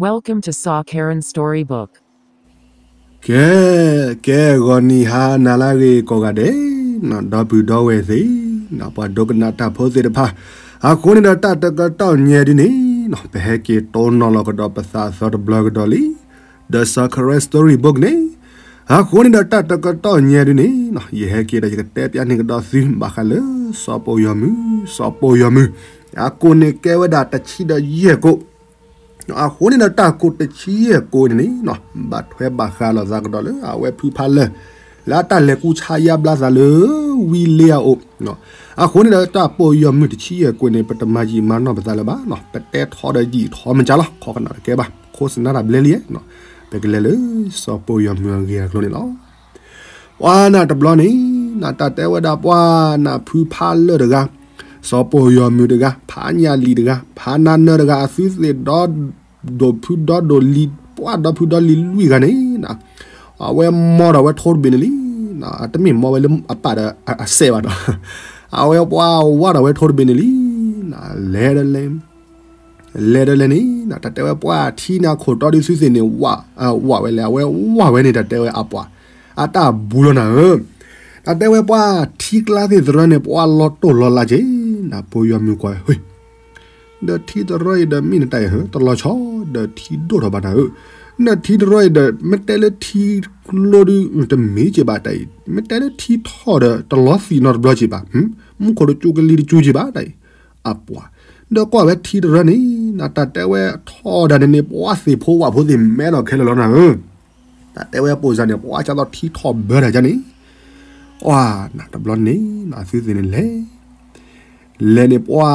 Welcome to Saw Karen Storybook. ကဲ, ကဲ ဂီၤနံၤဟါနၤလၢအဂ့ၤကိးဂၤဒဲး, ဒီပုၢ်ဒီဝဲၢ်သ့ၣ်, ပှၤဒိကနၣ်တၢ်ဖိသ့ၣ်တဖၣ်, အဃိန့ၣ်ဒီးတၢ်တကတီၢ်ညါဒ်န့ၣ်, ပဟဲက့ၤတိၢ်နီၣ်လီၤကဒီးပသးအသီတဘျီကဒီးလံ, ဒီး Saw Karen Storybook န့ၣ်, အဃိန့ၣ်ဒီးတၢ်တကတီၢ်ညါဒ်န့ၣ်, ယဟဲက့ၤဒီးယကတဲပျးန့ၢ်ကဒီးသု ဘၣ်ဃးလၢ စီၤပိာ်ယီၤမုၢ်, စီၤပိာ်ယီၤမုၢ်, အကိၣ်န့ၣ်ကဲဝဲဒၣ်တဆံဒီးယဲၢ်ကိၣ် အဃိန့ၣ်ဒီးတၢ်ကိၣ်တဆံယဲၢ်ကိၣ်န့ၣ်န့ၣ်, ဘၣ်ထွဲဘၣ်ဃးလိာ်သးကဒီးလၢအဝဲဖုဖးလၢၢ်, လၢအတၢ်လဲၤကူဆါယါဘျါသးလၢ ဝံလ့အအိၣ်, အဃိန့ၣ်ဒီးတၢ်ပိာ်ယီၤမုၢ်တဆံယဲၢ်ကိၣ်န့ၣ် ပတမၤယံာ်မၤနီၢ်ပသးလၢၤဘၣ်, ပတဲထီဒီးယံာ်ထီမ့ၢ်ကၢ်လီၤ, ခိးကနၣ်တကဲဘၣ်, ခိးစနၣ်တၢ်ဘျဲလံ, ပကလဲၤလၢ စီၤပိာ်ယီၤမုၢ်အဂ့ၢ်အကျိၤန့ၣ်လီၤ. ပှၤနၤတဘျီန့ၣ်, နတၢ်တဲဝဲဒၣ်ပှၤနၤဖုဖးလၢၢ်တဂၤ, စီၤပိာ်ယီၤမုၢ်တဂၤ, ဖးညၣ်လံၣ်တဂၤ, ဖးနါနၢတဂၤ, အသုသ့ၣ်ဒီး ဒိၣ်ဖုဒီဒိၣ်လံၤ, ပှၤဒီဖုဒီလံၤလွံၢ်ဂၤန့ၣ်, အဝဲမီဒီးဝဲထိတဘ့ၣ်န့ၣ်လံ, တမ့ၢ်မီဝဲလၢအပၢ်ဒီးအစဲးဘၣ်ဒီး, အဝဲပှၤဝါဒီးဝဲထိတဘ့ၣ်န့ၣ်လံ, လဲၤဒီးလဲၤ လဲၤဒီးလဲၤန့ၣ်, တၢ်တဲဝဲပှၤထံန့ၣ်အခိၣ်တီဒုးသုသ့ၣ်န့ၣ်, ဝးဝဲလဲၣ်, အဝဲဝးဝဲန့ၣ် တၢ်တဲဝဲအပှၤ, အတၢ်ဘူးလီၤနၤဧၢ, တၢ်တဲဝဲပှၤထံကျါသ့ၣ်သရၢန့ၣ် ပှၤလီၤတိၢ်လီၤလးက့ၤ, နပိာ်ယီၤမုၢ်ကွၢ်, ဒီးထံသရၢအံၤဒီးမ့ၢ်နတၢ်အံၤဧၢ, တလီၤဆီ, ဒီးထံဒိၣ်ထီၣ်ဘၣ်နၤဧၢ, နထံသရၢအံၤဒီး မ့ၢ်တဲလၢထံကျိဒုး တမ့ၢ်က့ၤဘၣ်တၢ်အံၤ, မ့ၢ်တဲလၢထံထီၣ်ဒီး တလီၤသံးနီတဘျီက့ၤဘၣ်, မူခိၣ်တကၠူကလံၤတကၠူက့ၤဘၣ်တၢ်အံၤ, အပှၤ, ဒီးကွၢ်ဝဲထံတရၢန့ၣ်, နတၢ်တဲဝဲထီၣ်ဒၣ်န့ၣ်န့ၣ် ပှၤသ့ၣ်ဖိဝၣ်ဖိသ့ၣ်မဲဒီးခဲလၢာ်လီၤနၤဧၢ, တၢ်တဲဝဲပိာ်စၢ်န့ၣ် ပှၤကၢ်သိးထံထီၣ်ဘၢတၢ်ကန့ၣ်, ပှၤနၤတဘျီန့ၣ် နသုသ့ၣ်န့ၣ်လဲၤ လဲၤန့ၣ်ပှၤ,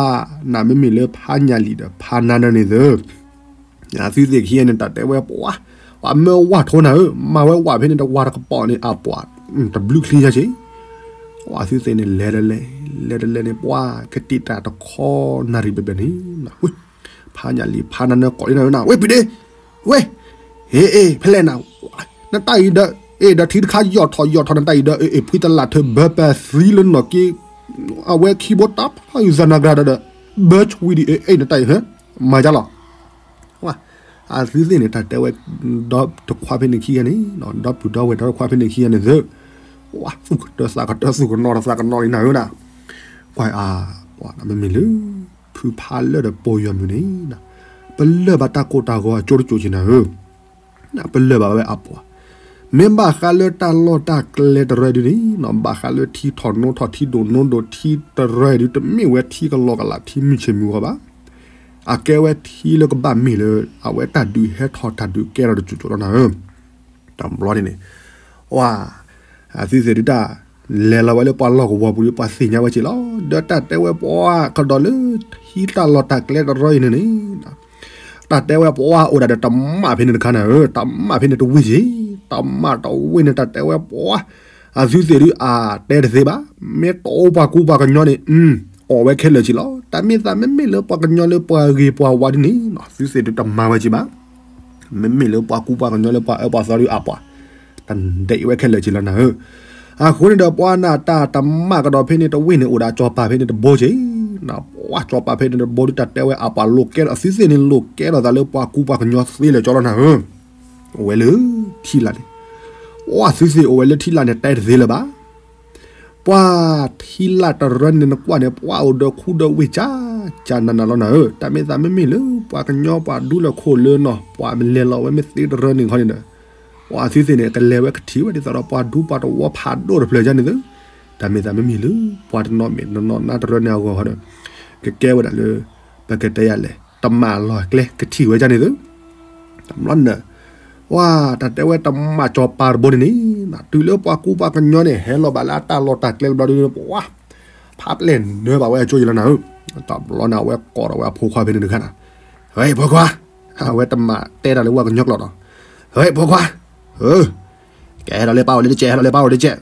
နမ့မ့ၢ်လၢဖးညၣ်လံၣ်ဒီးဖးနါနၢန့ၣ်သၢ, သုသ့ၣ်ခံဂၤန့ၣ် တၢ်တဲဝဲပှၤ, ပှၤမၢဝၣ်ထိနၤဧၢ, မၤဝဲဝၣ်ဖဲန့ၣ်တဝၤတကပီၤန့ၣ် အပှၤ, တဘျုးချံညါက့ၤ, ပှၤသုသ့ၣ်န့ၣ် လဲၤတလဲၤ, လဲၤတလဲၤန့ၣ်ပှၤ, ကတံာ်တၢ်တခီနၣ်ရံၣ်ဘျဲၣ်ဘျဲၣ်န့ၣ်, ဖးညၣ်လံၣ်ဖးနါနၢကိးလံနၤဧၢနၤ, ဝ့ၢ်ပံၤဒ့, ဝ့ၢ်, ဟ့ၣ်အ့ၣ် ဖဲလဲၣ်နၤ, နတၢ်အံၤဒီး, အ့ၣ်ဒီးထံတခါ ယီၢ်ထီၣ်ယီၢ်ထီၣ်နတၢ်အံၤဒီး အ့ၣ်ဖှံတလၢ်ထၢၣ်ဘၢပသံလၢနီၢ်က့, အဝဲခံဘိတၢ်ဖးယုၢ်သးနၤကြၤဒီး, ဘၢဆဝံဒံး အ့ၣ်နတၢ်အံၤဟၢ, မၤကၢ်လီၤ အသုသ့ၣ်န့ၣ် တၢ်တဲဝဲ, ဒီတခွါဖဲန့ၣ်ခံဂၤန့ၣ်, ဒီပုၢ်ဒီဝဲၢ်ဒီတခွါဖဲန့ၣ်ခံဂၤန့ၣ်သၢ, ဝါသူၣ်ကတၢၢ်သးကတၢၢ်သူၣ်ကနီၤဒီးသးကနီၤလံနၤဧၢနၤ, ကွၢ်အါ, ပှၤမ့မ့ၢ်လၢ, ဖုဖးလၢၢ်ဒီးပိာ်ယီၤမုၢ်န့ၣ်, ပလၢၢ်ဘၣ်တၢ်ကိၢ်တၢ်ဂီၤအကၠိတကၠိက့ၤနၤဧၢ ပလၢၢ်ဘၣ်ဝဲအပှၤ, မ့ၢ်ဘၣ်ဃးလၢတၢ်လီၢ်တၢ်ကျဲတရၢဒုန့ၣ်, ဘၣ်ဃးလၢထံထီၣ်နိထီၣ်ထံဒိၣ်နိဒိၣ်ထံတရၢဒု တမ့ၢ်ဝဲထံကလီကလးထံမုၢ်ဆ့ၣ်မုၢ်ဂီၤဘၣ်, အကဲဝဲထံလၢကဘၣ်မ့ၢ်လၢ, အဝဲတၢ်ဒုးဟဲထီၣ်တၢ်ဒုးကဲထီၣ်တကၠိကၠိလီၤနၤဧၢ တဘျီန့ၣ်န့ၣ်, ဝါ, အသုသ့ၣ်ဒုတၢ်, လဲၤလီၤဝဲလၢပှၤလီၢ်ကဝီၤပူၤဒီးပှၤသ့ၣ်ညါဝဲက့ၤလီၤ, ဒီးတၢ်တဲဝဲပှၤကဒီးလၢထံတၢ်လီၢ်တၢ်ကျဲတရၢအံၤန့ၣ်န့ၣ်, တၢ်တဲဝဲပှၤအိၣ်ဒၣ်ဒီးတမၣ်ဖဲန့ၣ်တခါနၤဧၢ, တမၣ်ဖဲန့ၣ်တဝ့ၢ်က့ၤ, တမၣ်တဝ့ၢ်န့ၣ် တၢ်တဲဝဲပှၤ, အသုသ့ၣ်ဒုအတဲတသ့ဘၣ်, မ့ၢ်တအိၣ်ပှၤကူပှၤကညီန့ၣ်, အီၣ်ဝဲခဲလၢာ်က့ၤလီၤ, တၢ်မ့ၢ်သးမ့မ့ၢ်လၢပှၤကညီလၢပှၤဂ့ၤပှၤဝါဒ်န့ၣ်, သုသ့ၣ်ဒုတမၤဝဲက့ၤဘၣ် မ့မ့ၢ်လၢပှၤကူပှၤကညီလၢပှၤအၢပှၤသီဒုအပှၤ, တဒဲးဝဲခဲလၢာ်က့ၤလီၤနၤဧၢ, အဃိန့ၣ်ဒီးပှၤနၤတၢ်တမၣ်ကဒီးဖဲန့ၣ်တဝ့ၢ်န့ၣ် အိၣ်ဒီးစီၤပၤဖဲန့ၣ်တဘိက့ၤ, ပှၤစီၤပၤဖဲန့ၣ်တဘိဒုတၢ်တဲဝဲအပှၤလိာ်ကဲဒီးသုသ့ၣ်န့ၣ်လိာ်ကဲဒီးသးလၢပှၤကူပှၤကညီသ့လၢာ်က့ၤလီၤနၤဧၢ, အိၣ်ဝဲလၢထံလာ်န့ၣ်, ပှၤသုသ့ၣ်အိၣ်ဝဲလၢထံလာ်န့ၣ်တဲတသ့လၢၤဘၣ် ပှၤထံလာ်တရၢန့ၣ်နကွၢ်န့ၣ် ပှၤအိၣ်ဒီးခူဒီးဝ့ၢ်ကၠၢ်ကၠၢ်နးနးလီၤနၤဧၢ, တၢ်မ့ၢ်သးမ့မ့ၢ်လၢပှၤကညီပှၤဒူလၢခိၣ်လၢနီၤ ပှၤမ့ၢ်လဲၤလီၤဝဲမ့ၢ်သ့တရၢန့ၣ်ခီန့ၣ်ဒီး, ပှၤသုသ့ၣ်န့ၣ် ကလဲၤဝဲကထံၣ်ဝဲဒ်သိးဒီးပှၤဒူပှၤတဝီဖးဒိၣ်တဖျၢၣ်ကန့ၣ်သု, တၢ်မ့ၢ်သးမ့မ့ၢ်လၢ ပှၤတနီၤမဲာ်တနီၤနါတရၢန့ၣ်အဂီၢ်ဒီး, ကကဲဝဲဒၣ်လၢ, ပကတဲယၤလဲၣ် တမၣ်လီၢ်ကျဲကထံၣ်ဝဲကန့ၣ်သု တဘျီန့ၣ်, ပှၤတၢ်တဲဝဲတမၣ်စီၤပၤတဘိန့ၣ်န့ၣ်, တုၤလၢပှၤကူပှၤကညီန့ၣ် ဟဲလီၤဘၣ်လၢအတၢ်လီၢ်တၢ်ကျဲတဘျီဒုန့ၣ် ပှၤ, ဖးပျဲၢ်နၢဘၣ်ဝဲအကၠိယလီၤနၤဧၢ, တဘျီန့ၣ် အဝဲကိးထီၣ်ဝဲအဖိခွါဖဲန့ၣ်တခါနၤ, ဟဲဖိခွါ, အဝဲတမၣ်တဲတၢ်လၢပှၤကညီကျိာ်ဒီး, ဟဲဖိခွါ, ကဲဟဲဒီးလၢပၢ်အိၣ်လၢတကဲး ဟဲဒီးလၢပၢ်အိၣ်လၢတကဲး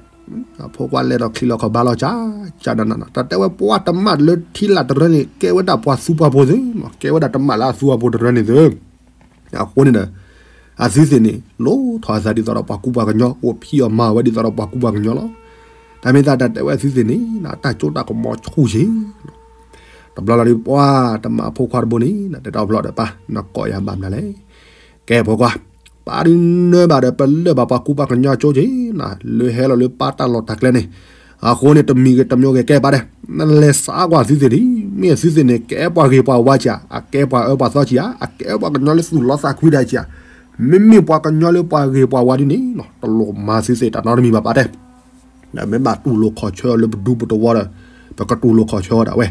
အဖိခွါလဲၤဒီးချံးလီၤခီၣ်ဘါလီၤကၠၢ်ကၠၢ်နးနးနီၤ တၢ်တဲဝဲပှၤတမၣ်လၢထံလာ်တရၢန့ၣ် ကဲဝဲဒၣ်ပှၤသူပှၤဖိသု, ကဲဝဲဒၣ်တမၣ်လၢအသူအဖိတရၢန့ၣ်သု, အဃိန့ၣ်ဒီး, အသုသ့ၣ်န့ၣ် လိၣ်ထီၣ်အသးဒ်သိးဒီးပှၤကူပှၤကညီ အိၣ်ဖံးအီၣ်မၤဝဲဒ်သိးဒီးပှၤကူပှၤကညီလီၤ. တၢ်မ့ၢ်သးတၢ်တဲဝဲအသုသ့ၣ်န့ၣ် တၢ်ကၠိတၢ်ကမီၤဆူၣ်ဆ့ တဘျီလီၤဒုး ပှၤတမၣ်အဖိခွါတဘိန့ၣ် တဲတၢ်ဖျီၣ်ဒီးပၢ် နကိးယၤဘၣ်မနုၤလဲၣ်. ကဲဖိခွါ, ပၢ်ဒုးနၢဘၣ်ဒီး ပလၢၢ်ဘၣ်ပှၤကူပှၤကညီကၠိက့ၤနၤ, လၢဟဲလီၤလၢပၢ်တၢ်လီၢ်တၢ်ကျဲန့ၣ်, အဃိန့ၣ် တမံၤဂ့ၤတမံၤဂ့ၤ ကဲပၢ်ဒဲး, နလဲၤစးကွၢ်သုသ့ၣ်ဒံး, မ့ၢ်သုသ့ၣ်န့ၣ် ကဲပှၤဂ့ၤပှၤဝါကဧါ, အကဲပှၤအၢပှၤသီကဧါ, အကဲပှၤကညီလၢသူၣ်လီသးကွံတၢ်ကဧါ, မ့မ့ၢ်ပှၤကညီလၢပှၤဂ့ၤပှၤဝါဒ်န့ၣ်, တလိၣ်မၤသုသ့ၣ်တၢ်နီတမံၤဘၣ်ပၢ်တဲ ဒီးမ့ၢ်ဘၣ်တူၢ်လိာ်ခီၣ်ဆၢအီၤလၢပဒူပတဝီဒီး, ပကတူၢ်လိာ်ခီၣ်ဆၢအီၤဒၣ်ဝဲ,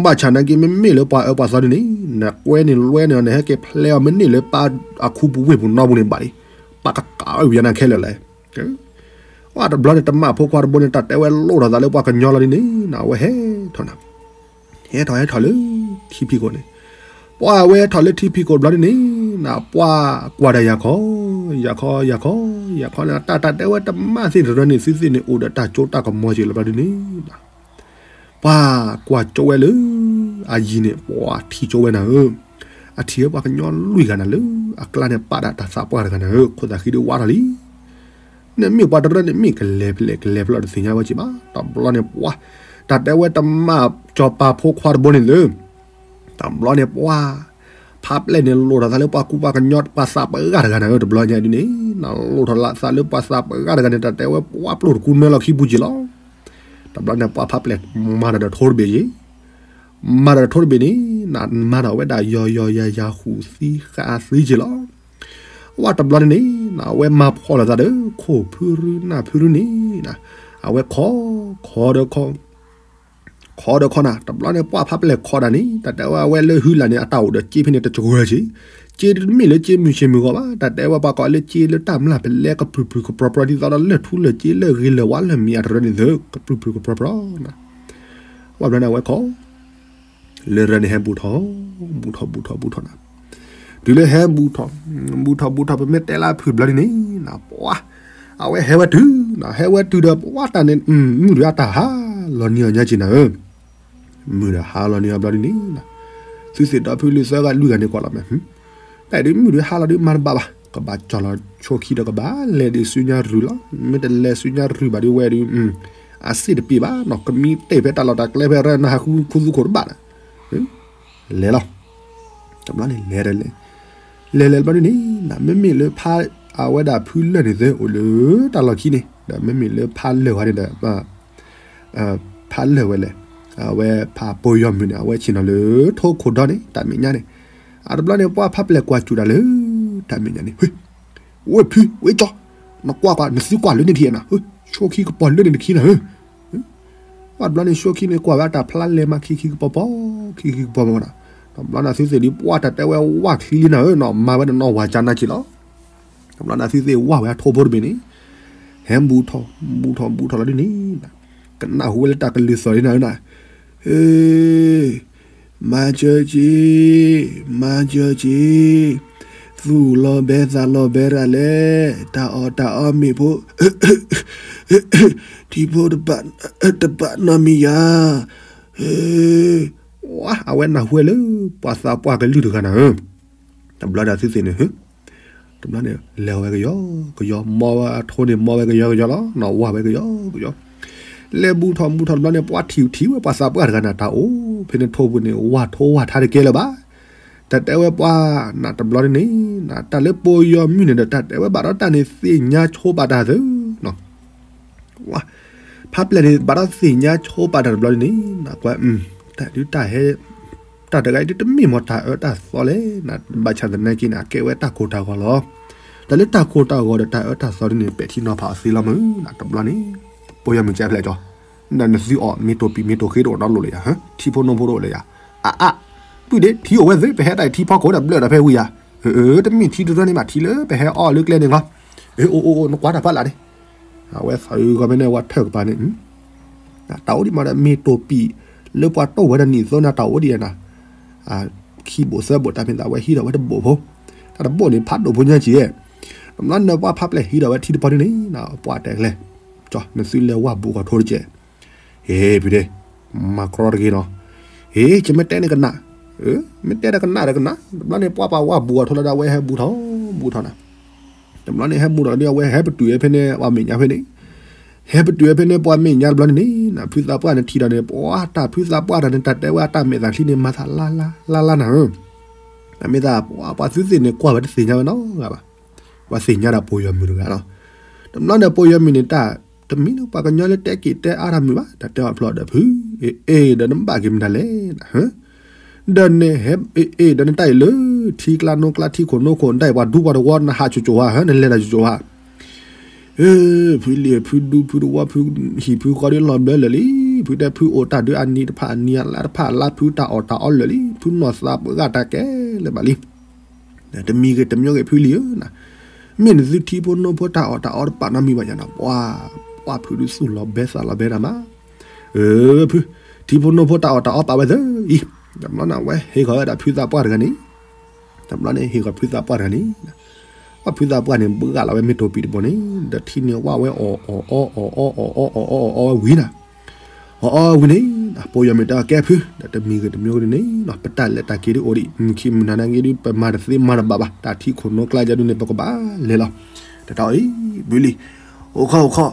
ဘၣ်ဆၣ်နာ်က့ မ့မ့ၢ်လၢပှၤအၢပှၤသီဒ်န့ၣ်, နကွဲန့ၣ်လွဲန့ၣ် နဟဲက့ၤဖျဲးအီၤမ့ၢ်န့ၢ်လၢပၢ်အခူပူၤဝ့ၢ်ပူၤနီပူၤန့ၣ်ဘၣ်လံ, ပၢ်ကကးဝဲဝံၤနၤခဲလၢာ်လဲၣ်. ဝဲတဘျီန့ၣ် တမၣ်ဖိခွါတဘိန့ၣ် တၢ်တဲဝဲလိၣ်ထီၣ်သးလၢပှၤကညီလီၤဒ်န့ၣ်, အဝဲဟဲထီၣ်နၤ ဟဲထီၣ်ဟဲထီၣ်လၢထံဖံးခိၣ်န့ၣ်, ပှၤဝဲထီၣ်လၢထံဖံးခိၣ်တဘျီဒ်န့ၣ်, ပှၤကွၢ်တၢ်ယၤခီ, ယၤခီ ယၤခီ, ယၤခီန့ၣ် တၢ်တၢ်တဲဝဲတမၣ်သ့ၣ်တရၢန့ၣ် သုသ့ၣ်န့ၣ်အိၣ်ဒီးတၢ်ကၠိတၢ်ကမီၤက့ၤလၢဘျီဒ်န့ၣ်, ပှၤကွၢ်ကၠိဝဲလၢအယံၤန့ၣ် ပှၤထံၣ်ကၠိဝဲနၤဧၢ, အထံၣ်ဝဲပှၤကညီလွံၢ်ဂၤနၤလၢ အကျါန့ၣ်ပာ်ဒၣ်တၢ်သးပှၢ်တဂၤနၤဧၢ, ခိၣ်သးဃံဒုးဝါထီၣ်လံ နမ့ၢ်ပှၤတရၢန့ၣ် မ့ၢ်ကလဲၤဖဲလဲၣ်ကလဲၤဖဲလဲၣ်တသ့ၣ်ညါဝဲက့ၤဘၣ်, တဘျီန့ၣ်ပှၤ, တၢ်တဲဝဲတမၣ်စီၤပၤဖိခွါတဘိန့ၣ်လၢ, တဘျီန့ၣ်ပှၤ, ဖးပျဲၢ်န့ၣ်လိၣ်ထီၣ်သးလၢပှၤကူပှၤကညီပှၤသးပှၢ်တဂၤတဂၤနၤဧၢ, တဘျီညါဒ်န့ၣ်, နလိၣ်ထီၣ်သးလၢပှၤသးပှၢ်တဂၤတဂၤန့ၣ် တၢ်တဲဝဲပှၤပျိၢ်တကူနၢလီၤခံပူၤက့ၤလီၤ. တဘျီန့ၣ်ပှၤဖးပျဲၢ်မၤတၢ်ဒီးထိတဘ့ၣ်က့ၤ မၤတၢ်ထိတဘ့ၣ်န့ၣ်, နမၤဒီးဝဲဒၣ်ယီၤယီၤယၤယၤဃုာ်သံဃာ်သံက့ၤလီၤ. ဝဲတဘျီန့ၣ်န့ၣ်, အဝဲမၤဖှီၣ်လိာ်သးဒီးခိၣ်ဖုရူနၢ်ဖုရူန့ၣ်, အဝဲခီ, ခီဒီးခီ, ခီဒီးခီနၤ, တဘျီန့ၣ်ပှၤဖးပျဲၢ်ခီဒၣ်န့ၣ် တၢ်တဲဝဲအဝဲလၢဟုလၢ်န့ၣ် အတၢ်အိၣ်ဒီးက့ဖဲန့ၣ်တစှၤက့ၤ, က့တမ့ၢ်လၢက့မုၢ်ဆ့ၣ်မုၢ်ဂီၤဘၣ်, တၢ်တဲဝဲပှၤကိးလၢက့လၢတၢ်မျၢ်ဖဲလဲၣ်ကပြုၢ်ပြုၢ်ကပြီၤပြီၤ ဒ်သိးဒီးလၢၢ်ထူလၢၢ်က့လၢၢ်ဂ့ၤလၢၢ်ဝါလၢၢ်မံၤအတရၢန့ၣ်သ့ၣ် ကပြုၢ်ပြုၢ်ကပြီၤပြီၤနၤ. ဝဲဘျီန့ၣ်အဝဲခီ လၢရၢန့ၣ်ဟဲဘူးထီၣ်, ဘူးထီၣ်ဘူးထီၣ်ဘူးထီၣ်နၤ, တုၤလၢဟဲဘူးထီၣ်, ဘူးထီၣ်ဘူးထီၣ် ပမ့ၢ်တဲလၢအဖုၣ်ဘျီဒ်န့ၣ်နၤ, ပှၤ, အဝဲဟဲဝဲတုၤ, ဟဲဝဲတုၤဒီးပှၤတၢ်န့ၣ်, မုၢ်ဒီးအတၢ်ဟးလီၤနံၤအီၤညါက့ၤနၤဧၢ, မုၢ်ဒီးဟးလီၤနံၤအီၤဘျီဒ်န့ၣ်နၤ, သုသ့ၣ်ဒီဖုလၢသၢဂၤလွံၢ်ဂၤန့ၣ်ကွၢ်လီၤမး တၢ်ဒ်မုၢ်ဒုးဟါလီၤဒုးမၤတဘၣ်ဘၣ်, ကဘၣ်ကၠီၣ်လီၤဆိခံဒီးကဘၣ်လဲၤဒံးဆူညါရုၢ်လီၤ. မ့ၢ်တလဲၤဆူညါရုၢ်ဘၣ်ဒုးဝဲဒုး, အစ့ၣ်တပ့ၤဘၣ်နီၤ, ကမံတ့ၢ်ဖဲတၢ်လီၢ်တၢ်ကျဲဖဲရၢနဟးဃုခူသူခိၣ်တဘၣ်ဒီး, လဲၤလီၤ. တဘျီန့ၣ်လဲၤဒီးလဲၤ, လဲၤလဲၤဘျီဒ်န့ၣ်နၤ, မ့မ့ၢ်လၢဖးအဝဲဒၣ်ဖုလၢၢ်န့ၣ်သ့ၣ်အိၣ်လၢတၢ်လီၢ်ခံန့ၣ်, ဒီးမ့မ့ၢ်လၢဖးလၢၢ်ဝဲန့ၣ်ဒီး ဖးလၢၢ်ဝဲလဲၣ်, အဝဲဖးပိယီၤမုၢ်န့ၣ် အဝဲဆ့ၣ်နီၤလၢထိခိၣ်ဒီန့ၣ် တၢ်မဲာ်ညါန့ၣ်, အတဘျီန့ၣ် ပှၤဖးပျဲၢ်ကွၢ်စူၣ်တၢ်လၢတၢ်မဲာ်ညါန့ၣ်, ဝဲဖု, ဝဲကၠီ, နကွၢ်ကွၢ် နသုကွၢ်လၢန့ၣ်ထံၣ်နၤ, ဆိခံကပီၤလၢန့ၣ်တခံနၤဧၢ, ပှၤတဘျီန့ၣ် ဆိခံန့ၣ်ကွၢ်ဝဲအတၢ်ဖျါလဲၤမးခံခံကပီၤပီၤ, ခံခံကပီၤပီၤနၤ, တဘျီန့ၣ်သုသ့ၣ်ဒ်ပှၤတၢ်တဲဝဲဝၢ်ချံလံနၤဧၢနီၤ, မၤဝဲဒီးနီၢ်ဝၤကၠါနၢ်က့ၤလီၤ. တဘျီန့ၣ်သုသ့ၣ်ဝၢ်ဝဲအထိဖိတဘ့ၣ်န့ၣ်, ဟဲဘူးထီၣ်, ဘူးထီၣ်ဘူးထီၣ်လီၤဒ်န့ၣ်, ကနၣ်ဟူဝဲလၢတၢ်ကလုၢ်သီၣ်ဒ်နၤဧၢနၤ, ဟ့, မၤစၢၤက့ၤ, မၤစၢၤက့ၤ, သူၣ်လီၤဘဲသးလီၤဘဲရၤလဲၣ်, တၢ်အီၣ်တၢ်အီမ့ၢ်ဖိ, ထံဖိတဘၣ်နီတမံၤယၤ, ဟ့, ဝါ အဝဲနၢ်ဟူဝဲလၢ ပှၤသးပှၢ်ကလုၢ်တဂၤနၤဧၢ, တဘျီဒီးသုသ့ၣ်န့ၣ် တဘျီန့ၣ် လဲၤဝဲကယီကယီ, မီဝဲအထိန့ၣ် မီဝဲကယီကယီလီၤ, နီၢ်ဝၢ်ဝဲကယီကယီ, လဲၤဘူးထီၣ်ဘူးထီၣ်တဘျီန့ၣ် ပှၤထံၣ်ထံၣ်ဝဲပှၤသးပှၢ်တဂၤန့ၣ် တၢ်အိၣ်ဖဲန့ၣ်ထိပူၤန့ၣ် ဝၢ်ထိဝၢ်ထါတကဲလၢၤဘၣ်, တၢ်တဲဝဲပှၤနၤတဘျီန့ၣ်, တၢ်လၢပိယီၤမုၢ်န့ၣ်ဒီး တၢ်တဲဝဲဘၣ်ဒီးတၢ်န့ၣ်သ့ၣ်ညါဆိပာ်တၢ်သု ဖးပျဲၢ်န့ၣ် ဘၣ်ဒီးသ့ၣ်ညါဆိပာ်တၢ်တဘျီန့ၣ်, ကွၢ်, တၢ်ဒုးတၢ်ဟဲ, တၢ်တဂၤအံၤဒုးတမ့ၢ်မ့ၢ်တၢ်အၢတၢ်သီလဲၣ်, ဘၣ်ဆၣ်သနာ်က့န့ၣ် အကဲဝဲတၢ်ကိၢ်တၢ်ဂီၤလီၤ. တၢ်လၢတၢ်ကိၢ်တၢ်ဂီၤဒီးတၢ်အၢတၢ်သီဒ်န့ၣ် ပဲာ်ထံနီၤဖးအီၤသ့လီၤမုၢ်, တဘျီန့ၣ်, ပိယီၤမုၢ်ကဲဖျဲၣ်ကၠီ, နသုအီၣ်မ့ၤတိာ်ပံာ်မ့ၤတိာ်ဃ့တအိၣ်နီတလိၣ်လၢၤယၤ, ထံဖိနီၢ်ဖိတအိၣ်လၢၤယၤ, အါအါ, ပုၢ်ဒ့ ထံအိၣ်ဝဲသ့ ပဟဲတၢ်ထံဖီခိၣ်ဒီးဘျၢၣ်ဒီးဖဲဝံၤယၤ, တမ့ၢ်ထံတရၢန့ၣ်ဘၣ် ထံလၢပဟဲအီၣ်လၢကျဲန့ၣ်ဂီၢ်, အိၣ်အိၣ်အိၣ် နကွၢ်တၢ်ဖးလၢ်န့ၣ်, အဝဲသးဂီၤဖဲန့ၣ် အဝဲထၢၣ်ကပၤန့ၣ်, တၢ်အိၣ်ဒံးမးဒီး မ့ၢ်တိာ်ပံာ်လၢပှၤတိၢ်ဝဲဒီးနံၣ်သိနၤ တၢ်အိၣ်ဒံးနၤ, ခံဘိၣ်သၢဘိၣ် တၢ်မ့ၢ်သးဝဲဟံးထီၣ်ဝဲတဘိၣ်ဖိ, တၢ်တဘိၣ်န့ၣ် ဖးဒိၣ်ဖိညါက့ၤ, တဘျီန့ၣ်ပှၤဖးပျဲၢ်ဟံးထီၣ်ဝဲထံတပီၤန့ၣ်န့ၣ်, ပှၤတဲကလဲၣ်, ကၠီ နသုလဲၤဝၢ်ဘူးကီၢ်ထိတကဲး, ဟ့ ဖုဒ့, မၤကြီတဂ့ၤနီၤ, ဟ့ ယမ့ၢ်တဲန့ၣ်ကနၣ်, မ့ၢ်တဲဒီးကနၣ်ဒီးကနၣ်, တဘျီန့ၣ်ပှၤပာ်ဝၢ်ဘူးကီၢ်ထိလီၤဒီး အဝဲဟဲဘူးထီၣ်, ဘူးထီၣ်နၤ တဘျီန့ၣ် ဟဲဘူးထီၣ်ဒီး အဝဲဟဲပတုာ်ဝဲဖဲန့ၣ် ပှၤမဲာ်ညါဖဲန့ၣ်, ဟဲပတုာ်ဝဲဖဲန့ၣ် ပှၤမဲာ်ညါတဘျီန့ၣ်န့ၣ်, ဖုသးပှၢ်န့ၣ်ထံၣ်ဒီးန့ၣ် ပှၤတၢ်ဖုသးပှၢ်တၢ်န့ၣ် တၢ်တဲဝဲအတၢ်မဲာ်သးချံန့ၣ် မၤသးလါလါလါလါနၤဧၢ, မ့ၢ်သး ပှၤသုသ့ၣ်န့ၣ် ကွၢ်ဝဲတသ့ၣ်ညါဝဲနီတဂၤဘၣ်. ပှၤသ့ၣ်ညါဒီးပိာ်ယီၤမုၣ်တဂၤလီၤ. တဘျီန့ၣ် ပိာ်ယီၤမုၣ်န့ၣ် တၢ်တမံၤလၢပှၤကညီလၢတဲက့ၤတဲအါတၢ်မုာ်ဘၣ်, တၢ်တဲအီၤဖျီဒီး ဖု အ့ၣ်အ့ၣ် ဒီးနဘၣ်က့ၤမတၤလဲၣ်, ဒီးနဟဲအ့ၣ်အ့ၣ် ဒီးနတၢ်အံၤလၢ ထံကျါနိကျါ ထံခိၣ်နိခိၣ် နတၢ်အံၤ ပှၤဒူပှၤတဝီ နဟးစိၤစိၤဧါ, နလဲၤတၢ်စိၤစိၤဧါ. ဖုလံၤ ဖုဒူဖုတဝီ ဖုဟံၣ်ဖုဃီဒုးလီၤဘျၢလၢာ်လံ. ဖုတဲဖုအိၣ်တၢ်ဒုးအနံၤတဖၣ်အနံၤ အလါတဖၣ်အလါ ဖုတၢ်အီၣ်တၢ်အီလၢာ်လံ. ဖုနီၢ်သးပှၢ်တၢ်ကဲလၢာ်ဘၣ်လံ. တမံၤဂ့ၤတမံၤဂ့ၤ ဖုလံၤဧၢ, မ့ၢ်နသုထံဖိနိဖိတၢ်အီၣ်တၢ်အီတပာ်နီတမံၤဘၣ်ယၤနီၤ, ပှၢ်ဖုဒုးသူၣ်လီၤဘဲသးလီၤဘဲတၢ်မး. ဖု ထံဖိနိဖိတၢ်အီၣ်တၢ်အီပာ်ဝဲသၢအံၤ, တဘျီန့ၣ် အဝဲဟ့ၣ်ဃီၤဝဲဒၣ်ဖုသးပှၢ်တဂၤန့ၣ်, တဘျီန့ၣ် ဟ့ၣ်ဃီၤဖုသးပှၢ်တဂၤန့ၣ်, ပှၢ်ဖုသးပှၢ်န့ၣ် ဘှၢ်လီၤဝဲမ့ၢ်တိာ်ပံၤတဘိန့ၣ် ဒီးထံန့ၣ်ဝဲဝဲအီၣ်အီၣ်အီအီၣ်အီအီၣ်အီအီဝံၤနီၤ. အီအီဝံၤန့ၣ် ပိာ်ယီၤမုၣ်တဲအီၤ ကဲဖု ဒီးတမံၤဂ့ၤတမံၤဂ့ၤန့ၣ်နီၤ ပတၢ်လဲၤတၢ်က့ၤဒုးအိၣ်ဒံး မုၢ်ခံမုၢ်နၤနာ်က့ဒုး ပမၤတသ့မၤတဘၣ်ဘၣ် တၢ်ထံခိၣ်နိကျါယါဒုးန့ၣ် ပကဘၣ်လဲၤလီၤ. တတီအံၤ ဘုလံၤ အိၣ်ခီအိၣ်ခီ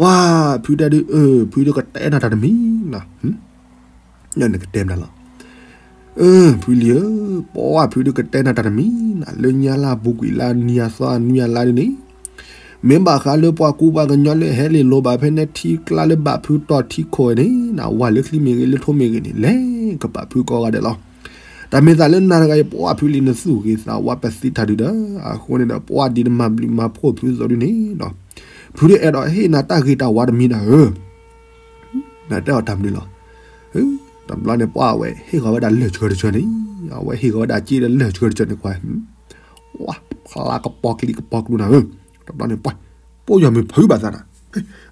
ဝါ ဖုတဲဒုး ဖုဒုးကတဲနၤတၢ်တမံၤနီၤ နကတဲမနုၤလီၤ. ဖုလံၤဧၢ, ပှၢ်ဖုဒုးကတဲနၤတၢ်တမံၤနီၤ လၢညါလၢအပူၤကွံာ်လၢအနံၤအသီအနွံအလါဒုးန့ၣ် မ့ၢ်ဘၣ်ဃးလၢပှၤကူပှၤကညီလၢဟဲလ့ၣ်လိၤဘၣ်ဖဲန့ၣ် ထံကျါလၢဘၣ်ဖုတီၤထံခိၣ်န့ၣ်နီၤ ဝၤလၢချံမ့ၢ်ဂ့ၤ လၢထိမ့ၢ်ဂ့ၤန့ၣ် လဲၤကပာ်ဖုကိးဂၤဒဲးလီၤ. တၢ်မ့ၢ်သးလၢနၤတဂၤအံၤ ပှၢ်ဖုလံၤနသူၣ်ဂ့ၤသးဝါပသံတၢ်ဒုးဒီး အဃိန့ၣ်ဒီး ပှၢ်ဒ်နမၤဘျုးမၤဖှိၣ်ဖုသိးဒုးန့ၣ်နီၤ ဖုဒုးအဲၣ်ဒိးဟ့ၣ်နၤတၢ်ဂ့ၤတၢ်ဝါတမံၤနၤဧၢ နတဲအီၤတၢ်မနုၤလီၤ. တဘျီန့ၣ် ပှၢ်အဝဲဟ့ၣ်ဃီၤဝဲဒၣ်လၢၢ်ဆှၢတဆှၢန့ၣ်, အဝဲဟ့ၣ်ဃီၤဝဲဒၣ်စ့ဒီးလၢၢ်ဆှၢတဆှၢန့ၣ်ကွၢ်, ဝါ ဖျါကပီၤကျံကပီၤကျူနၤဧၢ. တဘျီန့ၣ် ပှၢ် ပိာ်ယီၤမုၣ်ဖုးဘၣ်သးနၤ,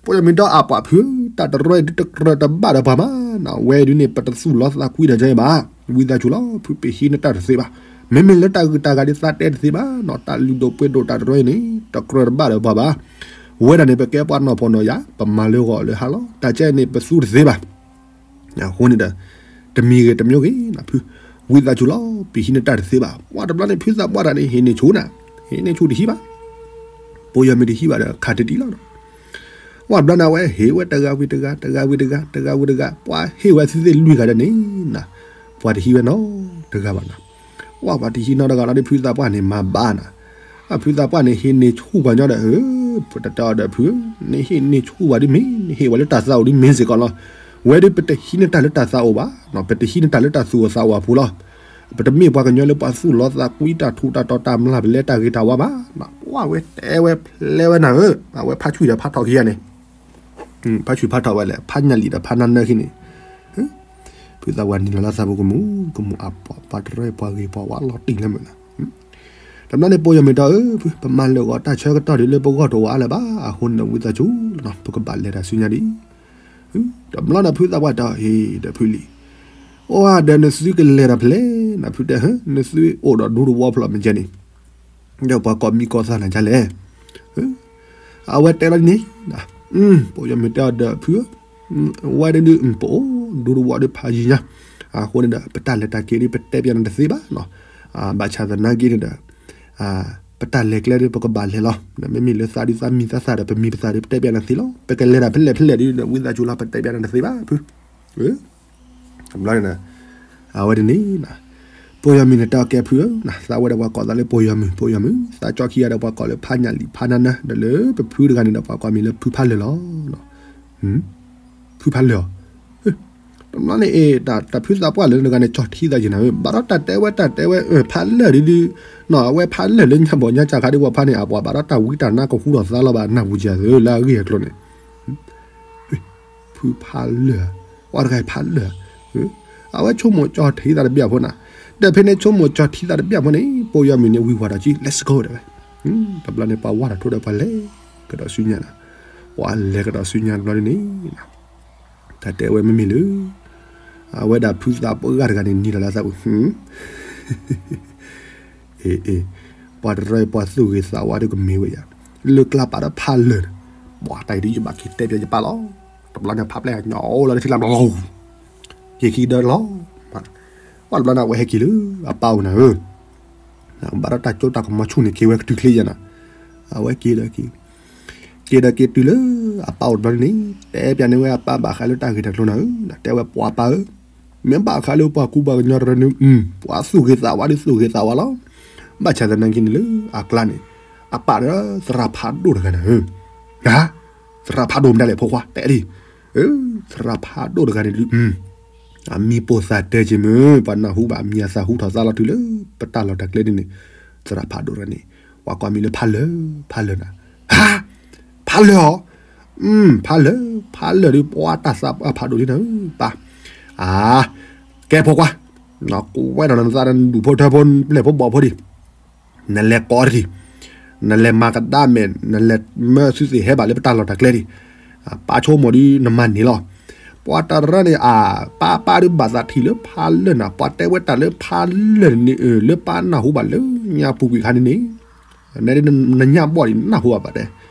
ပိာ်ယီၤမုၣ်ဒီးအပှၢ်ဖုး, တၢ်တရၢအံၤဒုးတကြၢးတဘၣ်ဒီးပှၤမးနၤ, ဝဲဒုးန့ၣ် ပတသူၣ်လီသးကွံတၢ်ကဲဘၣ်, ဝံသးစူၤလီၤ ဖုးပဟံးနတၢ်တသ့ဘၣ်. မ့မ့ၢ်လၢတၢ်ဂုၤတၢ်ဂၤဒုးသးတဲတသ့ဘၣ်နီၤ, တၢ်လုၢ်ဒိၣ်ပှ့ၤဒိၣ်တၢ်တရၢအံၤန့ၣ် တကြၢးတဘၣ်ဒီးပှၤဘၣ်. ဝဲဒၣ်န့ၣ် ပကဲပှၤနီၢ်ဖှီၣ်နီၢ်ယာ်, ပမၤလၢဂီၤလၢဟါလီၤ. တၢ်ကဲန့ၣ် ပသူတသ့ဘၣ်. အဃိန့ၣ်ဒီး တမံၤဂ့ၤတမံၤဂ့ၤနၤ ဖု ဝံသးစူၤလီၤ ပဟံးနတၢ်တသ့ဘၣ်. ပှၢ်တဘျီန့ၣ် ဖုသးပှၢ်တဂၤန့ၣ် ဟ့ၣ်န့ၢ်ဆူၣ်နၤ, ဟ့ၣ်န့ၢ်ဆူၣ်တဟံးဘၣ်. ပိာ်ယီၤမုၣ်တဟံးဘၣ်ဒီး ခးတံၢ်တံၢ်လီၤ. ပှၢ်တဘျီန့ၣ် အဝဲဟ့ၣ်ဝဲတဂၤဝံၤတဂၤ, တဂၤဝံၤတဂၤ, တဂၤဝံၤတဂၤ, ပှၢ်ဟ့ၣ်ဝဲသ့ၣ်သ့ၣ်လွံၢ်ဂၤဒီးန့ၣ်နၤ, ပှၢ်တဟံးဝဲနီတဂၤဘၣ်နၤ. ပှၢ်ပှၤတဟံးနီတဂၤလီၤဒီး ဖုသးပှၢ်န့ၣ် မၤဘၣ်နၤ. အဖုသးပှၢ်န့ၣ် ဟ့ၣ်န့ၢ်ဆူၣ်ပှၤညီဒီး တၢ်တဲအီၤဒီး ဖု နဟ့ၣ်န့ၢ်ဆူၣ်ပှၤဒ်မ့ၢ် နဟ့ၣ်ဝဲလၢတၢ်သးအိၣ်ဒ်မ့ၢ်စ့ၢ်ကီးလီၤ. ဝဲဒုးပတဟံးနတၢ်လၢတၢ်သးအိၣ်ဘၣ်, ပတဟံးနတၢ်လၢတၢ်သူၣ်အိၣ်သးအိၣ်အပူၤလီၤ. ပတမ့ၢ်ပှၤကညီလၢပှၤသူၣ်လီသးကွံတၢ်ထူးတၢ်တီၤတၢ်မျၢ် ပလဲတၢ်ဂ့ၤတၢ်ဝါဘၣ်. ပှၢ်ဝဲတဲဝဲဖျဲဝဲနၤဧၢ, အဝဲဖးဆူၣ်ဒီးဖးထီၣ်ခံဂၤန့ၣ် ဖးဆူၣ်ဖးထီၣ်ဝဲလဲၣ်, ဖးညၣ်လံာ်ဒီးဖးနါနၢခံန့ၣ်, ဖုသးပှၢ်နံၤလီၤလၢသးပူၤကမူၤကမူၤ အပှၢ်ပှၤတရၢပှၤဂ့ၤပှၤဝါလီၤတံၢ်လၢမုာ်နၤ. တဘျီန့ၣ် ပိာ်ယီၤမုၣ်တဲအီၤ ဖု ပမၤလၢာ်ဂီၤတၢ်ဆၢကတီၢ်ဒုးလၢပဂီၢ်တအိၣ်အါလၢၤဘၣ်, အဃိန့ၣ်ဒီးဝံသးစူၤလီၤနီၤ ပကဘၣ်လဲၤတၢ်ဆူညါဒံး. တဘျီန့ၣ် ဖုသးပှၢ်တဲအီၤ ဟ့ၣ်ဒီးဖုလံၤ, အိၣ်ဒီးနသုကလဲၤတၢ်ဖဲလဲၣ်နၤ, ဖုတဲ နသုအိၣ်ဒီးဒူသဝီဖျၢၣ်မ့ၢ်ကဲန့ၣ် ဒီးပှၤကိးမံၤကိးသးနၤဒ်လဲၣ်. အဝဲတဲလီၤဒ်န့ၣ်, ပိာ်ယီၤမုၣ်တဲအီၤဒီး ဖုဧၢ, ဝဲဒၣ်ဒုး ပအိၣ်ဒူသဝီဒုးဖးယံၤညါ, အဃိန့ၣ်ဒီး ပတၢ်လဲၤတၢ်က့ၤဒုး ပတဲပျးနၤတသ့ဘၣ်နီၤ, ဘၣ်ဆၣ်သနာ်က့န့ၣ်ဒီး ပတၢ်လဲၤကျဲဒုး ပကဘၣ်လဲၤလီၤ. မ့မ့ၢ်လၢသးဒုး သးမံသးသၣ်ဒီး ပမံပသးဒုး ပတဲပျးနၤသ့လီၤ. ပကလဲၤတၢ်ဖဲလဲၣ်ဖဲလဲၣ်ဒုး ဝံသးစူၤလီၤ ပတဲပျးနၤတသ့ဘၣ် ဖု. တဘျီန့ၣ် အဝဲဒၣ်န့ၣ် ပိာ်ယီၤမုၣ်န့ၣ် တဲအီၤ ကဲဖုဧၢ, သးဝဲဒီးပှၤကိးသးလၢပိာ်ယီၤမုၣ်, ပိာ်ယီၤမုၣ်, သးကၠီခံဂၤဒီးပှၤကိးလၢဖးညၣ်လံာ်ဖးနါနၢ ဒီးလၢပဖုတဂၤန့ၣ်ဒီး ပှၤကိးမံၤလၢဖုဖးလၢာ်လီၤ. ဖုဖးလၢာ်ဧါ. တဘျီန့ၣ် တၢ်ဖုသးပှၢ်လၢနဂၤန့ၣ် ကၠီထံသးယံၤနၤဧၢ, ဘၣ်ဒီးတၢ်တဲဝဲ တၢ်တဲဝဲ ဖးလၢာ်ဒုးဒုး, အဝဲဖးလၢာ်လၢညါဘီၣ်ညါစၢ်ခါဒုး ပှၤဖးန့ၣ် အပှၤဘၣ်ဒီးတၢ်ဝံတၢ်နါကဟူထီၣ်သါလီၤဘၣ် နၢ်ဟူကဲသုလၢအဂ့ၢ်အကျိၤန့ၣ် ဖုဖးလၢာ်, ပှၤတဂၤဖးလၢာ်, အဝဲဆိကမိၣ်ကၠီထံသးတဘျီဖိနၤ, ဒီးဖဲန့ၣ်ဆိကမိၣ်ကၠီထံသးတဘျီဖိန့ၣ် ပိာ်ယီၤမုၣ်န့ၣ် ဝံၤဝါဒီးကံ let's go တဲဝဲ, တဘျီန့ၣ် ပှၤဝါထီၣ်ထိဒီးပှၤလဲၤ ကဒီးဆူညါနၤ, ပှၤလဲၤကဒီးဆူညါတဘျီန့ၣ် တၢ်တဲဝဲမ့မ့ၢ်လၢ အဝဲဒၣ်ဖုသးပှၢ်တဂၤန့ၣ် နံၤလီၤလၢသးပူၤ, အ့ အ့ ပှၤတရၢပှၤသူၣ်ဂ့ၤသးဝါဒုးကမ့ၢ်ဝဲယၤ, လၢကျါပာ်ဒီးဖးလၢာ်, ပှၤတၢ်အံၤဒုးယဘၣ်က့ၤတဲပျးယပၢ်လီၤ, တဘျီန့ၣ် ဖးပျဲၢ်ညါအိၣ်လီၤလၢထံလၢဘျီလီၤ, က့ၤခံဒီးလီၤ, ပှၤတဘျီန့ၣ် အဝဲဟဲက့ၤလၢအပၢ်အိၣ်နၤဧၢ ဘၣ်ဒီးတၢ်ကၠိတၢ်ကမီၤဆူၣ်န့ၣ် က့ၤဝဲကတုၤချ့ယဲနၤ, အဝဲက့ၤဒီးက့ၤ, က့ၤဒီးက့ၤတုၤလၢအပၢ်အိၣ်တဘျီန့ၣ် တဲပျးန့ၢ်ဝဲအပၢ်ဘၣ်ဃးလၢတၢ်ဂ့ၢ်တၢ်ကျိၤနၤဧၢ, တဲဝဲပှၤပၢ်ဧၢ, မ့ၢ်ဘၣ်ဃးလၢပှၤကူပှၤကညီတရၢန့ၣ် ပှၤသူၣ်ဂ့ၤသးဝါဒ်သူၣ်ဂ့ၤသးဝါလီၤ. ဘၣ်ဆၣ်သနာ်က့န့ၣ်လၢအကျါန့ၣ် အပာ်ဒီးသရၣ်ဖးဒိၣ်တဂၤန့ၣ်ဧၢ, သရၣ်ဖးဒိၣ်မတၤလဲၣ်ဖိခွါ တဲဒ်, သရၣ်ဖးဒိၣ်တဂၤန့ၣ်ဒုး အမံၤပိာ်သးတၢက့ၤမ့ၢ် ပှၤနၢ်ဟူဘၣ်အမံၤအသးဟူထီၣ်သါလီၤတုၤလၢ ပတၢ်လီၢ်တၢ်ကျဲဒ်န့ၣ်, သရၣ်ဖးဒိၣ်တဂၤန့ၣ် ပှၤကိးမံၤလၢဖးလၢာ်, ဖးလၢာ်နၤ, ဟါ, ဖးလၢာ်ဧါ, ဖးလၢာ်, ဖးလၢာ်ဒုး ပှၤတၢ်သးဖးဒိၣ်ဒ်န့ၣ် ပၢ်, အါ, ကဲဖိခွါ, ကွဲးထီၣ်နသးနဒူၣ်ဖိထၢဖိပျဲၢ်ဖိဘီၣ်ဖိဒံး, နလဲၤကိးတထံၣ်, နလဲၤမၤကဒါမဲာ် နလဲၤမၢသုသ့ၣ်ဟဲဘၣ်လၢပတၢ်လီၢ်တၢ်ကျဲဒံး, ပာ်ဆိကမိၣ်ဒုးနမၤန့ၢ်လီၤ. ပှၤတရၢန့ၣ် အပၢ်ပၢ်ဒုးဘၣ်သးထံၣ်လၢဖးလၢာ်နၤ, ပှၤတဲဝဲတၢ်လၢဖးလၢာ်န့ၣ် လၢပၢ်နၢ်ဟူဘၣ်လၢညါပူၤကွံာ်ခါန့ၣ်န့ၣ် နဒ်နညၣ်ဘီၣ်ဒံးနၢ်ဟူဘၣ်ဘၣ်တဲ,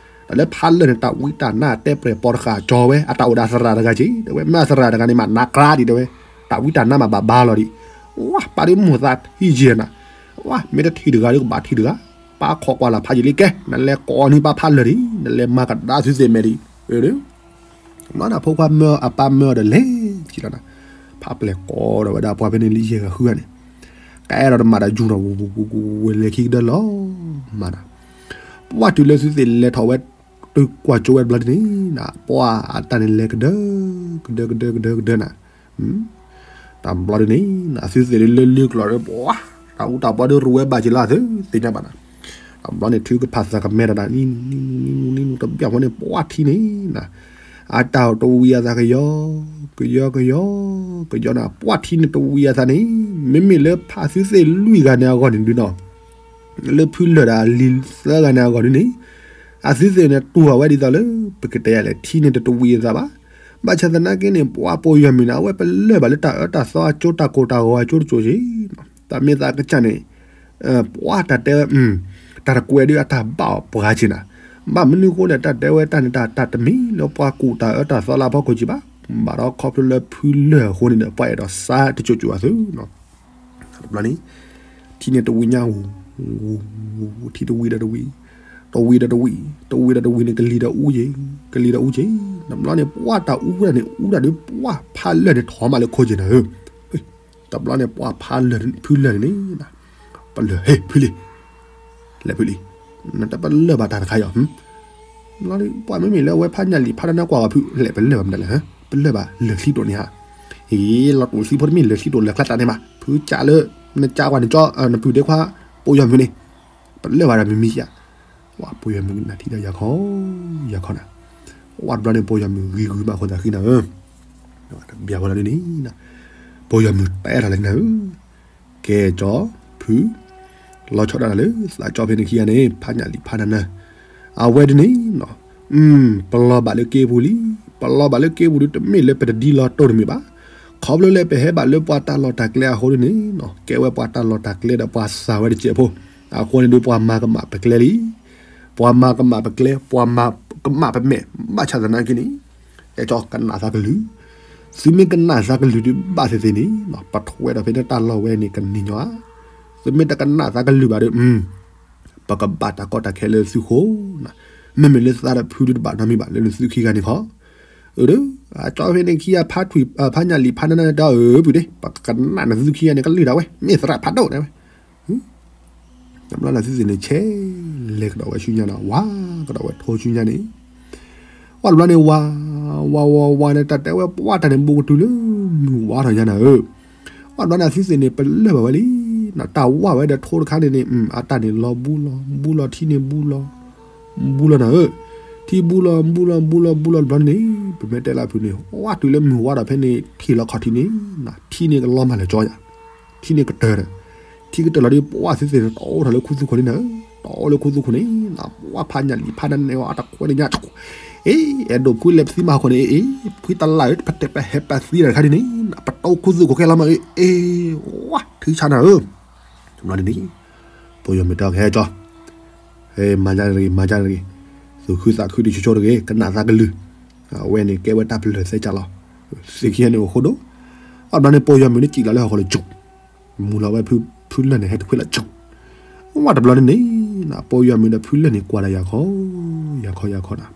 တၢ်လၢဖးလၢာ်န့ၣ် တၢ်ဝံတၢ်နါတဲပျဲၢ်ပိာ်တဃာ်ကၠီၤဝဲ အတၢ်အိၣ်ဒီးသရၣ်တဂၤက့ၤ တဲဝဲ မ့ၢ်သရၣ်တဂၤန့ၣ်မး နးကြါဒံးတဲဝဲ, တၢ်ဝံတၢ်နါမးဘၣ်ဘါလီၤဒံး, ဝါ ပၢ်ဒုးမိၢ်သးဟံးယဲၢ်နၤ, ဝါ မ့ၢ်တထံၣ်တဂၤဒုးကဘၣ်ထံၣ်တဂၤ, ပၢ်ခိးကွၢ်လၢ်ဖးယံာ်လံကဲ နလဲၤကိးန့ၢ်ပၢ်ဖးလၢာ်ဒံး နလဲၤမၤကဒါသုသ့ၣ်မဲာ်ဒံး, မ့ၢ်နၤဖိခွါမၢအပၢ်မၢအီၤဒီးလဲၤက့ၤလီၤနၤ, ဖးပျဲၢ်ကိးဒီးဝဲဒၣ်ပှၤဖဲန့ၣ်လံယဲၢ်ဂၤဃုဂၤန့ၣ်, ကအဲၣ်ဒိးတမၤဒီးယူၤနီၤ ဝဲလဲၤခံကဒၢလီၤ, မၤနၤ, ပှၢ်တုၤလၢသုသ့ၣ်လဲၤထီၣ်ဝဲ တုၤကွၢ်ကၠိဝဲတဘျီဒ်န့ၣ်နၤ ပှၢ်အတၢ်န့ၣ်လဲၤကဒၢ, ကဒၢကဒၢကဒၢကဒၢနၤ, တဘျီဒ်န့ၣ်နၤ သုသ့ၣ်ဒုးလၢလၢကျီၤဒီး ပှၢ် တၢ်အူတၢ်ပီဒုးရူဝဲဘၣ်က့ၤလၢသုသ့ၣ်ညါဘၣ်နၤ, တဘျီန့ၣ်ထုကဖၣ်သးကမဲဒီးနၤ နံၤနံၤနံၤနံၤနံၤနံၤနံၤ တဘၣ်ဝဲန့ၣ် ပှၢ်ထံန့ၣ်နၤ, အတၢ်တဝံၤအသးကယီ ကယီကယီ ကယီနၤ ပှၢ်ထံန့ၣ်တဝံၤအသးန့ၣ် မ့မ့ၢ်လၢဖးသုသ့ၣ်လွံၢ်ဂၤန့ၣ်အဂီၢ်န့ၣ်ဒုးနီၤ လၢဖုလၢာ်ဒီးအလံၤသၢဂၤန့ၣ်အဂီၢ်ဒုးန့ၣ်, အသုသ့ၣ်န့ၣ်တူၢ်အဝဲဒ်သိးလၢ ပကတဲယၤလဲၣ် ထံန့ၣ်တတဝံၤအသးဘၣ်. ဘၣ်ဆၣ်သနာ်က့န့ၣ် ပှၤပိာ်ယီၢ်မုၢ်န့ၣ် အဝဲပလၢၢ်ဘၣ်လၢတၢ်အၢတၢ်သီအကၠိတၢ်ကိၢ်တၢ်ဂီၤအကၠိတစိၤက့ၤ, တၢ်မ့ၢ်သးကစၢ်န့ၣ် ပှၤတၢ်တဲဝဲ တၢ်တကွဲးဒုးအတၢ်ဘၣ်အီၤပှၤက့ၤနၤ, ဘၣ်မနုၤအဃိလဲၣ် တၢ်တဲဝဲတၢ်န့ၣ် တၢ်တမ့ၢ်လၢပှၤကူၣ်တၢ်အၢတၢ်သီလၢအဖီခိၣ်က့ၤဘၣ်, ဘၣ်ဒီးခီဖျိလၢဖုလၢာ်အဃိန့ၣ်ဒီး ပှၤအဲၣ်ဒိးစါတစိၤစိၤအသုး တဘျီန့ၣ် ထံန့ၣ်တဝံၤညါ ထံတဝံၤဒီးတဝံၤ, တဝံၤဒီးတဝံၤ, တဝံၤဒီးတဝံၤန့ၣ် ကလံၤဒီးအူက့ၤ, ကလံၤဒီးအူက့ၤ, တဘျီန့ၣ် ပှၢ်တၢ်အူဝဲဒၣ်န့ၣ် အူဒၣ်ဒီးပှၢ်ဖးလၢာ်န့ၣ် ထီၣ်မးလၢခိက့ၤနၤဧၢ, တဘျီန့ၣ် ပှၢ်ဖးလၢာ် ဖုလၢာ်န့ၣ်န့ၣ် ပလၢၢ် ဟ့ၣ် ဖုလံၤ လဲၤဖုလံၤ, နတပလၢၢ်ဘၣ်တၢ်တခါအံၤ, ဘျီပှၢ်မ့မ့ၢ်လၢအဝဲဖးညၣ်လံာ်ဖးတၢ်န့ၣ်ကွၢ်ဂီၤဖု လဲၤပလၢၢ်ဘၣ်မတၤလဲၣ်, ပလၢၢ်ဘၣ်လၢာ်ချံတိာ်န့ၣ်ဧါ, ဟ့ၣ် လီၤတိာ်ချံဖိတမ့ၢ်လၢာ်ချံတိာ်လၢာ်ချါတၢ်န့ၣ်ဘၣ်, ဖုကးလၢ နကးကွၢ်နကၠီ နပုၢ်ဒ့ခွါ ပိာ်ယီၢ်မုၢ်န့ၣ် ပလၢၢ်ဘၣ်ဒီးမံၤမံၤဧါ, ဝဲပိာ်ယီၢ်မုၢ်နၢ်ထံဒီးယၤခီ ယၤခီနၤ, ဝဲတဘျီန့ၣ် ပိာ်ယီၢ်မုၢ်ဂံၤဂုၤမးအဃိသးဃံနၤဧၢ, တဘၣ်ဝဲလီၤဒ်န့ၣ် ပိာ်ယီၢ်မုၢ်တဲထီၣ်လၢနၤဧၢ, ကဲကၠီ ဖု လီၤဆီဒၣ်တၢ်လၢသးကၠီဖဲန့ၣ်ခံဂၤန့ၣ် ဖးညၣ်လံာ်ဖးနၤနၤ, အဝဲဒ်န့ၣ် ပလီၤဘၣ်လၢက့ပူၤလံ, ပလီၤဘၣ်လၢက့ပူၤဒုးတမ့ၢ်လၢပတဒ်လီၤတိၢ်တမ့ၢ်ဘၣ်, ခီဖျိလၢပဟဲဘၣ်လၢပှၤတၢ်လီၢ်တၢ်ကျဲအဃိဒ်န့ၣ် ကဲဝဲပှၤတၢ်လီၢ်တၢ်ကျဲဒီးပှၤစၢ်ဝဲတစဲးဖိ, အဃိန့ၣ်ဒုးပှၤမၤကမၣ်ပကျဲလံ, ပှၤမၤကမၣ်ပကျဲ ပှၤမၤကမၣ်ပမဲာ် ဘၣ်ဆၣ်သနာ်က့န့ၣ် ကဲကၠီကနၣ်သးကလုၢ်, သုမ့ၢ်ကနၣ်သးကလုၢ်ဒုးဘၣ်သ့ၣ်သ့ၣ်န့ၣ် ပထွဲဒီးဖဲန့ၣ်တၢ်လီၢ်ဝဲန့ၣ်ကန့ၢ်ညီဧါ, သုမ့ၢ်တကနၣ်သးကလုၢ်ဘၣ်ဒီး ပကဘၣ်တၢ်ကီတၢ်ခဲလၢသုဃိ, မ့မ့ၢ်လၢသးဒီးဖုဒုးတဘၣ်နီတမံၤဘၣ်လၢနသုခံဂၤန့ၣ်ခီ, အၢ ဒီး အကၠီဖဲန့ၣ်ခံဂၤဖးထွံၣ် ဖးညၣ်လံာ်ဖးနၤနၤတၢ်အၢ ပုၢ်ဒ့ ပကကနၣ်နသုခံဂၤန့ၣ်ကလုၢ်ဒၣ်ဝဲ မ့ၢ်သရၣ်ဖးဒိၣ်တဲဝဲ တဘျီန့ၣ်သုသ့ၣ်န့ၣ်ဆဲးလဲၤကဒီးဝဲဆူညါနီၤ ဝါကဒီးဝဲထိဆူညါန့ၣ်, ဝဲတဘျီန့ၣ်ဝါ, ဝါဝါဝါန့ၣ် တၢ်တဲဝဲပှၢ်တၢ်န့ၣ် ဘူးကတုၤလၢမုၢ်ဝါထီၣ်ညါနၤဧၢ, ဝဲတဘျီန့ၣ်သုသ့ၣ်န့ၣ် ပလၢၢ်ဘၣ်ဝဲလံ, တၢ်ဝါဝဲဒီးထိတခါန့ၣ်န့ၣ် အတၢ်န့ၣ်လီၤဘူးလီၤ ဘူးလီၤထံန့ၣ်ဘူးလီၤ, ဘူးလီၤနၤဧၢ, ထံဘူးလီၤ ဘူးလီၤ ဘူးလီၤ ဘူးလီၤတဘျီန့ၣ် ပမ့ၢ်တဲလၢဖုန့ၣ် ဝဲတုၤလၢမုၢ်ဝါထီၣ်ဖဲန့ၣ် ထံၣ်လီၤခီၣ်ထံးန့ၣ်, ထံန့ၣ်ကလီၤမၢ်လၢာ်ကၠီယၤ ထံန့ၣ်ကတၢၢ်ဒီး, ထံကတၢၢ်လီၤဒီး ပှၢ်သုသ့ၣ်န့ၣ်တအိၣ်ထီၣ်လၢခူသူၣ်ခိၣ်န့ၣ်နၤ, တအိၣ်လၢခူသူၣ်ခိၣ်န့ၣ်, ပှၢ်ဖးညၣ်လံာ်ဖးနၤန့ၣ် အတခွဲးန့ၣ်ညါ, အ့ အဲၣ်ဒိးဖုလဲၤပသံမၤဟီၣ်ခိၣ်န့ၣ် အ့ ဖုတလၢ်ဧၢ ပတဲပဟဲပသံတၢ်တခါဒ်န့ၣ်, ပတအိၣ်ခူသူၣ်ခိၣ်ခဲလီၤမး အ့ အ့ ဝါ ထုဆါနၤဧၢ, တဘျီန့ၣ် ပိာ်ယီၤမုၣ်တဲကဟဲကၠီ မၤယါတဂ့ၤ မၤယါတဂ့ၤ, သူၣ်ခုသးခုဒ်ဆိဆိတဂ့ၤ ကနၣ်သးကလုၢ်, အဝဲန့ၣ်ကဲဝဲတၢ်ပလၢၢ်သဲကၢ်လီၤ, သုခံဂၤန့ၣ်အိၣ်ဃိဒိၣ်, အဘျီန့ၣ် ပိာ်ယီၤမုၣ်န့ၣ်စံၣ်လီၤလၢဟီၣ်ခိၣ်လၢကၠူၣ်, မူလီၤဝဲဖုလၢၢ်န့ၣ် ဟဲတခွ့လၢကၠူၣ်, ဝဲတဘျီန့ၣ်န့ၣ်, ပိာ်ယီၤမုၣ်ဒီးဖုလၢၢ်န့ၣ် ကွၢ်ဒီးယၤခီ, ယၤခီယၤခီနၤ,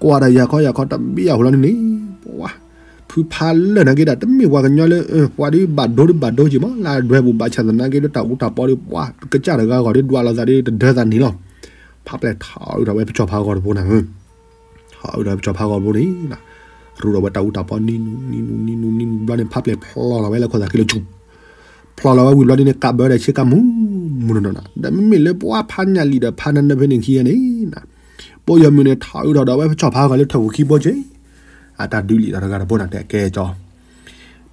ကွၢ်ဒီးယၤခီယၤခီတဘ့ၣ်အဟူလီၤန့ၣ်န့ၣ်, ပှၤ ဖုဖးလၢာ်နာ်က့ဒီး တမ့ၢ်ပှၤကညီလၢ ပှၤဒုးဘၣ်ဒိဒုးဘၣ်ဒိက့ၤမး လၢအဒွဲပူၤ ဘၣ်ဆၣ်သနာ်က့ဒီး တၢ်အူတၢ်ပီဒီး ပှၤကစၢ်တဂၤဂီၤဒီး ဒွးလိာ်သးဒီး တဒၢသးန့ၣ်လီၤ. ဖးပျဲၢ်ထီၣ်အုးထီၣ်ဝဲပစီၤဖးဂီၤတဘိန့ၣ် ထီၣ်အုးထီၣ်ဝဲပစီၤဖးဂီၤတဘိန့ၣ် ရူးထီၣ်ဝဲတၢ်အူတၢ်ပီ နံၤနူၤ နံၤနူၤ နံၤနူၤ ဘျီန့ၣ် ဖးပျဲၢ်ဖျီလီၤဝဲလၢခိၣ်သးခံလၢဆူၣ် ဖျီလီၤဝဲဝံၤဘျီဒ်န့ၣ် ကးဘၢဒီးဆ့ကၤမူၤမူၤနီၢ်နီၢ်နီၤ ဒီးမ့မ့ၢ်လၢပှၤဖးညၣ်လံာ်ဒီးဖးနၢနၢဖဲန့ၣ်ခံဂၤန့ၣ် ပိာ်ယီၤမုၢ်န့ၣ် ထီၣ်အုးထီၣ်ဒီးဝဲပစီၤဖးဂီၤလၢထၢၣ်ပူၤခံဘိက့ၤ အတၢ်ဒုးလံာ်တၢ်တဂၤတဘိန့ၣ် တဲကဲကၠီ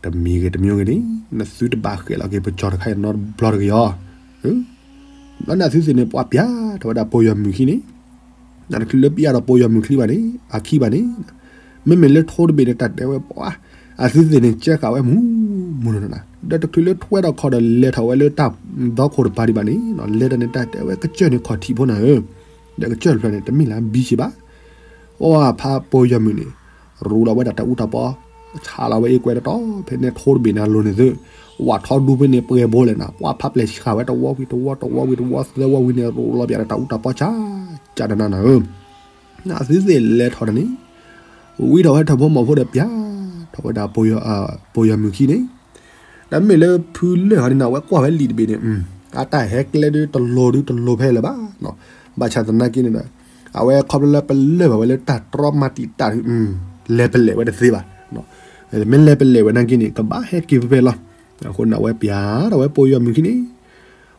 တမံၤဂ့ၤတမံၤဂ့ၤန့ၣ် နသုတဘၣ်ဃဲးလီၤက့ၤပစီၤတခါအံၤနီတဘျီတဂ့ၤအီၤ ဘျီန့ၣ်အသုသ့ၣ်န့ၣ် ပှၤပျၢ်ထီၣ်ဝဲဒၣ်ပိာ်ယီၤမုၢ်ခံန့ၣ် တချုးလၢပျၢ်ထီၣ်ပိာ်ယီၤမုၢ်ခံဘၣ်န့ၣ် အခံဘၣ်န့ၣ် မ့မ့ၢ်လၢထိတဘ့ၣ်န့ၣ် တၢ်တဲဝဲပှၤ အသုသ့ၣ်န့ၣ် ကဲဃာ်ဝဲမူၤမူၤနီၢ်နီၢ်နီၤ ဒီးတချုးလၢထွဲထီၣ်ခီၣ်ဒီးလဲၤထီၣ်ဝဲလၢတၢ်ဒီခိၣ်တပၤဒံးဘၣ်န့ၣ် လဲၤတၢ်န့ၣ် တၢ်တဲဝဲကစၢၢ်န့ၣ်ခီၣ်ထံးဖိနၤဧၢ ဒီးကစၢၢ်တဖျၢၣ်န့ၣ် တမ့ၢ်လၢဘံဆ့ဘၣ် အိၣ်ဖးပိာ်ယီၤမုၢ်န့ၣ် ရူးလီၤဝဲဒၣ်တၢ်အူတၢ်ပီ ဆးလီၤဝဲအ့ကွဲတတီၤ ဖဲန့ၣ်ထိတဘ့ၣ်န့ၣ်အလိၤန့ၣ်သု ဝးထီဒူဖဲန့ၣ်ပှဲၤဘိလဲၣ်နၤ ပှၤဖးပျဲၢ်ဆးဝဲတဝီဝံၤတဝီ တဝီဝံၤတဝီ သၢဝီဝံၤန့ၣ် ရူးလီၤပၠးဒီးတၢ်အူတၢ်ပီဆး ကၢ်တနၤနၤဧၢ အသုသ့ၣ်လဲၤထီၣ်တၢ်န့ၣ် ဝံထီၣ်ဝဲထၢၣ်ဖိမီၤဖိဒီးပျၢ်ထီၣ်ဝဲဒၣ် ပိာ်ယီၤမုၢ်ခံန့ၣ် ဒီးမ့ၢ်လၢဖုလၢာ်ဟီန့ၣ် အဝဲကွၢ်ဝဲလံာ်တဘ့ၣ်န့ၣ် အတၢ်ဟဲကျဲဒုးတလိၤဒုးတလိၤဖဲလၢၤဘၣ် ဘၣ်ဆၣ်သနာ်က့န့ၣ်ဒီး အဝဲခီဖျိလၢပလၢၢ်ဘၣ်ဝဲလၢတၢ်တြီမၤတံာ်တာ်ဒုး လဲၤပလဲာ်ဝဲတသ့ဘၣ် မ့ၢ်လဲၤပလဲာ်ဝဲနာ်က့န့ၣ် ကဘၣ်ဟဲက့ၤဖဲဖဲလီၤ အဃိန့ၣ် အဝဲပျၢ်ထီၣ်ဝဲပိာ်ယီၤမုၢ်ခံန့ၣ်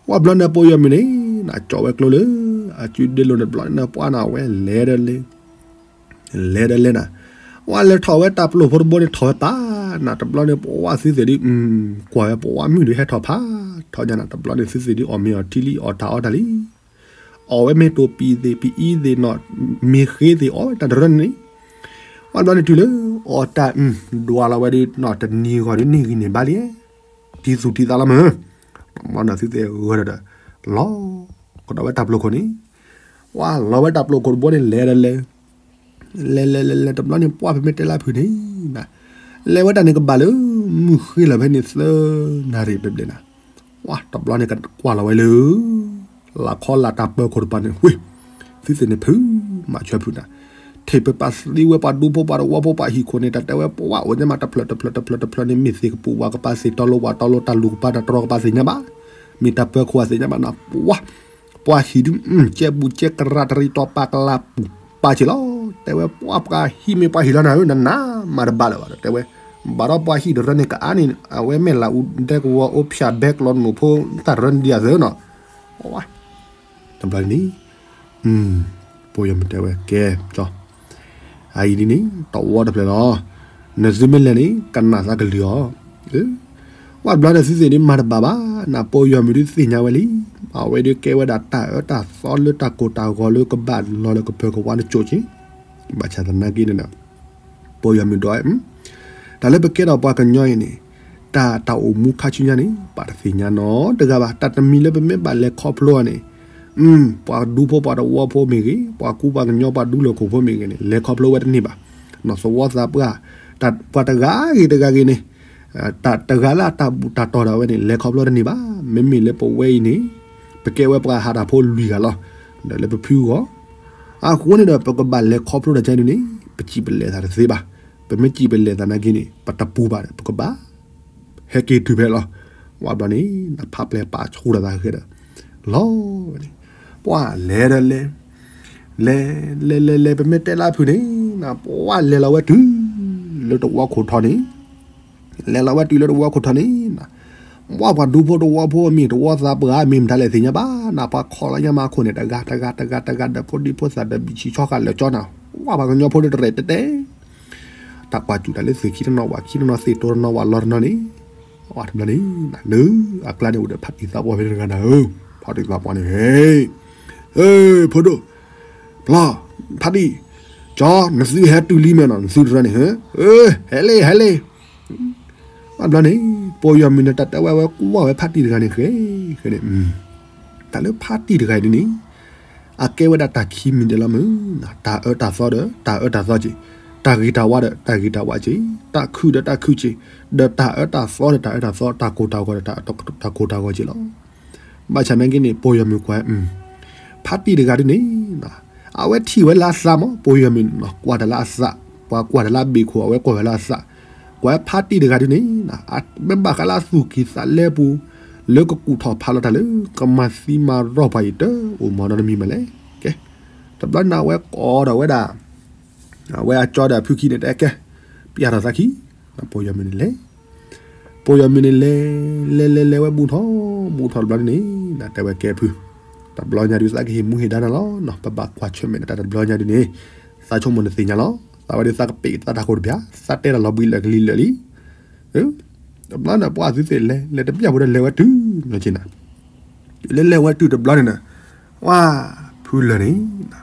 ဝံၤဘျီန့ၣ်ပိာ်ယီၤမုၢ်န့ၣ် နကၠီဝဲကျိလၢ အစုဒ့လိၤန့ၣ်ဘျီန့ၣ် ပှၤန့ၣ် အဝဲလဲၤဒီးလဲၤ လဲၤဒီးလဲၤနၤ ဝံၤလဲၤထီၣ်ဝဲတၢ်ပျိာ်ဖိတဘိန့ၣ် ထီၣ်ဝဲပာ်နၤ တဘျီန့ၣ် ပဝဲသုသ့ၣ်ဒုး ကွၢ်ဝဲပဝဲမုၣ်ဒုးဟဲထီၣ်ဖးထီညါနၤ တဘျီန့ၣ် သုသ့ၣ်ဒုးအီၣ်မ့ၤအီထံလံ အီၣ်တၢ်အီတၢ်လံ အီၣ်ဝဲမ့ၢ်တိၢ်ပံၤသ့ၣ် ပအံသ့ၣ်နီၣ် မ့ၢ်ဃ့သ့ၣ် အီၣ်ဝဲတၢ်တရၢန့ၣ် ဝံၤဘျီန့ၣ်တုၤလၢ အီၣ်တၢ် ဒွးလီၤဝဲဒုး တနံၤဂီၤဒုးန့ၢ်ဂံၢ်န့ၢ်ဘါလံ တံၤသူၣ်တံၤသးလီၤမး မ့ၢ်နသုသ့ၣ်ဂၢၢ်ဒီး လီၤကဒီးဝဲတၢ်ပျိာ်ခိၣ်န့ၣ် ဝံၤလီၤဝဲတၢ်ပျိာ်ခိၣ်တဘိန့ၣ် လဲၤဒီးလဲၤ လဲၤလဲၤလဲၤလဲၤတဘျီန့ၣ် ပှၢ်ဖဲမ့ၢ်တဲလၢဖုန့ၣ် လဲၤဝဲတၢ်န့ၣ်ကဘၣ်လၢ မုၢ်ဃ့လီၤဖဲန့ၣ်သၢနၣ်ရံၣ်ဘျဲၣ်ဘျဲၣ်နၤ ဝံၤတဘျီန့ၣ်ကကွၢ်လီၤဝဲလၢ လၢခီလၢ်တၢ်ပၢခိၣ်တပၤန့ၣ် ဝ့ၢ် သုသ့ၣ်န့ၣ်ဖု မၤဆၢဖုနၤ ထံၣ်ပပာ်သံဝဲပှၤဒူဖိပှၤတဝီဖိပှၤဟံၣ်ခိၣ်န့ၣ် တၢ်တဲဝဲပှၤအိၣ်ညါမးတဖျၢၣ်တဖျၢၣ်တဖျၢၣ်တဖျၢၣ်န့ၣ် မ့ၢ်သ့ၣ်ကပူၤဝၤကပၤသ့ၣ်တီလိဝၤတီလိတၢ်လူၢ်ကပၤတၢ်တြီကပၤသ့ၣ်ညါဘၣ် မ့ၢ်တၢ်ပၢခိၣ်အသ့ၣ်ညါဘၣ်နၤ ပှၤ ပှၤဟံၣ်ဒုး ကဲဘူးကဲကရၢတရံးတီပာ်ကလၤပူၤပာ်ဆ့ၣ်လီၤ တဲဝဲပှၤပှၤဟံၣ်မ့ၢ်ပှၤဟံၣ်လီၤနၤဧၢ နနၤမၤတဘၣ်လၢၤဘၣ်ဒီး တဲဝဲ ဘၣ်ဒီးပှၤဟံၣ်တရၢန့ၣ် ကအါန့ၣ် အဝဲမဲာ်လၤအူဒဲကဝီၤအိၣ်ဖၠၣ်ဘဲကျီနူာ်ဖိ တၢ်ရၢန့ၣ်ဒ်အသၢနီၤ ဝါ တဘျီန့ၣ် ပိာ်ယီၤမုၢ်တဲဝဲ ကဲ ကၠီ အအံၤဒ်န့ၣ် တဝီတဖျၢၣ်လီၤ နသုမ့ၢ်လဲၤန့ၣ် ကနၣ်သးကလုၢ်အီၤ ဝံၤဘျီန့ၣ်သုသ့ၣ်ဒုးမၤတဘၣ်ဘၣ် နပိာ်ယီၤမုၢ်ဒုးသ့ၣ်ညါဝဲလံ အဝဲဒုးကဲဝဲဒၣ်တၢ်အၢတၢ်သီလၢတၢ်ကိၢ်တၢ်ဂီၤလၢကဘၣ်လီၤလၢကပၢၤကဝါတစိၢ်က့ ဘၣ်ဆၣ်သနာ်က့န့ၣ်ဒီး ပိာ်ယီၤမုၢ်ဒီး တၢ်လၢပကဲထီၣ်ပှၤကညီအံၤန့ၣ် တၢ်တၢ်အိၣ်မူခါဆူညါန့ၣ် ပှၤတသ့ၣ်ညါနီတဂၤဘၣ် တၢ်တမံၤလၢပမ့ၢ်ဘၣ်လဲၤခီဖျိအီၤန့ၣ် ပှၤဒူဖိပှၤတဝီဖိမ့ၢ်ဂ့ၤ ပှၤကူပှၤကညီပှၤဒူလိာ်ခိၣ်ဖိမ့ၢ်ဂ့ၤန့ၣ် လဲၤခီဖျိဝဲတန့ၢ်ဘၣ် နီၢ်သဝီသးပှၢ် ပှၤတဂၤဂ့ၤတဂၤဂ့ၤန့ၣ် တၢ်တဂၤလၢအတၢ်ဘူၣ်တၢ်တီၤဒၣ်ဝဲန့ၣ် လဲၤခီဖျိတန့ၢ်ဘၣ် မ့မ့ၢ်လၢပဝဲအံၤန့ၣ် ပကဲဝဲပှၤဟးတၢ်ဖိလွံၢ်ဂၤလီၤ ဒီးလၢပဖုဂီၢ် အဃိန့ၣ်ဒီး ပကဘၣ်လဲၤခီဖျိတၢ်ကဲဒုးန့ၣ် ပစံးပလဲၤသးတသ့ဘၣ် ပမ့ၢ်စံးပလဲၤသးနာ်က့န့ၣ် ပတပူၤဘၣ်ဒီး ပကဘၣ် ဟဲက့ၤတုၤဖဲလီၤ ဝံၤဘျီန့ၣ် နဖးပျဲၢ်ပာ်ဆူၣ်ထီၣ်သးဃဲဒီး လီၤဝဲန့ၣ် ပှၤလဲၤဒီးလဲၤ လဲၤ လဲၤလဲၤလဲၤ ပမ့ၢ်တဲလၢဖုန့ၣ် နပှၤလဲၤလီၤဝဲတုၤ လၢတဝီခိၣ်ထီန့ၣ် လဲၤလီၤဝဲတုၤလၢတဝီခိၣ်ထီန့ၣ် ပှၤပှၤဒူဖိတဝီဖိမ့ၢ်တဝီသးပှၢ်မ့ၢ်မတၤလဲၣ်သ့ၣ်ညါဘၣ် နပှၤခီလီၤညါမးခိၣ်န့ၣ် တဂၤတဂၤတဂၤတဂၤ ဒီးဖိဒံဖိသၣ်ဒီးဘံၣ်ဆံးဆီဃာ်လၢာ်ကၠီနၤ ပှၤပှၤကညီဖိဒုးတရဲၣ်တဲတဲ တၢ်ကွၢ်စူၣ်တၢ်လၢသ့ၣ်ခံတနီၤဝၣ်ခံတနီၤသ့ၣ်တိၤတနီၤဝၣ်လီၤတနီၤန့ၣ် ဝံၤတဘျီန့ၣ် လၢအကျါန့ၣ်အိၣ်ဒီးဖါတံၢ်သးပှၢ်ဖဲန့ၣ်တဂၤနၤဧၢ ဖါတံၢ်သးပှၢ်န့ၣ် ဟဲ ဖိဒိၣ် ဖျီ ဖါတံၢ် ကၠီ နသုဟဲတုၤလံမ့ၢ်နီၤ နသုတရၢန့ၣ် ဟဲလံ ဟဲလံ ဝံၤတဘျီန့ၣ် ပိာ်ယီၤမုၢ်န့ၣ် တၢ်တဲဝဲဝဲကွၢ်ဝဲဖါတံၢ်တဂၤန့ၣ်ဃဲ ဃဲန့ၣ် တၢ်လၢဖါတံၢ်တဂၤအံၤဒ်န့ၣ် အကဲဝဲဒၣ်တၢ်ခံမံၤဒဲးလီၤမုၢ် တၢ်အၢတၢ်သီဒီး တၢ်အၢတၢ်သီက့ၤ တၢ်ဂ့ၤတၢ်ဝါဒီး တၢ်ဂ့ၤတၢ်ဝါက့ၤ တၢ်ခုၣ်ဒီးတၢ်ခုၣ်က့ၤ ဒီးတၢ်အၢတၢ်သီဒီးတၢ်အၢတၢ်သီ တၢ်ကိၢ်တၢ်ဂီၤဒီးတၢ်ကိၢ်တၢ်ဂီၤက့ၤလီၤ. ဘၣ်ဆၣ်နာ်က့န့ၣ် ပိာ်ယီၤမုၢ်ကွၢ် ဖါတံၢ်တဂၤဒ်န့ၣ် အဝဲထံၣ်ဝဲလၢအသးမး ပိာ်ယီၤမုၢ်န့ၣ် ကွၢ်တၢ်လၢအသး ပှၤကွၢ်တၢ်လၢအဘ့ၣ်ခိၣ် အဝဲကွၢ်ဝဲလၢအသး ကွၢ်ဖါတံၢ်တဂၤဒုန့ၣ် မ့ၢ်ဘၣ်ဃးလၢအသူၣ်ကံၢ်သးလဲပူၤ လၢကကူၣ်ထီၣ်ဖးလီၤတၢ်လၢ ကမၤသံမၤရီၢ်ပှၤအံၤတအိၣ်မးနီတမံၤမးလဲၣ်. ကဲ, တဘျီန့ၣ်အဝဲကိးဒီးဝဲဒၣ် အဝဲအကၠီဒီးအဖုခံန့ၣ်တဲကဲ, ပျၢ်ထီၣ်သးခံ, ပယီၤမုၣ်န့ၣ်လဲၤ ပယီၤမုၣ်န့ၣ်လဲၤ လဲၤလဲၤလဲၤဝဲဘူးထီၣ် ဘူးထီၣ်တဘျီန့ၣ် တဲဝဲကဲဖု, တဘျီညါဒုးသးကဟ့ၣ်မူဟ့ၣ်ဒါနၤလီၤ, ပဘၣ်ကွၢ်ဆၢၣ်မဲာ်နတၢ်တဘျီညါဒုးန့ၣ်, သးဆိကမိၣ်နသ့ၣ်ညါလီၤ, သးဝဲဒုးသးကပ့ၢ်သးတၢ်ကိးတပျၢ်, သးတဲတၢ်လီၤဘှံးလၢာ်ကလံၤလၢာ်လံ. တဘျီန့ၣ်ပှၤသုသ့ၣ်လဲၤ လဲၤတပျၢ်ဖိဒီးလဲၤဝဲတုၤနီၢ်က့နၤ, လဲၤလဲၤဝဲတုၤတဘျီန့ၣ်, ဝါ, ဖုလၢာ်န့ၣ်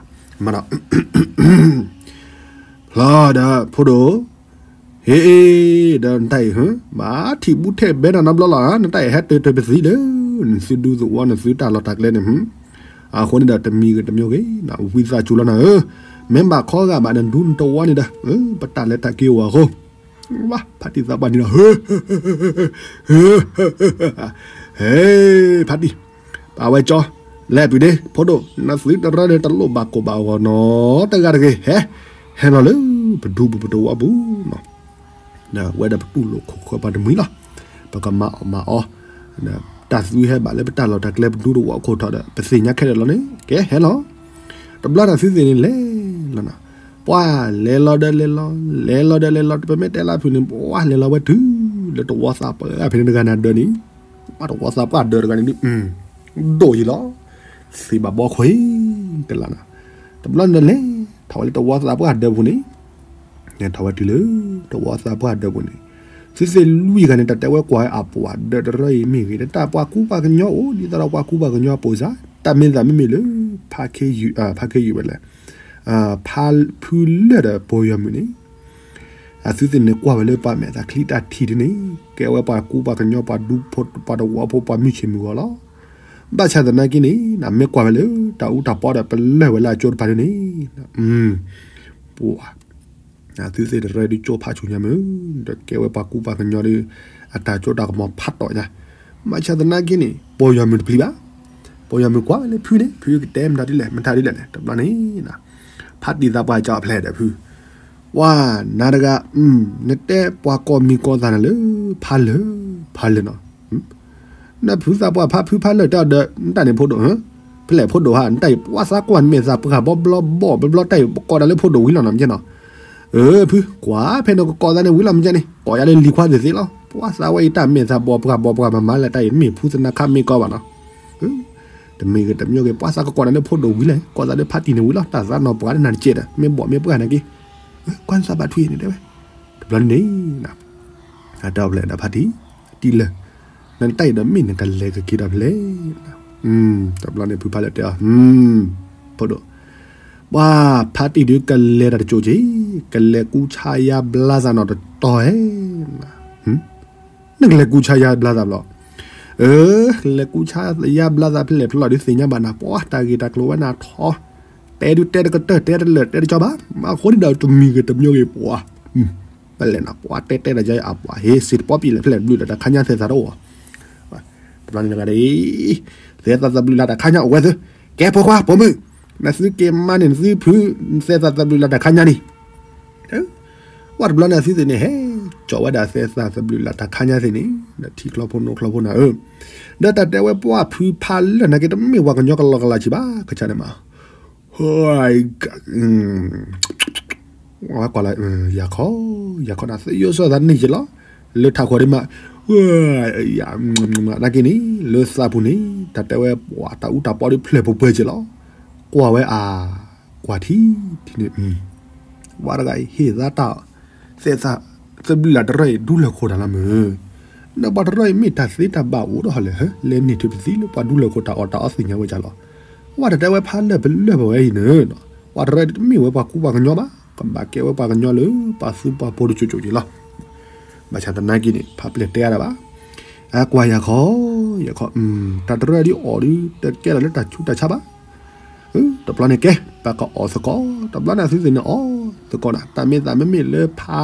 မၤဒီး ဖျီဒီးဖိဒိၣ်, ဟ့ၣ်, ဒီးနတၢ်အံၤ မၤထံၣ်ဘူးထဲဘဲနၤနီတဘျီလီၤ, နတၢ်အံၤဟဲတၢၤတၢၤပသံလၢ နသုဒူသဝီနသုတၢ်လီၢ်တၢ်ကျဲန့ၣ်, အဃိန့ၣ်ဒီးတမံၤဂ့ၤတမံၤဂ့ၤ ဝံသးစူၤလီၤနၤဧၢ, မ့ၢ်ဘၣ်ခီဂာ်ဘၣ်နဒူနတဝီန့ၣ်ဒီး ပတၢ်လဲၤတၢ်က့ၤအိၣ်အဃိ, ဝါ, ဖါတံၢ်သးပှၢ်န့ၣ်ဒီး ဟ့ၣ်, ဖါတံၢ်, ပာ်ဝဲကၠီ, လဲၤပုၢ်န့ၣ် ဖိဒိၣ် နသုတရၢန့ၣ်တလိၣ်ဘၣ်ကိၢ်ဘၣ်ဂီၤနီတဂၤတဂ့ၤ, ဟဲ, ဟဲလီၤလၢ ပဒူပူၤပတဝီပူၤ ဝဲဒီးပတူၢ်လိာ်ခိၣ်ဃၢၤပှၤတမှံၤလီၤ, ပကမၤအီၣ်မၤအီ, တၢ်သူဟဲဘၣ်လၢပတၢ်လီၢ်တၢ်ကျဲပဒူတဝီခိၣ်ထီၣ်ဒီး ပသ့ၣ်ညါခဲလၢာ်လီၤန့ၣ် ကဲဟဲလီၤ, တဘျီန့ၣ်သုသ့ၣ်န့ၣ်လဲၤလီၤနၤ, ပှၤလဲၤလီၤဒီးလဲၤလီၤ, လဲၤလီၤဒီးလဲၤလီၤ ပမ့ၢ်တဲလၢဖုန့ၣ် ပှၤလဲၤလီၤဝဲတုၤ လၢတဝီသးပှၢ်ဖဲန့ၣ်တဂၤန့ၣ်ဒၢးန့ၣ်, ပှၤတဝီသးပှၢ်ဒၢးတဂၤန့ၣ်ဒုး ဒိၣ်ယံၤလီၤ, သ့ဘၣ်ဘီခွံ, ကလးနၤ, တဘျီန့ၣ်လဲၤ ထီၣ်ဝဲလၢတဝီသးပှၢ်ဒၢးပူၤန့ၣ်, ထီၣ်ဝဲတုၤလၢ တဝီသးပှၢ်ဒၢးပူၤန့ၣ်, သုသ့ၣ်လွံၢ်ဂၤန့ၣ် တၢ်တဲဝဲကွၢ်ဝဲအပှၤဒၢးတရၢအံၤမ့ၢ်ဂ့ၤ တၢ်ပှၤကူပှၤကညီအိၣ် ဒ်သိးဒီးပှၤကူပှၤကညီအပိၢ်စါ, တၢ်မ့ၢ်သးမ့မ့ၢ်လၢ ဖါခ့ယုၢ်ဝဲလဲၣ်, ဖါဖုလၢာ်ဒီးပယီၤမုၣ်န့ၣ် အသုသ့ၣ်န့ၣ်ကွၢ်ဝဲလၢပှၤမဲာ်သးချံတၢ်ထံၣ်ဒ်န့ၣ် ကဲဝဲပှၤကူပှၤကညီ ပှၤဒူဖိ ပှၤတဝီဖိ ပှၤမုၢ်ဆ့ၣ်မုၢ်ဂီၤလီၤ, ဘၣ်ဆၣ်သနာ်က့န့ၣ် မ့ၢ်ကွၢ်ဝဲလၢ တၢ်အူတၢ်ပီဒီးပလၢၢ်ဝဲလၢအကၠိတဖၣ်ဒ်န့ၣ်, ပှၤ သုသ့ၣ်တရၢဒုးကၠိဖးဆူၣ်ညါမုၢ်, ဒီးကဲဝဲပှၤကူပှၤကညီဒီး အတၢ်စိတၢ်ကမီၤဖးတီၢ်ညါ, ဘၣ်ဆၣ်သနာ်က့န့ၣ် ပယီၤမုၣ်တပျံၤဘၣ်, ပယီၤမုၣ်ကွၢ်လၢဖုန့ၣ် ဖုကတဲမတၤဒ်လဲၣ် မတၤဒ်လဲၣ်န့ၣ် တဘျီန့ၣ် ဖါတံၢ်သးပှၢ်ကၠီအဖျဲၣ်ဒီးဖု, ဝါ, နၤတဂၤ, နတဲပှၤကိးမံၤကိးသးနၤလၢ ဖါလၢာ်, ဖါလၢာ်နီၤ နဖုသးပှၢ်ဖါဖုဖါလၢာ်တဲအီၤဒီး နတၢ်န့ၣ်ဖိဒိၣ်, ဖဲလဲၣ်ဖိဒိၣ်ဧါ နတၢ်အံၤ ပှၤသးကွၢ်မဲာ်သးပှၢ်ဘီဘျီဘီဘျီတၢ်အံၤ ကိးတၢ်လၢဖိဒိၣ်ဝံၤလီၤနီၤ မ့ၢ်နီၤ, အၢ ဖု ကွၢ်ဖဲန့ၣ်ကကိးသးန့ၣ်ဝံၤလီၤ မ့ၢ်န့ၣ် ကိးယၤလၢလံၤခွါသ့ၣ်သ့ၣ်လီၤ ပှၤသးဝဲအံၤတၢ်မဲာ်သးဘီပှၢ်ဘီပှၢ်မၤမၤလၢတၢ်အံၤ မ့ၢ်ဖုသနါခါမ့ၢ်ကီဘၣ်နီၤ, တမ့ၢ်ဂ့ၤတမ့ၢ်ဂ့ၤ ပှၤသးကကိးတၢ်လၢဖိဒိၣ်ဝံၤလဲၣ် ကိးသးလၢဖါတံၢ်န့ၣ်ဝံၤလီၤ တၢ်သးနီၢ်ပှၤလၢနၤတကဲးဒီး မ့ၢ်ဘီၣ်မ့ၢ်ပှၢ်န့ၣ်က့ ကွၢ်သးဘၣ်ထွံၣ်န့ၣ်တဲဝဲ, တဘျီန့ၣ် အတဲအီၤဖဲလဲၣ်ဒီးဖါတံၢ်, တံၢ်လၢာ်, နတၢ်အံၤဒီးမ့ၢ်နကလဲၤကက့ၤဒီးဖဲလဲၣ်, တဘျီန့ၣ်ဖုဖါလၢာ်တဲအီၤ, ဖိဒိၣ်, ပှၤဖါတံၢ်ဒုးကလဲၤတၢ်တကၠိက့ၤ, ကလဲၤကူဆါယါဘျါသးနီၢ်တတီၤဧဲ, နကလဲၤကူဆါယါဘျါသးဘျီ, အၢ, လဲၤကူဆါယါဘျါသးဖဲလဲၣ်ဖဲလဲၣ်ဒုးသ့ၣ်ညါဘၣ်နၤ ပှၤတၢ်ဂ့ၢ်တၢ်ကျိၤဝဲနၤထီၣ်, တဲဒုးတဲတကတၢၢ်တဲတလၢာ်တဲတကၠီဘၣ်, မ့ၢ်အဃိန့ၣ်ဒီးတမံၤဂ့ၤတမံၤဂ့ၤပှၤ ပလဲၣ်နီၤ ပှၤတဲတဲတၢ်ယါအပှၤဟ့ၣ် စံးတပီပံၤလဲၣ်ဖဲလဲၣ်ဘျုးလၢတၢ်ခါညါသဲသးတအိၣ်, တဘျီန့ၣ်တဂၤဒ်အံၤ, သဲသးသဘျုးလၢတၢ်ခါညါအိၣ်ဝဲသု, ကဲဖိခွါ ပိာ်မုၣ်, နသုက့ၤမါန့ၣ်နသုဖု, သဲသးသဘျုးလၢတၢ်ခါညါန့ၣ်, ဝဲတဘျီန့ၣ်သုသ့ၣ်န့ၣ် ဟဲကၠီဝဲဒၣ်သဲသးသဘျုးလၢတၢ်ခါညါသ့ၣ်န့ၣ်, ဒီးထံချီဖိနိချီဖိနၤဧၢ, ဒီးတၢ်တဲဝဲပှၤဖုဖါလၢာ်နာ်က့တမ့ၢ်ပှၤကညီကလီကလီဆံးဘၣ် ကဆါန့ၣ်မး ဟိ, ဝဲကွၢ်လၢ ယၤခီ, ယၤခီနၤ သယိၣ်စီသးန့ၢ်က့ၤလီၤ, လၢထးခိၣ်ဒ်မး, နာ်က့န့ၣ် လၢသးပူၤန့ၣ် တၢ်တဲဝဲပှၤတၢ်အူတၢ်ပီဒ်ဖျၢၣ်ပှဲၤပှဲၤက့ၤလီၤ, ကွၢ်ဝဲအါ, ကွၢ်ထံထံန့ၣ်, ဝဲတဂၤအံၤဟ့ၣ်သးတၢ် သဲသးသဘျုးလၢတရၢၣ်အံၤ ဒူလၢာ်ခိၣ်တၢ်လီၤမုၢ်, ဒီးပှၤတရၢၣ်အံၤမ့ၢ်တၢ်သ့တၢ်ဘၣ်အိၣ်ဒီးဟီလဲၣ်, လဲၤန့ၢ်ထံပသံလၢပှၤဒူလၢာ်ခိၣ်တၢ်အီၣ်တၢ်အီသ့ၣ်ညါဝဲဒ်လီၤ, ဝဲတၢ်တဲဝဲဖါလၢာ်ပလၢာ်ပဝဲအံၤန့ၣ်, ပှၤတရၢၣ်တမ့ၢ်ဝဲပှၤကူပှၤကညီဘၣ်, ကဘၣ်ကဲဝဲပှၤကညီလၢ ပှၤသူပှၤဖိတကၠိကၠိက့ၤလီၤ, ဘၣ်ဆၣ်သနာ်က့န့ၣ် ဖါပျဲၢ်တဲအါဒၣ်ဘၣ်, အကွၢ်ယၤခီ, ယၤခီ, တၢ်တရၢၣ်ဒ်အီၣ်ဒုး တကဲထီၣ်လၢတၢ်ဆူးတၢ်ဆါဘၣ် တဘျီန့ၣ်ကဲ ပကအီၣ်သကိး, တဘျီန့ၣ်သုသ့ၣ်န့ၣ်အီၣ်သကိးနၤ, တၢ်မ့ၢ်သးမ့မ့ၢ်လၢဖါ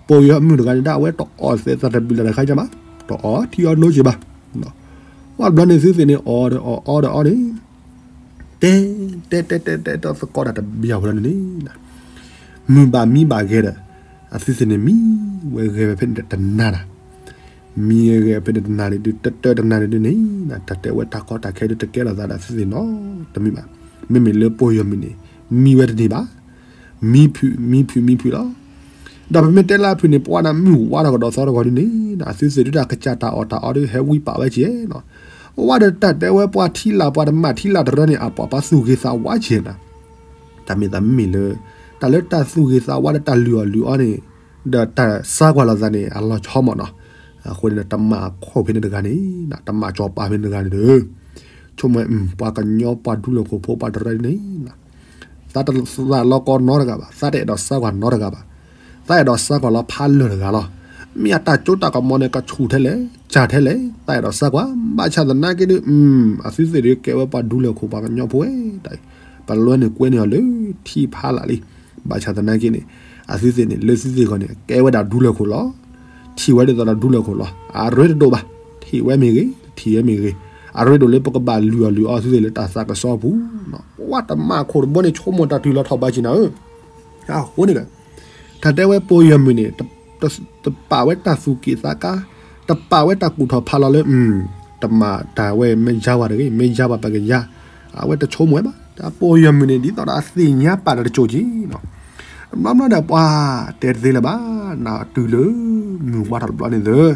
ပိာ်ယီၤမုၣ်တဂၤန့ၣ်ဒၣ် အဝဲတအီၣ်သဲသးသဘျုးလၢတၢ်ခါညါဘၣ်, တအီၣ်ထံအီနိက့ၤဘၣ်, ဝဲတဘျီန့ၣ်သုသ့ၣ်န့ၣ်အီၣ်ဒီးအီၣ်အီဒီးအီန့ၣ်, တဲ, တဲတဲတဲတဲတဲသကိးတၢ်တဘျီဝဲဒၣ်န့ၣ်န့ၣ်, မုၢ်ဘၣ်မံဘၣ်ဂဲၤဒီး အသုသ့ၣ်န့ၣ်မံဝဲဂဲၤဝဲဖဲန့ၣ်တနၤနၤ, မံဂဲၤဖဲန့ၣ်တနၤန့ၣ်ဒုး တတၢတနၤန့ၣ်ဒုးန့ၣ် တၢ်တဲဝဲတၢ်ကီတၢ်ခဲဒုးတကဲထီၣ်သးဒီးအသုသ့ၣ်နီတမံၤဘၣ်. မ့မ့ၢ်လၢပီၢ်ယီၢ်မုၢ်န့ၣ် မံဝဲတန့ၢ်ဘၣ်, မံဖုးမံဖုးမံဖုးလီၤ. ဒီးပမ့ၢ်တဲလၢအဖုၣ်န့ၣ် ပှၤန့ၣ်မုၢ်ဝါထီၣ်ကဒီးသီတဂီၤဒုးန့ၣ် အသုသ့ၣ်ဒုးတၢ်ကစၢ်တၢ်အီၣ်တၢ်အီဒုးဟဲဝံပာ်ဝဲကဲနီၤ. ဝါဒီးတၢ်တဲဝဲပှၤထံလာ်ပှၤတမၤထံလာ်တရၢန့ၣ် အပှၤပှၤသူၣ်ဂ့ၤသးဝါကဲနီၤ. တၢ်မ့ၢ်သးမ့မ့ၢ်လၢ တၢ်လၢတၢ်သူၣ်ဂ့ၤသးဝါဒီးတၢ်လုၢ်အီၣ်လုၢ်အီန့ၣ် ဒီးတၢ်ဆါကွၢ်လိာ်သးန့ၣ် အလီၤဆီမးနီၤ. အဃိန့ၣ်ဒီး တမၤခိၣ်ဖဲန့ၣ်တဂၤန့ၣ် တမၤကၠီၤပၤဖဲန့ၣ်တဂၤန့ၣ်ဒီး ဆိကမိၣ် ပှၤကညီပှၤဒူလၢၢ်ခိၣ်ဖိပှၤတရၢန့ၣ် သးတသးလီၤကီနီတဂၤဘၣ်, သးတအဲၣ်ဒိးဆါကွၢ်နီတဂၤဘၣ်, သးအဲၣ်ဒိးဆါကွၢ်လီၤဖးလၢာ်တဂၤလီၤ. မ့ၢ်အတၢ်စိတၢ်ကမီၤန့ၣ် ကဆူၣ်ထဲလဲၣ် စၢ်ထဲလဲၣ် သးအဲၣ်ဒိးဆါကွၢ်, ဘၣ်ဆၣ်သနာ်က့ဒုး အသုသ့ၣ်ဒုးကဲဝဲပှၤဒူလၢၢ်ခိၣ်ပှၤကညီဖိဝဲတၢ်အံၤ ပလွဲန့ၣ်ကွဲန့ၢ်အီၤလၢထံဖးလၢ်လံ. ဘၣ်ဆၣ်သနာ်က့န့ၣ် အသုသ့ၣ်န့ၣ် လၢသုသ့ၣ်ဂီၢ်န့ၣ် ကဲဝဲဒၣ်ဒူလၢၢ်ခိၣ်လီၤ. ထံၣ်ဝဲဒ်သိးဒီးဒူလၢၢ်ခိၣ်လီၤ. အရ့တဒိၣ်ဘၣ်, ထံၣ်ဝဲမ့ၢ်ဂ့ၤ, ထံၣ်ဝဲမ့ၢ်ဂ့ၤ, အရ့ဒိၣ်လၢပကဘၣ်လုၢ်အီၣ်လုၢ်အီသုသ့ၣ်လၢတၢ်သးကစီပူၤ ပှၤတမၤခိၣ်တဘိန့ၣ် ဆိကမိၣ်တၢ်တုၤလီၤထီၣ်ဘၣ်က့ၤနၤဧၢ. အဃိန့ၣ်ဒီး တၢ်တဲဝဲပီၢ်ယီၢ်မုၢ်န့ၣ် တပာ်ဝဲတၢ်သူၣ်က့ၣ်သးကါ, တပာ်ဝဲတၢ်ကူၣ်ထီၣ်ဖးလီၤလၢ တမၤတၢ်ဝဲမ့ၢ်ယါဝဲတဂ့ၤ, မ့ၢ်ယါဘၣ်ပကယါ, အဝဲတဆိကမိၣ်ဝဲဘၣ်. တၢ်ပီၢ်ယီၢ်မုၢ်န့ၣ် ဒ်သိးဒီးအသ့ၣ်ညါပာ်တၢ်တစိၤက့ၤနီၤ. ဘျီဘျီဒီးပှၤတဲတသ့လၢၤဘၣ်, နတုၤလၢမုၢ်ဝါထီၣ်တဘျီန့ၣ်သၢ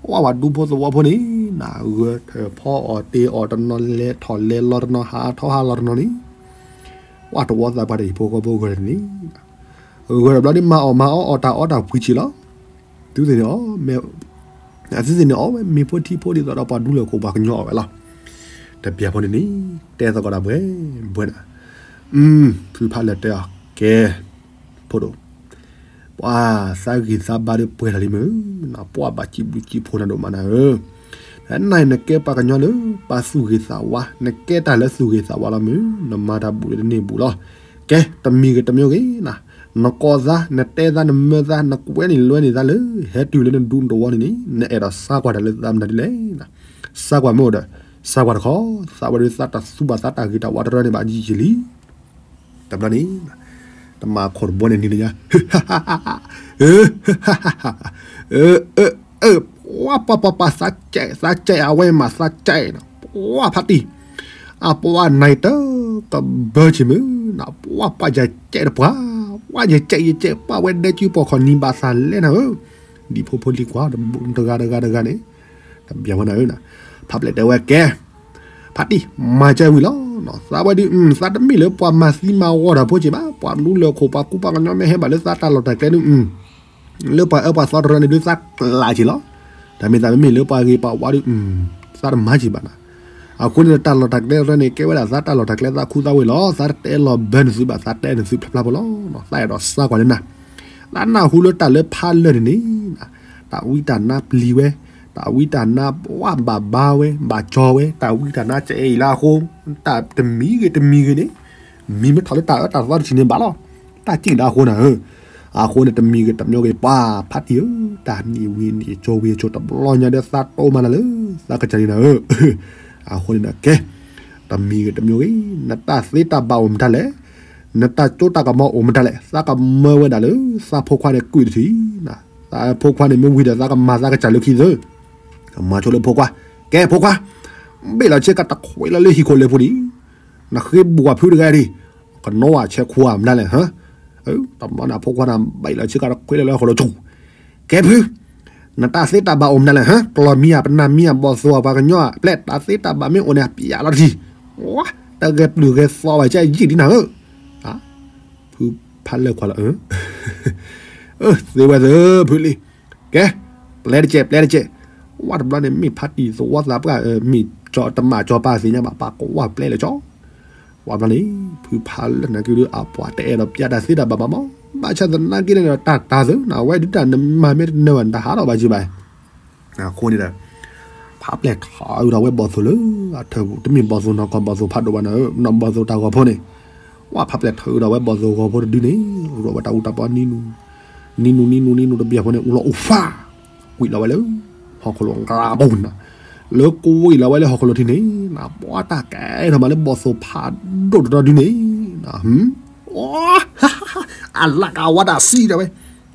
ပှၤပှၤဒူဖိသဝီဖိန့ၣ် နဂၢၢ်ထၢၣ်ဖီအီၣ်တ့ၢ်အီၣ်တနီၤ လဲၤထီၣ်လဲၤလီၤတနီၤ ဟးထီၣ်ဟးလီၤတနီၤန့ၣ် ပှၤတဝီသးပှၢ်တဟံၣ်ဖိဃီဖိဂၢၢ်န့ၣ် ဂၢၢ်တဘျီန့ၣ် မၤအီၣ်မၤအီအီၣ်တၢ်အီၣ်တၢ်ပှံၤက့ၤလီၤ. သုသ့ၣ်န့ၣ်အီၣ်, အသုသ့ၣ်န့ၣ်အီၣ်ဝဲမ့ၤဖိထံဖိဒ်သိးဒီးပှၤဒူလၢၢ်ခိၣ်ပှၤကညီအီၣ်ဝဲလီၤ. တဘျီဖိန့ၣ်န့ၣ် တဲသကိးတၢ်ဘှဲဘှဲနၤ, ဖုဖးလၢာ်တဲအီၤ ကဲ ဖိဒိၣ် ပှၤသးဂံၢ်သးဘါဒီးပှဲၤလီၤလံမုၢ်, ပှၤဘၣ်စံးဘျုးစံးဖှိၣ်နၤဒိၣ်မးနၤဧၢ. နနကဲပှၤကညီလၢပှၤသူၣ်ဂ့ၤသးဝါ, နကဲတၢ်လၢသူၣ်ဂ့ၤသးဝါလီၤမုၢ်, နမၤတၢ်ဘူးလၢတန့ၢ်ဘူးလီၤ. ကဲ တမံၤဂ့ၤတမံၤဂ့ၤနၤ, နကိးသး နတဲသး နမၢသး နကွဲန့ၢ်လွဲန့ၢ်သးလၢ ဟဲတုၤလၢနဒူနတဝီန့ၣ်န့ၣ် နအဲၣ်ဒိးဆါကွၢ်တၢ်လၢသးမနုၤဒ်လဲၣ်. ဆါကွၢ်မ့ၢ်အိၣ်ဒီး ဆါကွၢ်တခီ, သးဝဲဒၣ်သးတသူဘၣ်သးတၢ်ဂ့ၤတၢ်ဝါတရၢန့ၣ်ဘၣ်ယံာ်ယံာ်လံ. တဘျီန့ၣ် တမၤခိၣ်တဘိန့ၣ်နံၤလၢညါ ပှၤပှၤပှၤသးကဲး သးကဲး အဝဲမးသးကဲးနီၤ ပှၤဖးတံၢ် အပှၤနံၤတၢ် ကဘၢဆ့ၣ်မုၢ်နီၤ ပှၤပှၤယကဲးတပှၢ် ပှၤယကဲးယကဲး ပှၤဝဲဒဲကုပိာ်ခီၣ်နံၤဘၣ်သးလဲၣ်နၤဧၢ ဒ်ဖိဖိလံၤကွၢ် တဂၤတဂၤတဂၤန့ၣ် တဘျီဝဲနၤဧၢ ဖးပျဲၢ်တဲဝဲကဲ ဖးတံၢ် မၤကဲဝံၤလီၤ. သးဝဲဒုး သးတမ့ၢ်လၢပှၤမၤသံမၤဝီတၢ်ဖိက့ဘၣ် ပှၤဒူလၢၢ်ခိၣ်ပှၤကူပှၤကညီမ့ၢ်ဟဲဘၣ်လၢသးတၢ်လီၢ်တၢ်ကျဲ ဒုး လၢပှၤအၢပှၤသီတရၢန့ၣ်ဒုးသးကျးက့လီၤ. တၢ်မ့ၢ်သးမ့မ့ၢ်လၢပှၤဂ့ၤပှၤဝါဒုး သးတမၤက့ဘၣ်နၤ. အဃိန့ၣ်တၢ်လီၢ်တၢ်ကျဲတရၢန့ၣ် ကဲဝဲဒၣ်သးတၢ်လီၢ်တၢ်ကျဲသးခူသးဝ့ၢ်လီၤ. သးတတဲလီၤဘၢနသုဘၣ် သးတဲနသုဖျါဖျါဖိလီၤ. သးအဲၣ်ဒိးစါကွၢ်လၢနၤ လၢနၢ်ဟူလၢတၢ်လၢဖးလၢာ်န့ၣ်န့ၣ် တၢ်ဝံတၢ်နါပျံၤဝဲ တၢ်ဝံတၢ်နါပှၤဘၣ်ဘါဝဲ ဘၣ်ကၠီဝဲ တၢ်ဝံတၢ်နါကဲအံၤလၢအဃိ တၢ်တမံၤဂ့ၤတမံၤဂ့ၤန့ၣ် မံမ့ၢ်ထီၣ်လၢတၢ်အၢတၢ်သီတထံၣ်န့ၣ်ဘၣ်လီၤ. တၢ်ကံၣ်ဒၣ်အဃိနၤဧၢ. အဃိန့ၣ်တမံၤဂ့ၤတမံၤဂ့ၤ ပှၤဖးတံၢ်ဧၢ တၢ်နံၣ်ဝံၤနံၣ်ကၠိဝံၤကၠိတဘျီညါဒီးသးတိၢ်မးနၤလၢ သးကစၢ်န့ၣ်နၤဧၢ. အဃိန့ၣ်ဒီးကဲ တမံၤဂ့ၤတမံၤဂ့ၤ နတၢ်သ့တၢ်ဘၣ်အိၣ်မတၤလဲၣ် နတၢ်စိတၢ်ကမီၤအိၣ်မတၤလဲၣ် သးကမၢဝဲဒၣ်လၢ သးဖိခွါန့ၣ်ကွံာ်တထံၣ် သးဖိခွါန့ၣ်မ့ၢ်ဝံၤဒီးသးကမၤသးကစၢ်လၢခံသၢ ကမၤဆိလၢဖိခွါ ကဲဖိခွါ ဘ့ၣ်လီၤဆ့ကၤတခွဲးလီၤလၢဟံၣ်ခိၣ်လၢပူၤဒံး နဃ့ဘှီဖုတဂၤဒံး ကနီၣ်ဝဲဆဲးခွါမတၤလဲၣ် တဘျီန့ၣ်အဖိခွါန့ၣ် ဘ့ၣ်လီၤဆ့ကၤတခွဲးလီၤလၢဟီၣ်ခိၣ်လီၤဆူၣ် ကဲဖု နတၢ်သ့တၢ်ဘၣ်အိၣ်မတၤလဲၣ် ကျီၢ်မံၤဧါ ပနၢ်မံၤဧါ ဘီၣ်သိၣ်ဧါ ပှၤကညီဧါ ပျဲတၢ်သ့တၢ်ဘၣ်မ့ၢ်အိၣ်န့ၣ် ပျဲလီၤတထံၣ် တဂဲၤပျုၢ်ဂဲၤသီဘၣ်ကဲယံာ်ဒ်နၤဧၢ ဖုဖးလၢာ်ခွါလီၤ သ့ဝဲသၢဖုလံ ကဲ ပျဲတကဲး ပျဲတကဲး ဝဲတဘျီန့ၣ် မ့ၢ်ဖးတံၢ်သဝီသးပှၢ် မ့ၢ်ကၠီတမၢ်ကၠီပၢ်သ့ၣ်ညါဘၣ် ပှၤကဝၢ်ပျဲလၢကၠီ ဝဲတဘျီန့ၣ် ဖုဖးလၢာ်နာ်က့ဒုး အပှၤတအဲၣ်ဒိးပျဲတၢ်သ့တၢ်ဘၣ်ဘၣ်မး ဘၣ်ဆၣ်သနာ်က့န့ၣ်ဒီး တၢ်တၢ်သၢနၤ အဝဲဒုးတၢ်နမၤမ့ၢ်တနၢၤဘၣ် နတၢ်ဟးထီၣ်ဘၣ်က့ဘၣ် အဃိန့ၣ်ဒီး ဖးပျဲၢ်ထီၣ်အုးထီၣ်ဝဲဘီၣ်သိၣ်လၢအထၢၣ်ပူၤ တမ့ၢ်ဘီၣ်သိၣ်နီၢ်ကီၢ်ဘီၣ်သိၣ်ဖးဒိၣ်ဘၣ်နၤဧၢ နီၢ်ဘီၣ်သိၣ်တၢ်ဂီၤဖိန့ၣ် ဝဲဖးပျဲၢ်ထီၣ်အုးထီၣ်ဝဲဘီၣ်သိၣ်ဂီၤဖိတဒုန့ၣ် ရူးထီၣ်ဝဲတၢ်အူတၢ်ပီနံၤနူ နံၤနူနံၤနူနံၤနူတဘျီဖိန့ၣ် အူလီၤအူဖး ကွံာ်လီၤဝဲလၢ ဟီၣ်ခိၣ်လိၤကရၢဘိနၤ လၢကွံာ်လီၤဝဲလၢဟီၣ်ခိၣ်လိၤထံးန့ၣ် နဘီတၢ်ကဲထီၣ်မးလၢဘီၣ်သိၣ်ဖးဒိၣ်တဒုန့ၣ် အလၢကဝါတၢ်စံးဒၣ်ဝဲ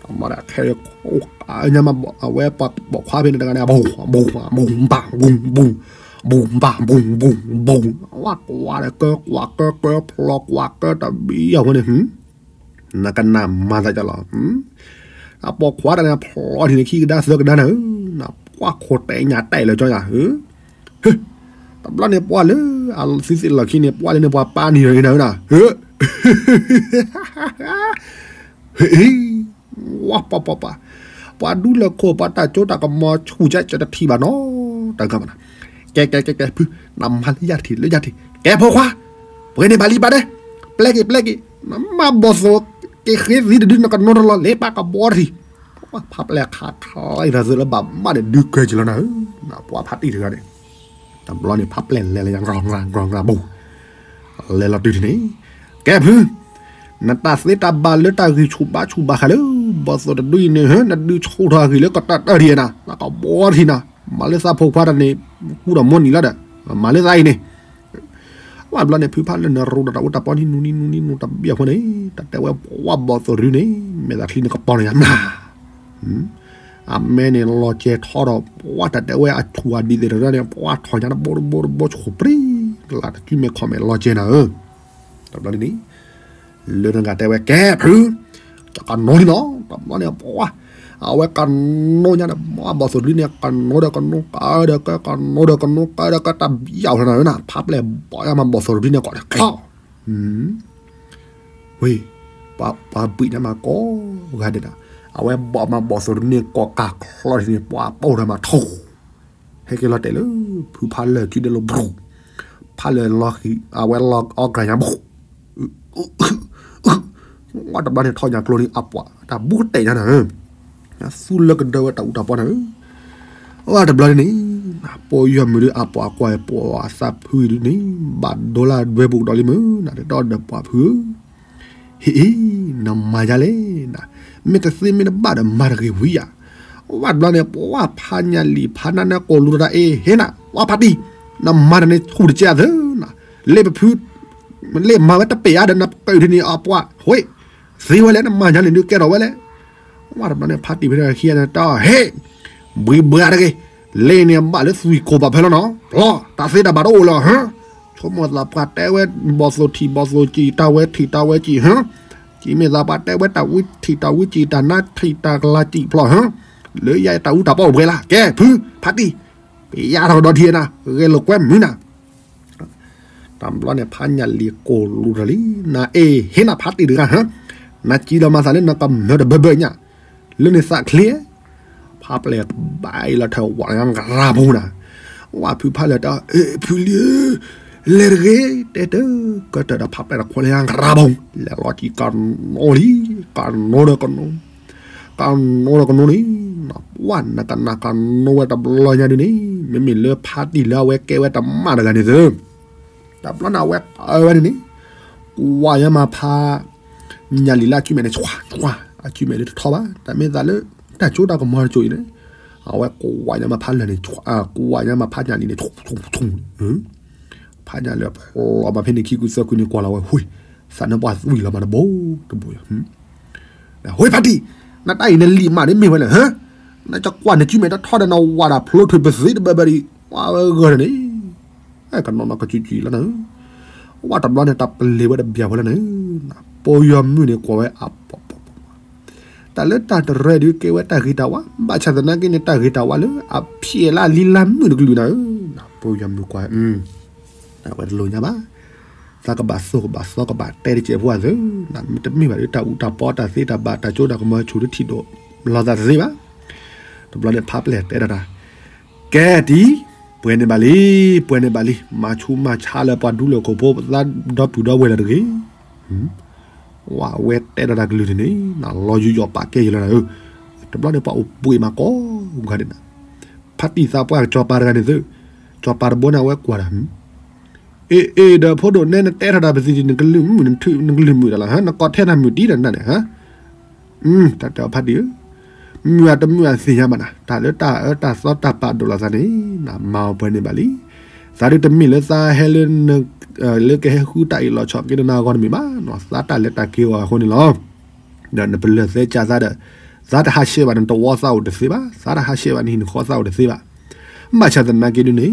တၢ်မၤဒီးခဲ ညါမး အဝဲပိာ်ခွါဖဲန့ၣ်တဂၤန့ၣ် ဘူးဘူးဘူးဘၣ်ဘူးဘူး ဘူးဘၣ်ဘူးဘူးဘူး ဝဲကွၢ်ဒီး ကၢကွၢ်ကၢကၢ ဖျီကွၢ်ကၢတဘံၣ်အဃိန့ၣ် နကနၣ်မၤသးကလီၤ. အပိာ်ခွါတၢ်န့ၣ် ဖျီထံၣ်န့ၣ် ခံကဒါသၢကဒါနၤဧၢ, နကွၢ်ခိၣ်တဲညါတဲလၢကၠီယၤဧၢ, တဘျီန့ၣ်ပှၤလၢ အသုသ့ၣ်လီၢ်ခံန့ၣ် ပှၤလၢန့ၣ် ပှၤပာ်နံၤနၤနၤဧၢနၤဧၢ, ဟ့ၣ် ဝါပှၤပှၤပှၤ ပှၤဒူလၢခိၣ် ပှၤတၢ်ကၠိတၢ်ကမီၤဆူၣ်ကၠဲကၠဲတထံၣ်ဘၣ်နီတဂၤဘၣ်နၤ, ကဲကဲကဲကဲဖု နမၤလၢယၤတထံၣ်လၢယၤတထံၣ် ကဲဖိခွါ, ပှဲၤန့ၣ်ဘၣ်လံဘၣ်ဒဲး, ပျဲက့ၤပျဲက့ၤ, နမၤဘီၣ်သိၣ်က့ၤဃ့သံတဒု နကနိတလီၤ လဲၤပာ်ကဘီတထံၣ်, ပှၤဖးပျဲၢ်ခးထီအံၤရၤသုးလၢဘၣ်မးန့ၣ် ဒုးကဲက့ၤလီၤနၤဧၢ, နပှၤဖးတံၢ်တဂၤန့ၣ် တဘျီန့ၣ် ဖးပျဲၢ်လဲၤလၢယၤ ကြၢကြၢကြၢပူၤ, လဲၤလီၤတုၤထံၣ်န့ၣ်, ကဲဖု, နတၢ်သ့တၢ်ဘၣ်လၢတၢ်ဂံၢ်ဆူၣ်ဘါဆူၣ်ဘၣ်ဃးလၢ ဘီၣ်သိၣ်တဒုအံၤန့ၣ် နဒုးဆူၣ်ထီၣ်အဂံၢ်လၢကတၢၢ်တၢၢ်ထံၣ်နၤ နကဘီထံၣ်နၤ, မၤလၢသးဖိခွါတၢ်န့ၣ် ကူဒီးမိၢ်နံၤလီၤဒီး, မၤလၢသးအံၤန့ၣ် ဝဲဘျီန့ၣ် ဖုဖးလၢနရူဒီးတၢ်အူတၢ်ပီနံၤနူနံၤနူနံၤနူတဘျီအဃိန့ၣ်, တၢ်တဲဝဲပှၤဘီၣ်သိၣ်တဒုန့ၣ် မဲာ်သးချံန့ၣ်ကပီၤန့ၣ်ယါမး အမဲန့ၣ်လီၤကဲထီဒီး ပှၤတၢ်တဲဝဲအဆူၣ်အဒံးသ့ၣ်တဖၣ်န့ၣ် ပှၤထီၣ်ညါတဘိတဘိတဘိဆူၣ်ပြံ, လၢတစုမဲာ်ခီၣ်မဲာ်လီၤကဲနၤဧၢ, တဘျီန့ၣ်န့ၣ်, လၢတဂၤတဲဝဲ ကဲဖု, ကကနိလံနီၤ, တဘျီန့ၣ်ပှၤ, အဝဲကနိညါဒီး ဘီၣ်သိၣ်တဒုန့ၣ် ကနိဒီးကနိကဒီးက ကနိဒီးကနိကဒီးက တၢ်ဘံၣ်ယၣ်နၤဧၢနၤ, ဖးပျဲၢ်ဘီၣ်ယါမးဘီၣ်သိၣ်တဒုန့ၣ် ကိးဒီးချီ ဝ့ၢ်, ပှၤဘှံးန့ၣ်မးကိးဂၤဒဲးနၤ, အဝဲဘီၣ်မးဘီၣ်သိၣ်တဒုန့ၣ် ကိးကးချီထံၣ်န့ၣ် ပှၤပိာ်ဒီးမးထိၣ်, ဟဲက့ၤလီၤတဲာ်လၢ ဖုဖးလၢာ်ခံဒဲးလီၤဘြူၤ, ဖးလၢာ်လီၤဃံၤ အဝဲလီၤအီၣ်ကြၤညါဘိၣ်, ဝဲတဘျီန့ၣ်ထီၣ်ညါကျိန့ၣ် အပှၤ တၢ်ဘူးကတဲာ်ညါနၤဧၢ, သူလၢကဒၢဝဲတၢ်အူတၢ်ပီနၤဧၢ, ဝဲတဘျီန့ၣ်န့ၣ်, ပိာ်ယွၤမုၢ်ဒုးအပှၤကွၢ်ပှၤအသးဖုအံၤဒုးန့ၣ်, ဘၣ်ဒိလၢဒွဲပူၤကဒီးလံမုၢ် နတဒီးပှၤဖုဧၢ, ဟ့ၣ်အံၤ, နမၤယါလဲၣ်နၤ, မ့ၢ်တသ့မ့ၢ်တဘၣ်ဒီးမၤတဂ့ၤဝံၤယၤ, ဝဲတဘျီန့ၣ် ပှၤဖးညါလံာ်ဖးနါနဲကိၢ်လူၤတၢ်အ့ၣ်ဟ့ၣ်နၤ, ပှၤဖးတံၢ်, နမၤတၢ်န့ၣ်ဆူၣ်တကဲအသၢနၤ, လ့ပဖု လ့မၤဝဲတပ့ၢ်အါဒီးနပၢၢ်ထံန့ၣ်အပှၤ, ဟ့ၣ်, သ့ဝဲလဲၣ် နမၤညါန့ၣ်ဒုးကဲထီၣ်ဝဲလဲၣ်, ဝဲတဘျီန့ၣ် ဖးတံၢ်ဖဲန့ၣ်ခံဂၤန့ၣ် တၢ်ဟ့ၣ်, ဘှံးဘှါတဂ့ၤ, လ့န့ၣ်ဘၣ်လၢသွံၣ်ကိၢ်ဘၣ်ဖဲလီၤနီၤ, ဖျီ, တၢ်သ့တၢ်ဘၣ်တအိၣ်လၢၤဟၢ, ဆိကမိၣ်သးပှၤတဲဝဲ, ဘီၣ်သိၣ်ထံၣ်ဘီၣ်သိၣ်ကံၣ် တၢ်ဝဲထံၣ်တၢ်ဝဲကံၣ်ဟၢ, ကံၣ်မ့ၢ်သးပှၤတဲဝဲတၢ်ဝံထံၣ်တၢ်ဝံကံၣ် တၢ်နါထံၣ်တၢ်ကလၤကံၣ်ဖျီၣ်ဟၢ, လၢယတၢ်အူတၢ်ပီအိၣ်ပှဲၤလၢ်, ကဲဖု, ဖးတံၢ် ယၤထီၣ်ကဒီးထံနၤ, ဂဲၤလိာ်ကွဲမုာ်နၤ. တဘျီန့ၣ် ဖးညၣ်လံၤကိၢ်လူၤထီၣ်လံ, နအဲၣ်ဟ့ၣ်နၤဖးတံၢ်တဂၤဟါ, နကံလီၤမၤသးလၢနကမၢတဘၢဘၢညါ, လၢန့ၣ်သးချ့, ဖးပျဲၢ်ဘၣ်အံၤလီၤထၢၣ်ဝးလၢကရၢ်ဖိနၤ, ဝးဖုဖးလၢာ်တၢ်, ဖုလံဧၢ, လဲၤတဂ့ၤ, တဲတၢ်ကတၢၢ်ဒီးဖးပျဲၢ်တခွဲလၢကရၢ်ဖိ, လဲၤလီၤကံကနိလံ, ကနိဒီးကနိ ကနိဒီးကနိန့ၣ်, ပှၢ်နကနၣ်ကနိဝဲတဘျီညါဒုန့ၣ်, မ့မ့ၢ်လၢဖးတံၢ်လၢအဝဲကဲဝဲတမၣ်တဂၤန့ၣ်သ့, တဘျီန့ၣ်အဝဲအၢဝဲန့ၣ်န့ၣ်, ကွၢ်ညါမၤဖး ညၣ်လံၤလၢအကုမဲာ်န့ၣ်, အကုမဲာ်ဒုတထီဘၣ်, တၢ်မ့ၢ်သးလၢ တၢ်ကၠိတၢ်ကမီၤတကၠိအံၤန့ၣ်, အဝဲကွၢ်ညါမၤဖးလၢာ်န့ၣ်, ကွၢ်ညါမၤဖးညၣ်လံၤန့ၣ်, ဖးညၣ်လၢဖျိအီၤမးဖဲန့ၣ်ခံကူသၢကူန့ၣ်ကွၢ်လီၤဝဲ, ဟူး, သးနပှၢ်သွံၣ်လီၤမးတဘိတဘိ ဟ့ၣ်ဖးတံၢ်, နတၢ်အံၤနလံာ်မးန့ၣ်မ့ၢ်ဝဲလဲၣ်, နကကွၢ်နကုမဲာ်တထီဒီးနဝၤဒၣ်ဖျိထွံၣ်ပသ့တဘၢဘၢဒီး, ဝဲဂၢၢ်န့ၣ်, ကနီၤနီၤကစုကစုလီၤနၤ, ဝဲတဘျီန့ၣ် တၢ်ပလ့ၤဝဲတဘျီဖိလၢနၤ, ပိယီၤမုၣ်န့ၣ်ကွၢ်ဝဲအပီပီပီ, တၢ်လၢတၢ်တရၢဒုးကဲဝဲတၢ်ဂ့ၤတၢ်ဝါ, ဘၣ်ဆၣ်သနာ်က့န့ၣ် တၢ်ဂ့ၤတၢ်ဝါလၢအဖျဲးလၢအလံၤလၢမုၣ်တကလုာ်နၤဧၢ, ပိယီၤမုၣ်ကွၢ်, အဝဲတလိၣ်ညါဘၣ် သးကဘၣ်သိၣ်ကဘၣ်သီကဘၣ်တဲတစဲးဖိအသၢ, တမ့ၢ်ဘၣ်ဒ်တၢ်အူတၢ်ပီတၢ်သ့တၢ်ဘၣ်တၢ်ကၠိတၢ်ကမီၤဆူၣ်တထံၣ်ဒိၣ်လီၤသးတသ့ဘၣ်. တဘျီန့ၣ်ဖးပျဲၢ်တဲတၢ်တၢ်, ကဲတံၤ, ပှဲၤန့ၣ်ဘၣ်လံ, ပှဲၤန့ၣ်ဘၣ်လံ, မၤဆူးမၤဆါလၢပှၤဒူလၢၢ်ခိၣ်ဖိသးဒီပုၢ်ဒီဝဲၢ်လၢတဂ့ၤ ဝဲတဲတၢ်တၢ်ကလုၢ်န့ၣ်န့ၣ်, လီၤယူးယီၣ်ပာ်ကဲယံၤလီၤနၤဧၢ, တဘျီန့ၣ်ပှၤအိၣ်ဘှံးမးကိးဂၤဒဲးနၤ, ဖးတံၢ်သးပှၢ်ကစီၤပၤတဂၤန့ၣ်သ့, ကစီၤပၤတဘိန့ၣ်အဝဲကွၢ်တၢ်, အ့ အ့ ဒီးဖိဒိၣ်နဲ နတဲထီၣ်တၢ်ပသံး နကလုၢ်မုာ်, နကလုၢ်မုာ်တၢ်လီၤ, နကိးထဲနၤမုာ်တံၢ်ဒီးနၤန့ၣ်, တၢ်တဲအီၤဖးတံၢ်ဧၢ, မုာ်အတမုာ်အသ့ၣ်ညါဘၣ်နၤ, တၢ်လၢတၢ်အၢတၢ်သီတၢ်ပာ်ဒိၣ်လီၤသးန့ၣ်, မၤအီၤပှဲၤန့ၣ်ဘၣ်လံ, သးဒုးတမ့ၢ်လၢသးဟဲလၢ လၢကဟဲဃုတၢ်အ့ၣ်လိာ်ဆိးက့နၤအဂီၢ်တမ့ၢ်ဘၣ်, သးတၢ်လဲၤတၢ်က့ၤအဂီၢ်အဃိန့ၣ်လီၤ. ဒီးနပလၢၢ်သဲကၢ်သးဒီး, သးတဟးဆှဲးဘၣ်နတဝီသးအိၣ်တသ့ဘၣ်, သးတဟးဆှဲးဘၣ်နဟံၣ်နဃီသးအိၣ်တသ့ဘၣ်, ဘၣ်ဆၣ်သနာ်က့ဒုန့ၣ်,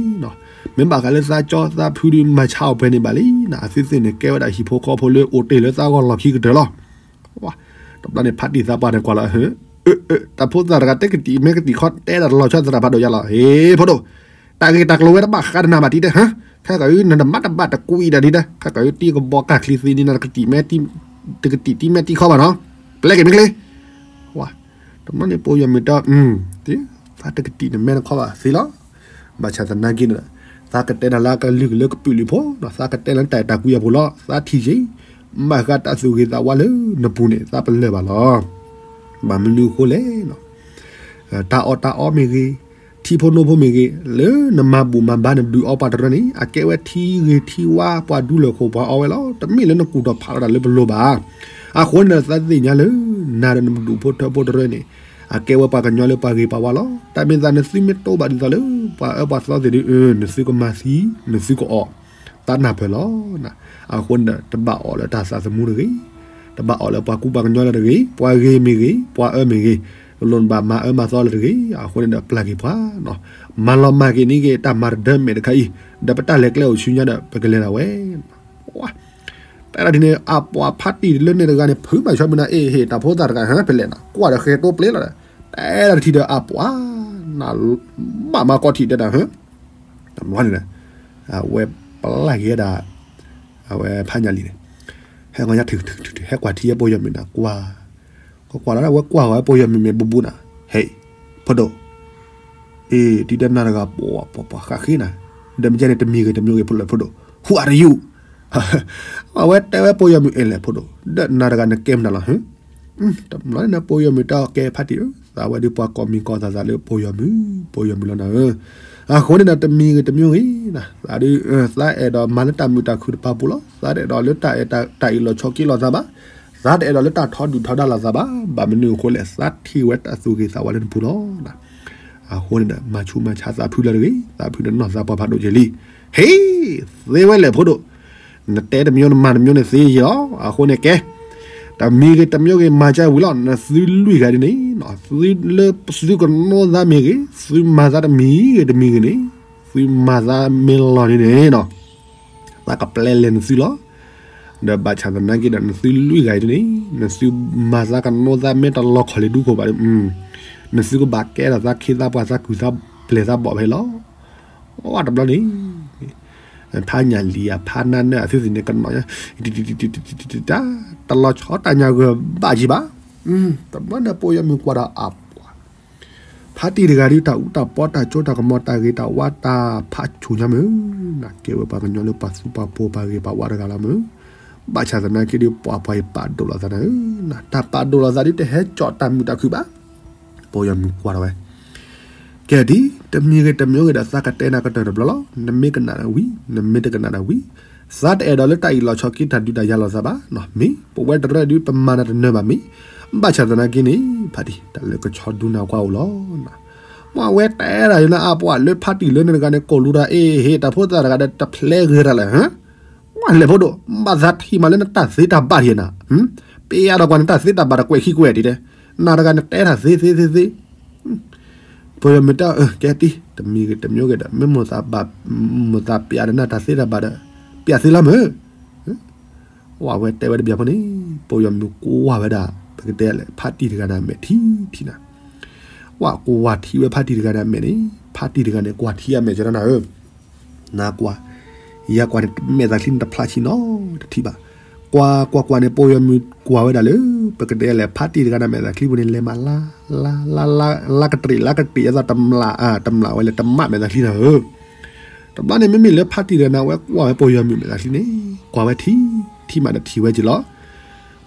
မ့ၢ်ဘၣ်ဃးလၢသးကၠီသးဖုဒုးမၤဆါအီၤပှဲၤန့ၣ်ဘၣ်လံ, အသုသ့ၣ်န့ၣ်ကဲဝဲဒၣ်ဟံၣ်ဖိဃီဖိလၢအိၣ်တ့ၢ်လၢသးဂီၢ်လီၢ်ခံကတၢၢ်လီၤ. တဘျီန့ၣ်ဖးတံၢ်သးပှၢ်န့ၣ်ကွၢ်လီၤ, တၢ်ဖိသၣ်တဂၤတဲကတံာ်မဲကတံာ်ခီတဲဒၣ်တလီၤဆီသရၣ်ဖးဒိၣ်ယါလီၤ, ဟ့ၣ်ဖိဒိၣ်, တၢ်ဂ့ၢ်တၢ်ကျိၤဝဲတဘၣ်ဃးဒီးနၤဘၣ်တံၢ်တဲ, ခဲကီးနတဘၣ်တဘၣ်တကွံာ်ဒၣ်တံၢ်တဲ, ခဲကီးတံၢ်ကဘီကၢ်ချံသ့န့ၣ် တကတံာ်မဲတံၢ်ခီဘၣ်နီၤ, ပျဲက့ၤမ့ၢ်ကလ့, တဘျီန့ၣ်ပိယီၤမုၣ်တဲ, သးတကတံာ်နမဲနခီဘၣ်သ့လီၤ. ဘၣ်ဆၣ်သနာ်က့န့ၣ်, သးကတဲနၤလၢကလုာ်ကလၢကပုာ်လုာ်ဖိ, သးကတဲနၤလၢတၢ်အဲၣ်တၢ်ကွံအပူၤလီၤ, သးထံၣ်က့ၤ, ဘၣ်ဃးတၢ်သူၣ်ဂ့ၤသးဝါလၢနပူၤန့ၣ် သးပလၢၢ်ဘၣ်လီၤ. ဘၣ်မနုၤအဃိလဲၣ်, တၢ်အီၣ်တၢ်အီမ့ၢ်ဂ့ၤ, ထံဖိနိဖိမ့ၢ်ဂ့ၤ, လၢနမၤဘူၣ်မၤဘါနဒုးအီပှၤတရၢန့ၣ် အကဲဝဲထံဂ့ၤထံဝါပှၤဒူလၢာ်ခိၣ်ပှၤအီဝဲလီၤ, တမ့ၢ်လၢနကူၣ်ထီၣ်ဖးထီၣ်တၢ်လၢပလိၤဘၣ်. အဃိန့ၣ်ဒီးသးသ့ၣ်ညါလၢ နၤဒီးနဒူၣ်ဖိထၢဖိတရၢန့ၣ်, အကဲဝဲပှၤကညီလၢပှၤဂ့ၤပှၤဝါလီၤ. တၢ်မ့ၢ်သးနသုမ့ၢ်တိဘၣ်ဒ်သိးလၢ ပှၤအၢပှၤသီသ့ၣ်ဒီး, နသုကမၤသံ, နသုကအီၣ်, သးနၢ်ပၢၢ်လီၤ. အဃိန့ၣ်ဒီး တဘၣ်အီၣ်လၢတၢ်သးသမူတဂ့ၤ, တဘၣ်အီၣ်လၢပှၤကူပှၤကညီလၢတဂ့ၤ, ပှၤဂ့ၤမ့ၢ်ဂ့ၤ, ပှၤအၢမ့ၢ်ဂ့ၤ, တလိၣ်နဘၣ်မၤအၢမၤသီလၢတဂ့ၤ. အဃိန့ၣ်ဒီးပျၢ်က့ၤပှၤ, မၤလီၤမၢ်က့ၤန့ၢ်က့ၤတၢ်မၤတဒၢမဲာ်တခါအံၤ, ဒီးပတၢ်လဲၤကျဲအိၣ်ဆူညါဒီး ပကလဲၤဒၣ်ဝဲ တဲဒၣ်ဒ်န့ၣ် အပှၤဖးတံၢ်လၢန့ၣ်တဂၤန့ၣ် ဖုးမၤဆၢမုၢ်နၤ အ့ၣ်ဟ့ၣ် တၢ်ဖိသၣ်တဂၤ ဟဲဖဲလဲၣ်နၤ ကွၢ်ဒီးဃဲၤတိပျ့လီၤဒီး တဲဒၣ်တထံၣ်ဒီးအပှၤ နဘၣ်မၤကီထံၣ်တဲဒၣ် တဘျီန့ၣ် အဝဲပျၢ်က့ၤဒၣ် အဝဲဖးညၣ်လံၤန့ၣ် ဟဲကီညါထုးထုးထုးထုး ဟဲကွၢ်ထံဝဲပယီၤမုၣ်နၤ ကွၢ် ကွၢ်ကွၢ်လီၤဒၣ်ဝဲကွၢ်ဝဲပယီၤမုၣ်မ့ၢ်ဘူးဘူးနၤ ဟဲ ဖိဒိၣ် အ့ ဒ်တနၤတဂၤ ပှၤပှၤပှၤဃးဃ့နၤ ဒီးမ့ၢ်ကဲန့ၣ် တမံၤဂ့ၤတမံၤဂ့ၤဖိလၢဖိဒိၣ် Who are you အဝဲတဲဝဲပယီၤမုၣ်အ့ၣ်လဲၣ်ဖိဒိၣ် ဒီးနၤတဂၤနကဲမနုၤလီၤ တဘျီန့ၣ် ပယီၤမုၣ်တဲအီၤကဲဖးတံၢ်ဧၢ သးဝဲဒုးပှၤကိးမံၤကိးသးသးလၢပယီၤမုၣ် ပယီၤမုၣ်လီၤနၤဧၢ အဃိန့ၣ်ဒီးတမံၤဂ့ၤတမံၤဂ့ၤနၤ သးဒုး သးအဲၣ်ဒိးမၤလၢတၢ်မုာ်တၢ်ခုၣ်တပၤပူၤလီၤ သးတအဲၣ်ဒိးလၢတၢ်အဲၣ်တၢ်အ့ၣ်လိာ်ဆိးက့လိာ်သးဘၣ် သးတအဲၣ်ဒိးလၢတၢ်ထီဒုၣ်ထီဒါလိာ်သးဘၣ် ဘၣ်မနုၤအဃိလဲၣ် သးထံၣ်ဝဲတၢ်သူၣ်ဂ့ၤသးဝါလၢနပူၤလီၤ အဃိန့ၣ်ဒီး မၤဆူးမၤဆါသးဖုလၢတဂ့ၤ သးဖုန့ၣ်နီၢ်သးပှၢ်ဖးဒိၣ်က့ၤလံ ဟ့ၣ် သ့ဝဲလဲၣ်ဖိဒိၣ် နတဲတမံၤနမၤတမံၤန့ၣ်သ့ယီၤ အဃိန့ၣ်ကဲ တမံၤဂ့ၤတမံၤဂ့ၤမၤကဲဝံၤလီၤ နသုလွံၢ်ဂၤဒ်န့ၣ် သုလၢသုကနိသးမ့ၢ်ဂ့ၤ သုမၤသးတမံၤဂ့ၤတမံၤဂ့ၤန့ၣ် သုမၤသးမ့ၢ်လီၤန့ၣ်န့ၣ် သးကပျဲလဲၤနသုလီၤ ဒီးဘၣ်ဆၣ်သနာ်က့ဒီး နသုလွံၢ်ဂၤအံၤန့ၣ် နသုမၤသးကနိသးမ့ၢ်တလီၤခီၣ်လံဒူခိၣ်ဘၣ်ဒီး နသုကဘၣ်ကဲထီၣ်သးခ့သးပှၢ်သးကုၢ်သးပျဲၢ်သးဘီၣ်ဖဲလီၤ တဘျီန့ၣ် ဖးညၣ်လံၤဧါ ဖးနါနၢအသုသ့ၣ်န့ၣ် ကနီၤညါ တလီၤဆီတၢ်ညၣ်ဂၢၢ်ဘၣ်ယံၤဘၣ်. တဘျီန့ၣ် ပိာ်ယီၤမုၣ်ကွၢ်ဒီးအပှၤ ဖါတံၢ်တဂၤဒုး တၢ်အူတၢ်ပီ တၢ်စိတၢ်ကမီၤ တၢ်ဂ့ၤတၢ်ဝါ တၢ်ဖးဆူၣ်ညါမုၢ်, နကဲဝဲပှၤကညီလၢပှၤသူပှၤပိာ်ပှၤဂ့ၤပှၤဝါတဂၤလီၤမုၢ်. ဘၣ်ဆၣ်သနာ်က့ဒီး ပှၤပှၤအံၤပာ်ဒိၣ်လီၤသးနၤဧၢ, တၢ်ပာ်ဒိၣ်လီၤသးဒုး တဟဲကၠီၣ်တၢ်မုာ်တၢ်ခုၣ်ဘၣ်. ပိာ်ယီၤမုၣ်ကွၢ်ထီၣ်ဝဲ ကဲဒ် တမံၤဂ့ၤတမံၤဂ့ၤဒီး သးကတဲနၤကတၢၢ်တဘျီလီၤ. နမ့ၢ်ကနၣ်ဒီးဝံၤ နမ့ၢ်တကနၣ်ဒီးဝံၤ, သးတအဲၣ်ဒိးလၢတၢ်အံၤလီၤဆီက့ၤတၢ်ဒုးတၢ်ယၤလိာ်သးဘၣ်. မ့ၢ်ပဝဲတရၢဒုး ပမၤနၤတနၢၤဘၣ်မ့ၢ်, ဘၣ်ဆၣ်သနာ်က့န့ၣ် ဖါတံၢ် တၢ်လၢကဆီဒုနၤကွၢ်အိၣ်လီၤ. မ့ၢ်အဝဲတဲဒၣ်ယနအါပှၤလၢဖါတံၢ်လၢန့ၣ်တဂၤန့ၣ် ကိၣ်လူၤတၢ်အ့ၣ်ဟ့ၣ် တၢ်ဖိသၣ်တဂၤဒီး တဖျဲးဂဲၤတၢ်လဲၣ် မ့ၢ်လဲၤဖိဒိၣ် ဘၣ်သးထံၣ်မးလၢနတၢ်သ့တၢ်ဘၣ်ဒံးနၤ, ပျဲဒီးကွၢ်နတၢ်သ့တၢ်ဘၣ်တကွဲးခံကွဲးဒံးတဲ, နၤတဂၤနတဲတၢ်သ့သ့သ့သ့, ပိာ်ယီၤမုၣ်တဲ ကဲတံၢ် တမံၤဂ့ၤတမံၤဂ့ၤဒီး မ့ၢ်မိၢ်သးပျဲဒီးနၤတၢ်သ့တၢ်ဘၣ်ဒီး ပျဲသ့လီၤမုၢ်. ဝဲတဲဝဲတဘျီဖိန့ၣ် ပိာ်ယီၤမုၣ်ကွၢ်ဝဲဒၣ် ပကတဲလဲၣ် ဖါတံၢ်တဂၤန့ၣ်အမဲာ်ထံထံနၤ, ဝဲကွၢ်ထံဝဲဖါတံၢ်တဂၤန့ၣ်အမဲာ်န့ၣ် ဖါတံၢ်တဂၤန့ၣ် ကွၢ်ထံအမဲာ်ကဒီးနၤဧၢ နကွၢ်, ယကွၢ်န့ၣ် မဲာ်သးချံန့ၣ်တဖျါဆံးနီၤ တထံၣ်ဘၣ်. ကွၢ်ကွၢ်ကွၢ်န့ၣ် ပိာ်ယီၤမုၣ်ကွၢ်ဝဲဒၣ်လၢ ပကတဲလဲၣ် ဖါတံၢ်တဂၤန့ၣ် မဲာ်သးချံပူၤန့ၣ် လဲၤမးလါ လါ လါ လါကတြံး လါကတြံး အသးတမျး တမျးဝဲလဲၣ် တမျးမဲာ်သးချံနၤဧၢ. တဘျီန့ၣ် မ့မ့ၢ်လၢဖါတံၢ်တဂၤန့ၣ် အဝဲကွၢ်ဝဲပိာ်ယီၤမုၣ်မဲာ်သးချံန့ၣ် ကွၢ်ဝဲထံ ထံၣ်မးတထံၣ်ဝဲက့ၤလီၤ.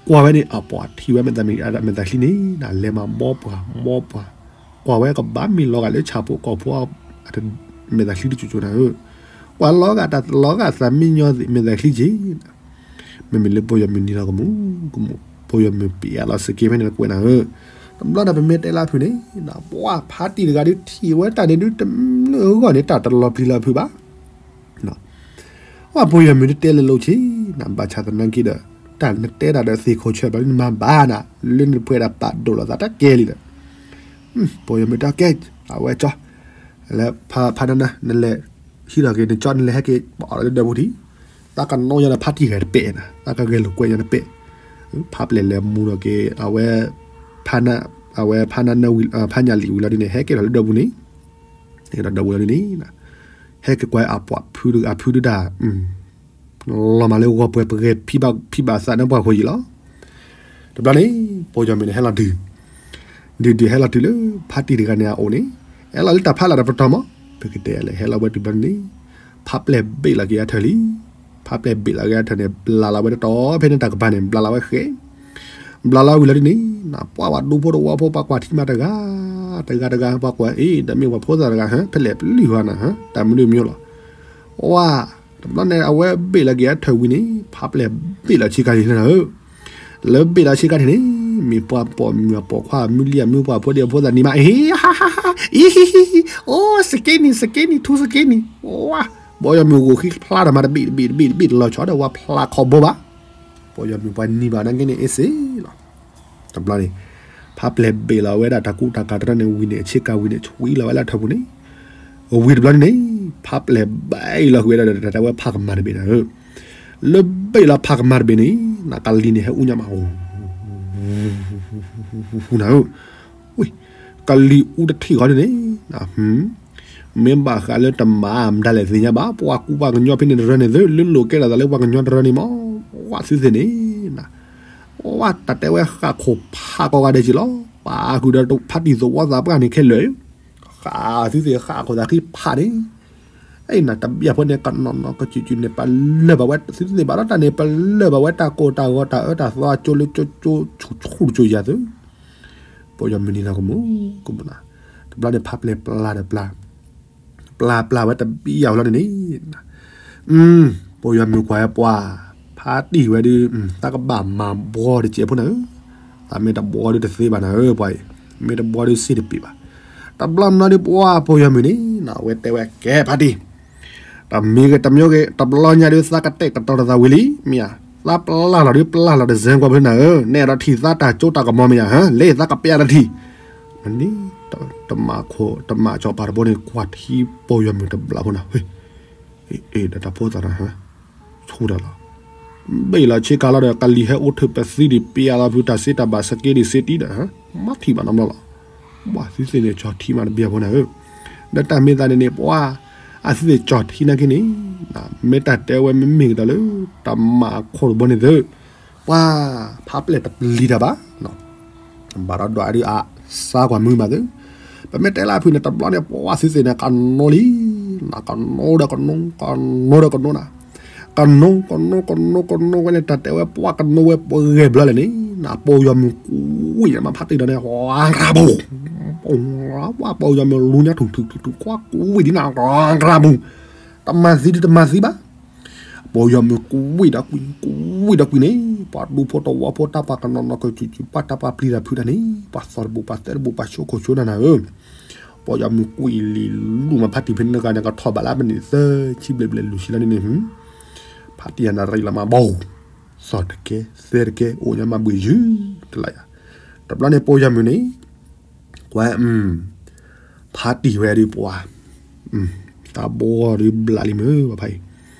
ကွၢ်ဝဲန့ၣ် အပှၤထံၣ်ဝဲမဲာ်သး မဲာ်သးချံန့ၣ် လဲၤမးဘီပှၤ ဘီပှၤ, ကွၢ်ဝဲကဘၣ်မ့ၢ်လီၤဂာ်လၢဆၣ်ဖိကီၢ်ဖိ မဲာ်သးချံတစိၤစိၤနၤဧၢ, ကွၢ်လီၤဂာ်တၢ်လီၤဂာ်သးမံညီသ့ၣ်မဲာ်သးချံက့ၤ, မ့မ့ၢ်လၢပိာ်ယီၤမုၣ်နံၤလီၤကမူၣ်ကမူၣ် ပိာ်ယီၤမုၣ်ပျဲလီၤစက့ဖဲန့ၣ်တကွဲးနၤဧၢ. တဘျီဒီးပမ့ၢ်တဲလၢဖုၣ်န့ၣ် ပှၤဖါတံၢ်တဂၤဒုးထံၣ်ဝဲတၢ်န့ၣ်ဒုး တမုၢ်အဂီၢ်န့ၣ် တၢ်တလီၤပျံၤလီၤဖုးဘၣ် ပှၤပိာ်ယီၤမုၣ်ဒုးတဲလၢလိၤဆံးနၤ, ဘၣ်ဆၣ်သနာ်က့ဒီး တၢ်နတဲတၢ်ဒီးသ့ၣ်ခိၣ်ဆၢဘျီဒုးနမၤဘၣ်နၤ, လၢနတပှဲၤဒၣ်ပာ်ဒိၣ်လိာ်သးတၢ်ကဲလံဒီး, ပိာ်ယီၤမုၣ်တဲကဲ အဝဲကၠီ လၢဖါနၢနၢ နလဲၤဟံးထီၣ်က့ၤ နကၠီနလဲၤဟဲက့ၤပအီၣ်လၢဒၢးပူၤထံး, တၢ်ကနီၣ်ညါဒီးဖါတံၢ်ဂၤတပဲာ်နၤ, တၢ်ကဂဲၤလိာ်ကွဲညါတပဲာ်, ဖါပျဲၢ်လဲၤမူဒီးက့ၤ အဝဲ ဖါနၢ အဝဲဖါနၢနၢ ဖါညၣ်လံၣ်ဝံၤလီၤဒုးန့ၣ် ဟဲက့ၤထီၣ်လၢဒၢးပူၤန့ၣ် ဟဲက့ၤဒီးဒၢးပူၤလီၤဒုးန့ၣ် ဟဲက့ၤကွၢ်အပှၤဖုဒုး အဖုဒုးတၢ် လီၤမးလၢဂီၤပှဲၤပဂဲၤဖံးဘၣ်သးနၢပှၤဃိယံာ်လီၤ. တဘျီန့ၣ် ပိာ်ယီၤမုၣ်န့ၣ်ဟဲလီၤဒုး, ဒုးဒုးဟဲလီၤတုၤလၢ ဖါတံၢ်တဂၤန့ၣ်အအိၣ်န့ၣ်, ဟဲလီၤလၢတၢ်ဖးလၢ်တပတီၢ်မး, ပကတဲလဲၣ် ဟဲလီၤဝဲတုၤဘျီန့ၣ်, ဖါပျဲၢ်ဘ့ၣ်လီၤက့ၤအထၢၣ်လံ. ဖါပျဲၢ်ဘ့ၣ်လီၤက့ၤအထၢၣ်န့ၣ် ဘျးလီၤဝဲတတီၤဖဲန့ၣ်တၢ်ကပၤန့ၣ် ဘျးလီၤဝဲဃဲ ဘျးလီၤဝံၤလီၤဒုးန့ၣ် ပှၤဝဲဒူဖိတဝီဖိ ပှၤကွၢ်ထံမးတဂၤ တဂၤတဂၤ ပှၤကွၢ်အ့ၣ် တမ့ၢ်ပှၤဖိသၣ်တဂၤ ဟၢ ဖဲလဲၣ်ပျုၢ်ဟီနၤ ဟၢ တၢ်မနုၤမနုၤလီၤ. ဝါ တဘျီန့ၣ် အဝဲဘ့ၣ်လီၤက့ၤအထၢၣ်ဝံၤန့ၣ် ဖါပျဲၢ်ဘ့ၣ်လီၤဆ့ကၤလံနၤဧၢ. လၢဘ့ၣ်လီၤဆ့ကၤန့ၣ်န့ၣ် မ့ၢ်ပှၤပိာ်မုၣ်အပိာ်ခွါ မုၢ်လံၢ်အမုၢ်ပှၢ်ဖိဒံဖိသၣ်နံၤမး အ့ၣ် ဟါဟါဟါ အံၤ အိ စက့နံၤ စက့နံၤ ထူစက့နံၤ ဝါ ပိာ်ယီၤမုၣ်ဂိၢ်ဃံဖျါတၢ်မးတဘ့ၣ်တဘ့ၣ်တဘ့ၣ်တဘ့ၣ်တလီၤဆီဒီးဝဲဖျါခီဘိဘၣ်. ပိာ်ယီၤမုၣ်ပှၤနံၤဘၣ်နာ်က့န့ၣ် အ့ၣ်စ့လီၤ. တဘျီန့ၣ် ဖါပျဲၢ်ဘ့ၣ်လီၤဝဲဒၣ်တၢ်ကူတၢ်ကၤတရၢန့ၣ်ဝံၤန့ၣ် ဆ့ကၤဝံၤန့ၣ် ဆွံလီၤဝဲလၢအထၢၣ်ပူၤန့ၣ်, ဝံၤတဘျီန့ၣ်န့ၣ် ဖါပျဲၢ်ဘ့ၣ်လီၤဃုာ်ဝဲဒၣ်ဒီးတၢ်တဲဝဲဖးကမၢ်တဘ့ၣ်နၤဧၢ. လၢဘ့ၣ်လီၤဖးကမၢ်တဘ့ၣ်န့ၣ် နကလံၤန့ၣ်ဟဲအူညါမး နၤဧၢ. ဝံၤ ကလံၤအူတထံၣ်ဃီဒ်န့ၣ် မ့ၢ်ဘၣ်ဃးလၢတမၤမတၤလဲၣ်သ့ၣ်ညါဘၣ် ပှၤကူပှၤကညီဖဲန့ၣ်တရၢန့ၣ်သ့ လၢလိာ်ကဲထီၣ်သးလၢပှၤကညီတရၢန့ၣ်မး ဝါသုသ့ၣ်န့ၣ် ဝါတၢ်တဲဝဲဃၣ်ခိၣ်ဖးကိးဂၤဒဲးက့ၤလီၤ. ပာ်ဃုာ်ဒီးဖါတံၢ်သဝီသးပှၢ်န့ၣ်ခဲလၢာ် ဃၣ်သုသ့ၣ်ဃၣ်ခိၣ်သးဃံဖးန့ၣ် အဲၣ်နၤတဘျီဖိန့ၣ် ကနီၤနီၤကစုာ်စုာ်န့ၣ် ပလၢၢ်ဘၣ်ဝဲသုသ့ၣ်ဘၣ်ဒီးတၢ်န့ၣ် ပလၢၢ်ဘၣ်ဝဲတၢ်ကိၢ်တၢ်ဂီၤတၢ်အၢတၢ်သီအကၠိလၢကၠိကၠိဆူၣ်ဆူၣ်တကၠိယၤသု ပိာ်ယီၤမုၢ်နံၤလီၤကမူၣ်ကမူၣ်နၤ, တဘျီန့ၣ် ဖါပျဲၢ်ပျၢ်ဒီးပျၢ် ပျၢ်ပျၢ်ဝဲတဘျီအလီၢ်န့ၣ်န့ၣ်, ပိာ်ယီၤမုၢ်ကွၢ်ဝဲပှၤ ဖါတံၢ်ဝဲဒုး တၢ်ကဘၣ်မၤဘှီတကဲးဖိနၤဧၢ, သးမ့ၢ်တဘှီဒုးတသ့ဘၣ်နၤဧၢ ပှၤအံၤ မ့ၢ်တဘှီဒုးစ့တပ့ၤဘၣ်. တဘျီမနီၤဒုးပှၤပိာ်ယီၤမုၢ်န့ၣ် အဝဲတဲဝဲကဲ ဖါတံၢ် တမံၤဂ့ၤတမံၤဂ့ၤ တဘျီညါဒုးသးကတဲာ်ကတီၤတသးဝံၤလံ မ့ၢ်ဧါ, သးပျၢ်လီၤဒုးပျၢ်လီၤတစဲးကွၢ်ဖဲနၤဧၢ, နဲၣ်ဒီးထံၣ်သးတၢ်စိတၢ်ကမီၤမ့ၢ်ဧါ, ဟၢ လၢသးကပျၢ်တထံၣ်, မ့ၢ်န့ၣ် တမၤခိၣ်တမၤကၠီၤပၤတဘိန့ၣ် ကွၢ်ထံပိာ်ယီၤမုၢ်တဘျီဖိနၤ, အ့ၣ် ဒီးတၢ်ဖိသၣ်နၤ ဆူၣ်တၢ်လီၤ, ဘ့ၣ်လီၤဆ့ကၤလီၤဒီး ကလံၤဟဲအိၣ်ထုးပသံဒံး ပျၢ်လီၤဖုတၢ်စ့တၢ်ဘၣ်စက့ဒံးစ့တံၢ်ဒီး မၤထံၣ်ဘၣ်နီတဘျီလီၤ. ဘၣ်သုသ့ၣ်န့ၣ် ကၠီထံမးတဘျီဖိနၤဧၢ, ဒီးတၢ်မ့ၢ်သးန့ၣ်န့ၣ် ပှၤ အသ့ၣ်ကၠီၣ်ထံနာ်က့န့ၣ်, မ့ၢ်တၢ်တဲဝဲမ့မ့ၢ်ကဒီးလၢ တၢ်မၤခိၣ်တဘိန့ၣ်သု, ပှၤဖးပျဲၢ်တပျံၤတၢ်ဘၣ်, ဘၣ်ဒီးဒွးဒုးအစါကွၢ်မုာ်မးသု, ပမ့ၢ်တဲလၢအဖုၣ်န့ၣ် တဘျီန့ၣ် ပှၤသုသ့ၣ်န့ၣ် ကနိလံ, ကနိဒီးကနိ, ကနိဒီးကနိနၤ, ကနိ ကနိ ကနိ ကနိဝဲန့ၣ် တၢ်တဲဝဲပှၤကနိဝဲပှၤဂဲၤဘျီလဲၣ်န့ၣ်, ပှၤယီၤမုၣ်ကွံာ်န့ၣ် မၤဖးတံၢ်ဒီးန့ၣ်, ပှၤယီၤမုၣ်လူညါထူၣ်ထူၣ်ထူၣ်ထူၣ် ကွၢ်ကွံာ်ဒ်နၤ, တမၤသံဒ်တမၤသံဘၣ်, ပှၤယီၤမုၣ်ကွံာ်ဒီးကွံာ် ကွံာ်ဒီးကွံာ်န့ၣ်, ပှၤဒူဖိတဝီဖိတၢ်ပှၤကနီၤနီၤကစုာ်စုာ် ပှၤတၢ်ပှၤပျံၤတၢ်ဖုးတၢ်န့ၣ်, ပှၤသီတဘူး ပှၤသဲတဘူး ပှၤဆိခိၣ်ဆိနၤနၤဧၢ, ပှၤယီၤမုၣ်ကွံာ်လံၤလူၤမး ဖးတံၢ်ဖဲန့ၣ်တဂၤန့ၣ် ကထီၣ်ဘးလၢအမနံၤသၢဆံဘျဲၣ်ဘျဲၣ်လွံၢ်ဆံလီၤန့ၣ်န့ၣ်, ဖးတံၢ်နၤရံၣ်လီၤမးဘီ, သီတကဲ သဲတကဲ အိၣ်ညါမးဘှံးယုၢ်တလးယၤ, တဘျီန့ၣ် ပှၤယီၤမုၣ်န့ၣ် ကွၢ် ဖးတံၢ်ဝဲဒုးပှၤ, သးဘီဒုးဘျးလံမ့ၢ် ပှၤဖးအံၤ,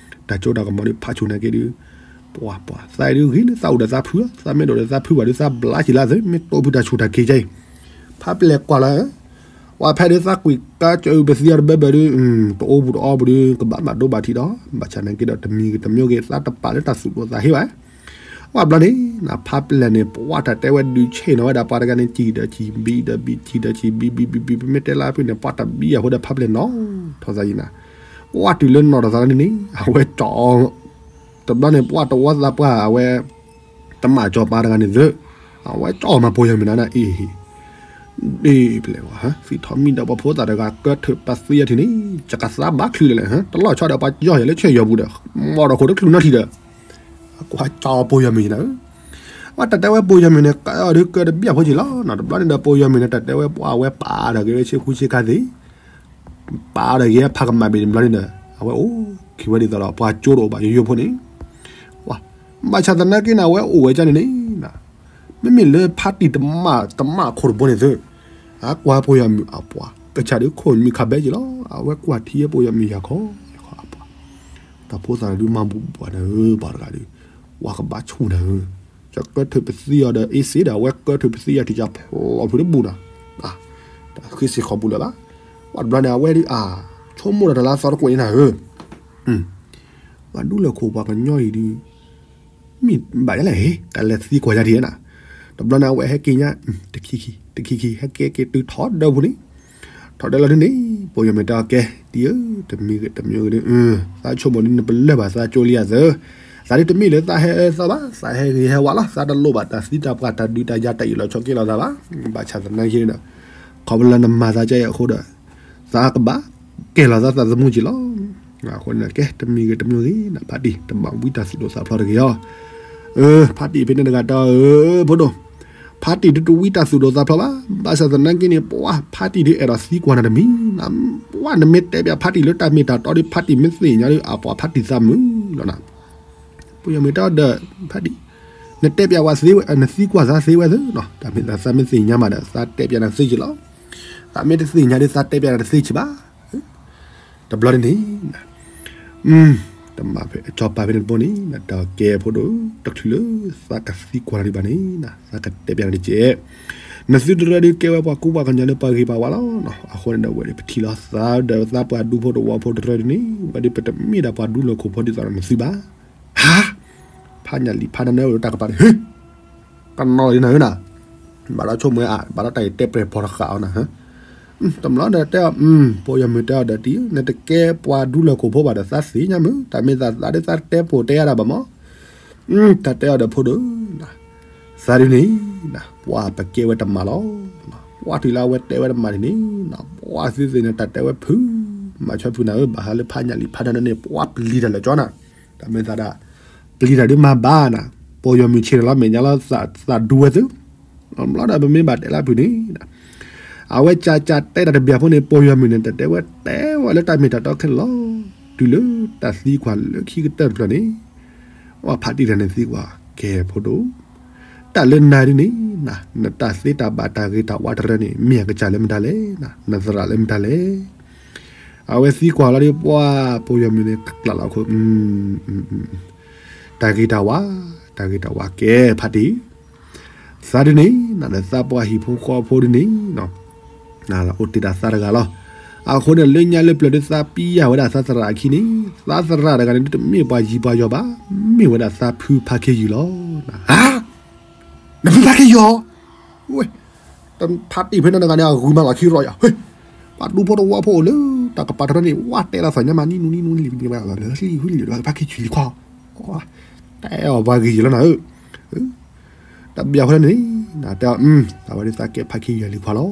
တၢ်ကၠိတၢ်ကမီၤဒုးဖးဆူၣ်နာ်က့ဒုး, ပှၤပှၤ သးအံၤဒုးဂ့ၤလၢသးအိၣ်ဒီးသးဖုး, သးမ့ၢ်ဒိၣ်ဒီးသးဖုးဘၣ်ဒုး သးဘျးက့ၤလၢသး မ့ၢ်တိၢ်ဖုးတၢ်ဆူၣ်တၢ်က့ၤကဲအံၤ, ဖးပျဲၢ်ကွၢ်လီၤ, ပှၤဖဲဒုးသးကွံာ်ကါကၢအုးပသံအီၤတဘၢဘၢဒုး, တအိၣ်ဘူးတအီဘူးဒုး ကဘၣ်ဘၣ်ဒိဘၣ်ထံးဒီး ဘၣ်ဆၣ်နာ်က့ဒီးတမံၤဂ့ၤတမံၤဂ့ၤ သးတပာ်လၢတၢ်သူၣ်ဒိၣ်သးဟ့ဘၣ် ဝဲဘျီန့ၣ် ဖးပျဲၢ်န့ၣ် ပှၤတၢ်တဲဝဲဒုးဆ့ၣ်နီၤဝဲဒၣ်ပှၤတဂၤန့ၣ် စံၣ်ဒီးစံၣ် ဘံၣ်ဒီးဘံၣ် စံၣ်ဒီးစံၣ် ဘံၣ်ဘံၣ်ဘံၣ်ဘံၣ် ပမ့ၢ်တဲလၢအဖုၣ်န့ၣ် ပှၤတဘံၣ်အဃိဒီးဖးပျဲၢ်နီၣ်ထီၣ်သးယံၤနၤ, ပှၤတုၤလၢနီၣ်ထီၣ်သးန့ၣ်န့ၣ် အဝဲကၠီၣ်, တဘျီန့ၣ် ပှၤတဝီသးပှၢ်အဝဲ တမၣ်ကၠီၤပၤတဂၤန့ၣ်သၢ, အဝဲကၠီၣ်မၤပှၤယီၤမုၣ်နၤနၤအံၤ ဒ်ပလဲၤဝဲ သံထီၣ်မံဒီးပှၤဖိသၣ်တဂၤ ကၢထုးပသံအထံၣ်န့ၣ် ကကသးဘၣ်ချုးလၢလဲၣ် တလီၢ်ဆီဒီးပှၤယီၤယၤလၢဆဲးယီၤပူၤဒီး မီၢ်ဒီးခိၣ်တချုးနီထံၣ်ဒီး ကွၢ်ကၠီၣ်ပှၤယီၤမုၣ်နၤဧၢ, ဝဲတၢ်တဲဝဲပှၤယီၤမုၣ်န့ၣ် ကဒုးကၢတဘံၣ်အဖိက့ၤလီၤနီၤ တဘျီန့ၣ်ဒီးပှၤယီၤမုၣ်န့ၣ် တၢ်တဲဝဲပှၤအဝဲပာ်ဒီးက့ၤဝဲဆ့ဃူဆ့ခါသ့ၣ် ပာ်ဒီးက့ၤဖးကမၣ်ဘ့ၣ်န့ၣ်ဘျီန့ၣ်ဒီး အဝဲအိၣ်ခံဝဲဒ်သိးဒီး ပှၤကၠိတအိၣ်ဘၣ်ယိယိဖိန့ၣ်, ဘၣ်ဆၣ်သနာ်က့န့ၣ် အဝဲအိၣ်ဝဲကန့ၣ်န့ၣ် မ့မ့ၢ်လၢဖးတံၢ်တမၣ်တမၣ်ခိၣ်တဘိန့ၣ်သု, အကွၢ်ပှၤယီၤမုၣ်အပှၤ ကစၢ်ဒုးခိၣ်မုၣ်ခါဘဲက့ၤလီၤ အဝဲကွၢ်ထံအပှၤယီၤမုၣ်ယၤခီယၤခီအပှၤ, တၢ်ဖိသၣ်ဒုးမၤဘူၣ်ဘၣ်နၤဧၢ ပှၤတဂၤဒုး, ဝၤကဘၣ်ဆူၣ်နၤဧၢ, ကၢထုးပသံအီၤဒီးအ့စ့ဒီး အဝဲကၢထုးပသံအီၤထံၣ်ကၠၢ်ဖျိးဖုးတဘူးနၤ, တၢ်ဃ့စ့ၢ်ခီၣ်ဘူးလၢၤဘၣ်, ဝဲတဘျီန့ၣ် အဝဲဒုးအါ ဆိကမိၣ်ဒီးတၢ်လၢအသီတကိးန့ၣ်နၤဧၢ ပှၤဒူလၢၢ်ခိၣ်ပှၤကညီအံၤဒုး မ့ၢ်ဘၣ်ယဲလဲၣ် ကလဲၤသံကွၢ်ယၤဒ်နၤ, တဘျီန့ၣ် အဝဲဟဲက့ၤညါ တခံခံ တခံခံ ဟဲက့ၤက့ၤတုၤထီၣ်ဒၢပူၤန့ၣ်, ထီၣ်ဒၢလီၤဒုးန့ၣ် ပှၤယီၤမုၣ်တဲအီၤကဲ တံၤဧၢ တမံၤဂ့ၤတမံၤဂ့ၤဒုး, သးဆိကမိၣ်ဒုး နပလၢၢ်ဘၣ်သးကၠိလံယၤသၢ, သးဒုးတမ့ၢ်လၢသးဟဲအၢသီဘၣ်, သးဟဲဂ့ၤဟဲဝါလီၤ, သးတလိၣ်ဘၣ်တၢ်သံတၢ်ပှၢ်တၢ်ဒုးတၢ်ယၤတၢ်အ့ၣ်လိာ်ဆိးက့လိာ်သးဘၣ်, ဘၣ်ဆၣ်သနာ်က့ဒီး ခီဖျိလၢနမၤသးကဲအံၤအဃိဒီး သးကဘၣ်ကဲလီၤသးသးသမူက့ၤလီၤ. အဃိန့ၣ် ကဲ တမံၤဂ့ၤတမံၤဂ့ၤ ဖးတံၢ် တဘၣ်ဝံတၢ်သူၣ်ဒိၣ်သးဖျိးတဂ့ၤအီၤ. ဖးတံၢ်ဖဲန့ၣ်တဂၤတဲအီၤ ဖိဒိၣ်, ဖးတံၢ်ဒုးတဝံတၢ်သူၣ်ဒိၣ်သးဖျိးဘၣ်. ဘၣ်ဆၣ်သနာ်က့န့ၣ် ပှၤဖးတံၢ်ဒုးအဲၣ်ဒိးသံကွၢ်နၤတမံၤ, ပှၤနမ့ၢ်တဲပၠးဖးတံၢ်လၢတၢ်မ့ၢ်တၢ်တီဒီး ဖးတံၢ်မ့ၢ်သ့ၣ်ညါဒီး အပှၤဖးတံၢ်သးမုာ်လီၤနၤ. ပယီၤမ့ၢ်တဲအီၤဒီး ဖးတံၢ်, နတဲပၠးဝဲသ့ဝဲ, နသံကွၢ်သးသ့ဝဲသ့နီၤ, တၢ်မ့ၢ်သးသးမ့ၢ်သ့ၣ်ညါမးဒီး သးတဲပၠးနၤသ့က့ၤလီၤ. သးမ့ၢ်တသ့ၣ်ညါဒီး သးတဲပၠးနၤတသ့က့ၤဘၣ်. တဘျီန့ၣ်န့ၣ် တမၤဖဲ ကၠီၤပၤဖဲန့ၣ်တဘိန့ၣ် နတဲကဲဖိဒိၣ် တချုးလၢ သးကသံကွၢ်နၤဒံးဘၣ်န့ၣ် သးကတဲပၠးနၤတက့ၢ်. နသုတရၢဒုးကဲဝဲပှၤကူပှၤကညီလၢပှၤဂ့ၤပှၤဝါလီၤ. အဃိန့ၣ်ဒီး ဝဲဒၣ်ပထံၣ်လီၤသးဒီးသးပှၤဒူဖိတဝီဖိတရၢဒုးန့ၣ် ဝဲဒၣ်ပတမ့ၢ်ဒၣ်ပှၤဒူလၢခိၣ်ဖိဒ်သိးဒီးနသုဘၣ်. ဟါ, ဖးညၣ်လံာ်ဖးဒၣ်နဲအိၣ်လၢတၢ်ကပၤန့ၣ် ဟ့ၣ် ကနီၤလံနၤဧၢနၤ, ဘၣ်ဒီးဆိကမိၣ်အါ ဘၣ်ဒီးတၢ်အံၤတဲပျဲၢ်ဖီတဃာ်အီၤနၤ, တဘျီဒီးတဲအီၤ, ပယီၤမ့ၢ်တဲအီၤဒီးတံၤဧၢ, နတကဲပှၤဒူလၢခိၣ်ဖိဘၣ်ဒီး သးသ့ၣ်ညါမုာ်, တၢ်မ့ၢ်သးသးဒီးသးတဲပိာ်တဲယါဒၣ်ဘၣ်မး, တၢ်တဲအီၤဒီးဖိဒိၣ်, သးဒ်န့ၣ်, ပှၤပကဲဝဲတမၤလီၤ, ပှၤတုၤလၢအဝဲတဲဝဲတမၤဒ်န့ၣ်, ပှၤသုသ့ၣ်န့ၣ် တၢ်တဲဝဲဖုး, မၤဆၢဖုးနၤဧၢ, ဘၣ်ဟးလၢဖးညၣ်လံာ်ဖးဒၣ်နဲန့ၣ် ပှၤပျံၤတၢ်လၢာ်ကၠီနၤ, တၢ်မ့ၢ်သးဒၣ် ပျံၤတၢ်ဒုးမၤဘၣ်နၤ, ပယီၤမုၢ်ဆ့ၣ်နီၤလီၤမဲာ်ညါလီၤ သးဒူဝဲသု, ဘျီဒီးပမ့ၢ်ဘၣ်တဲလၢအဖုၣ်န့ၣ်, အဝဲကၠးကၠးတဲတၢ်တဘျီဖိန့ၣ် ပယီၤမုၢ်န့ၣ် တၢ်တဲဝဲတဲဝဲလၢတၢ်မ့ၢ်တၢ်တီခဲလၢာ်လီၤ, တုၤလၢတၢ်သံကွၢ်လၢခံကတၢၢ်တဖျၢၣ်န့ၣ်, ပှၤဖးတံၢ်တၢ်န့ၣ်သံကွၢ်, ကဲဖိဒိၣ်, တၢ်လၢနၤဒ်န့ၣ်, နတၢ်သ့တၢ်ဘၣ်တၢ်ဂ့ၤတၢ်ဝါတရၢန့ၣ် မ့ၢ်အကစၢ်လၢမတၤလဲၣ်, နသရၣ်လၢမတၤလဲၣ် အဝဲသံကွၢ်လီၤဒီးပှၤပယီၤမုၢ်န့ၣ် ကျးလီၤခိၣ်, တၢ်ဂ့ၤတၢ်ဝါ, တၢ်ဂ့ၤတၢ်ဝါကဲဖးတံၢ်, သးဒ်န့ၣ်, နသးပှၢ်ဟံၣ်ဖိဃီဖိဒ်န့ၣ်, အိၣ်တ့ၢ်တၢ်သးတဂၤလီၤ, အဃိန့ၣ် လၢညါလၢပျၢၤဒုးသးပံယၤဝဲဒၣ်သးသရၣ်အခံန့ၣ်, သးသရၣ်တဂၤန့ၣ် တမ့ၢ်ပှၤယံၤပှၤယီၤဘၣ်, မ့ၢ်ဝဲဒၣ်သးဖုဖါခ့ယုၢ်လီၤ. ဟါ, နဖုဖါခ့ယုၢ်အီၤ, ဝဲ, ဖါတံၢ်ဖဲန့ၣ်တဂၤန့ၣ် အဂုၤမၤလီၤခံရီယၤ, ဟ့ၣ်, ပှၤဒူဖိတဝီဖိအိၣ်လၢ တၢ်ကပၤထီၣ်န့ၣ် ဝဲတဲလၢသးညါမး နံၣ်နူနံၣ်နူလံ ဖါခ့ယုၢ်လံၤခွါ, တဲအီၤပှၤဂ့ၤယံၤလီၤနၤဧၢ, တဘၣ်ဃိန့ၣ်, တဲအီၤ, အဝဲဒၣ်သးကဲဖါခ့ယုၢ်လံၤခွါလီ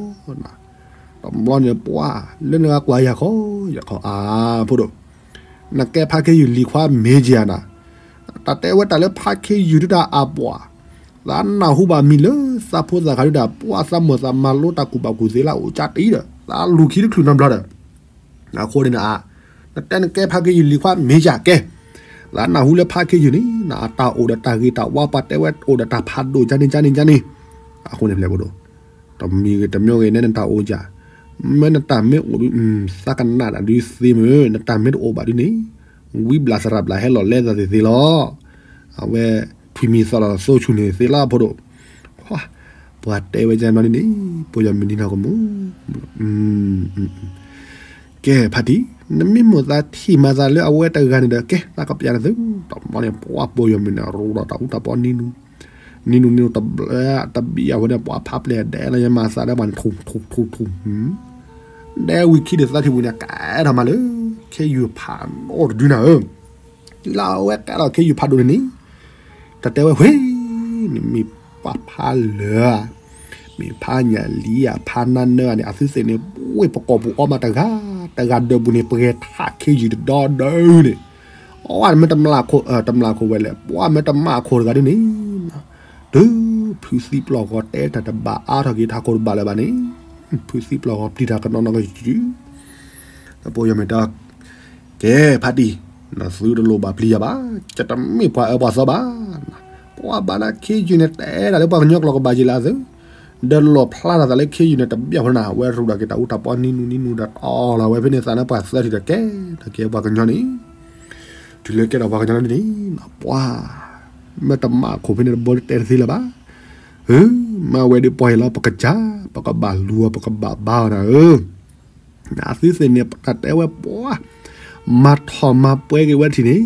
ၤ. တဘျီန့ၣ်ပှၤ, လၢနဂၤကွၢ်ယၤခီ, ယၤခီအါ, ဖိဒိၣ်, နကဲဖါခ့ယုၢ်လံၤခွါမ့ၢ်ကဲနၤ, တၢ်တဲဝဲတၢ်လၢဖါခ့ယုၢ်ဒုတၢ်အပှၤ, သးနၢ်ဟူဘၣ်မံၤလၢသးဖိသၣ်ခါဒုတၢ်ပှၤ သးမိၢ်သးမၤလိတၢ်ကူၣ်ဘၣ်ကူၣ်သ့လၢအအိၣ်ကၠၢတံၢ်ဒီး သးလူၤခံတချုးနီတဘျီဒီး အဃိန့ၣ်နၤ, နတဲနကဲဖါခ့ယုၢ်လံၤခွါမ့ၢ်ယၤကဲ, သးနၢ်ဟူလၢဖါခ့ယုၢ်န့ၣ် နအတၢ်အိၣ်ဒီးတၢ်ဂ့ၤတၢ်ဝါ ပှၤတဲဝဲအိၣ်ဒီးတၢ်ဖးဒိၣ်ကန့ၣ်ကန့ၣ်ကန့ၣ်, အဃိန့ၣ်ဖျဲၣ်ဖိဒိၣ်, တမံၤဂ့ၤတမံၤဂ့ၤန့ၣ် နတၢ်အိၣ်ယၤ, မ့ၢ်နတၢ်မ့ၢ်အိၣ်ဒုး, သးကနၣ်ဒၣ်ဒုးသ့မ့ၢ် နတၢ်မ့ၢ်တအိၣ်ဘၣ်ဒုန့ၣ်, ဝံဘျးသရၣ်ဘျးဟဲလီၤလဲသးသ့ၣ်သ့လီၤ. အဝဲ, ထွံၣ်မံၤသီၣ်လီၤသိဆူၣ်န့ၣ်သ့လီၤဖိဒိၣ်, ပှၤတဲဝဲကန့ၣ်, ပယီၤမုၢ်နံၤနီၢ်ကမူ, ကဲဖါတံၢ်, နမ့ၢ်မိၣ်သးထံၣ်မၤသးလၢအဝဲတဂၤန့ၣ်ဒီး ကဲ သးကပျၢ်နသု, တဘျီန့ၣ် ပှၤပယီၤမုၢ်န့ၣ် ရိဒီးတၢ်အူတၢ်ပီနံၤနူ, နံၤနူနံၤနူတဘျီ, တဘျီအဝဲန့ၣ် ပှၤဖးပျဲၢ်ဒဲးလီၤ ယမၤသးလၢပှၤန့ၣ် ထူၣ်ထူၣ်ထူၣ်ထူၣ်, ဒဲဝံၤခံဒီးသးထံၣ်ဝံၤန့ၣ် ကဲထီၣ်မးလၢ ခ့ယုၢ်ဖးဒိၣ်တဒုနၤဧၢ, တုၤလၢအဝဲကဲထီၣ်ခ့ယုၢ်ဖးဒိၣ်န့ၣ်န့ၣ်, တၢ်တဲဝဲဝ့ၢ်, နမ့ၢ်ပှၤဖးလၢာ်ဧါ, မ့ၢ်ဖးညၣ်လံဧါ ဖးနါနၢဧါန့ၣ် အသုသ့ၣ်န့ၣ် ပှ့ၤပကိာ်ပူၤအီမးတဂၤ, တဂၤဒၢးပူၤန့ၣ် ပှဲၤထးခ့ယုၢ်တဒီဒီန့ၣ်, အီၣ်ဝဲမ့ၢ် တမျၢ်ခိၣ်ဝဲလဲၣ် ပှၤမ့ၢ်တမျၢ်ခိၣ်တဂၤဒ်န့ၣ်, တုၤဖုသံပျီၢ်ဂီၤတဲတၢ်တဘၣ်အါထီၣ်က့ၤထးခိၣ်တဘၣ်လၢၤဘၣ်န့ၣ်, ဖုသံပျီၢ်ဂီၤပျံၤတၢ်ကနီၤနီၤကစု, ဒီးပယီၤမုၢ်တဲ ကဲဖါတံၢ်, နသုတလိၣ်ဘၣ်ပျံၤယၤဘၣ်, ယတမ့ၢ်ပှၤအၢပှၤသီဘၣ်, ပှၤဘၣ်လၢခ့ယုၢ်န့ၣ် တဲဒၣ်လၢပှၤကညီကျိာ်ကဘၣ်ယံၤလၢအသု, ဒီးလီၣ်ဖျါထီၣ်သးလၢခ့ယုၢ်န့ၣ် တဘၣ်ဃိန့ၣ် အဝဲရူးဒီးက့ၤတၢ်အူတၢ်ပီနံၤနူနံၤနူဒီးတီၢ်လီၤဝဲဖဲန့ၣ်သးလၢပှၤသၢထံၣ်ဒီးကဲ, ဒီးကဲပှၤကညီန့ၣ်, တုၤလၢကဲထီၣ်ပှၤကညီန့ၣ်န့ၣ် ပှၤ, မ့ၢ်တမျၢ်ခိၣ်ဖဲန့ၣ်တဘိတဲတသ့လၢၤဘၣ်, မ့ၢ်အဝဲဒ်ပှၤအံၤလီၤ ပကစၢ်, ပကဘၣ်လူၤအီၤ ပကဘၣ်ဘါအီၤနၤဧၢ အသုသ့ၣ်န့ၣ် တၢ်တဲဝဲပှၤ, မၤထီၣ်မၤပှဲၤက့ၤဝဲထံၣ်န့ၣ်,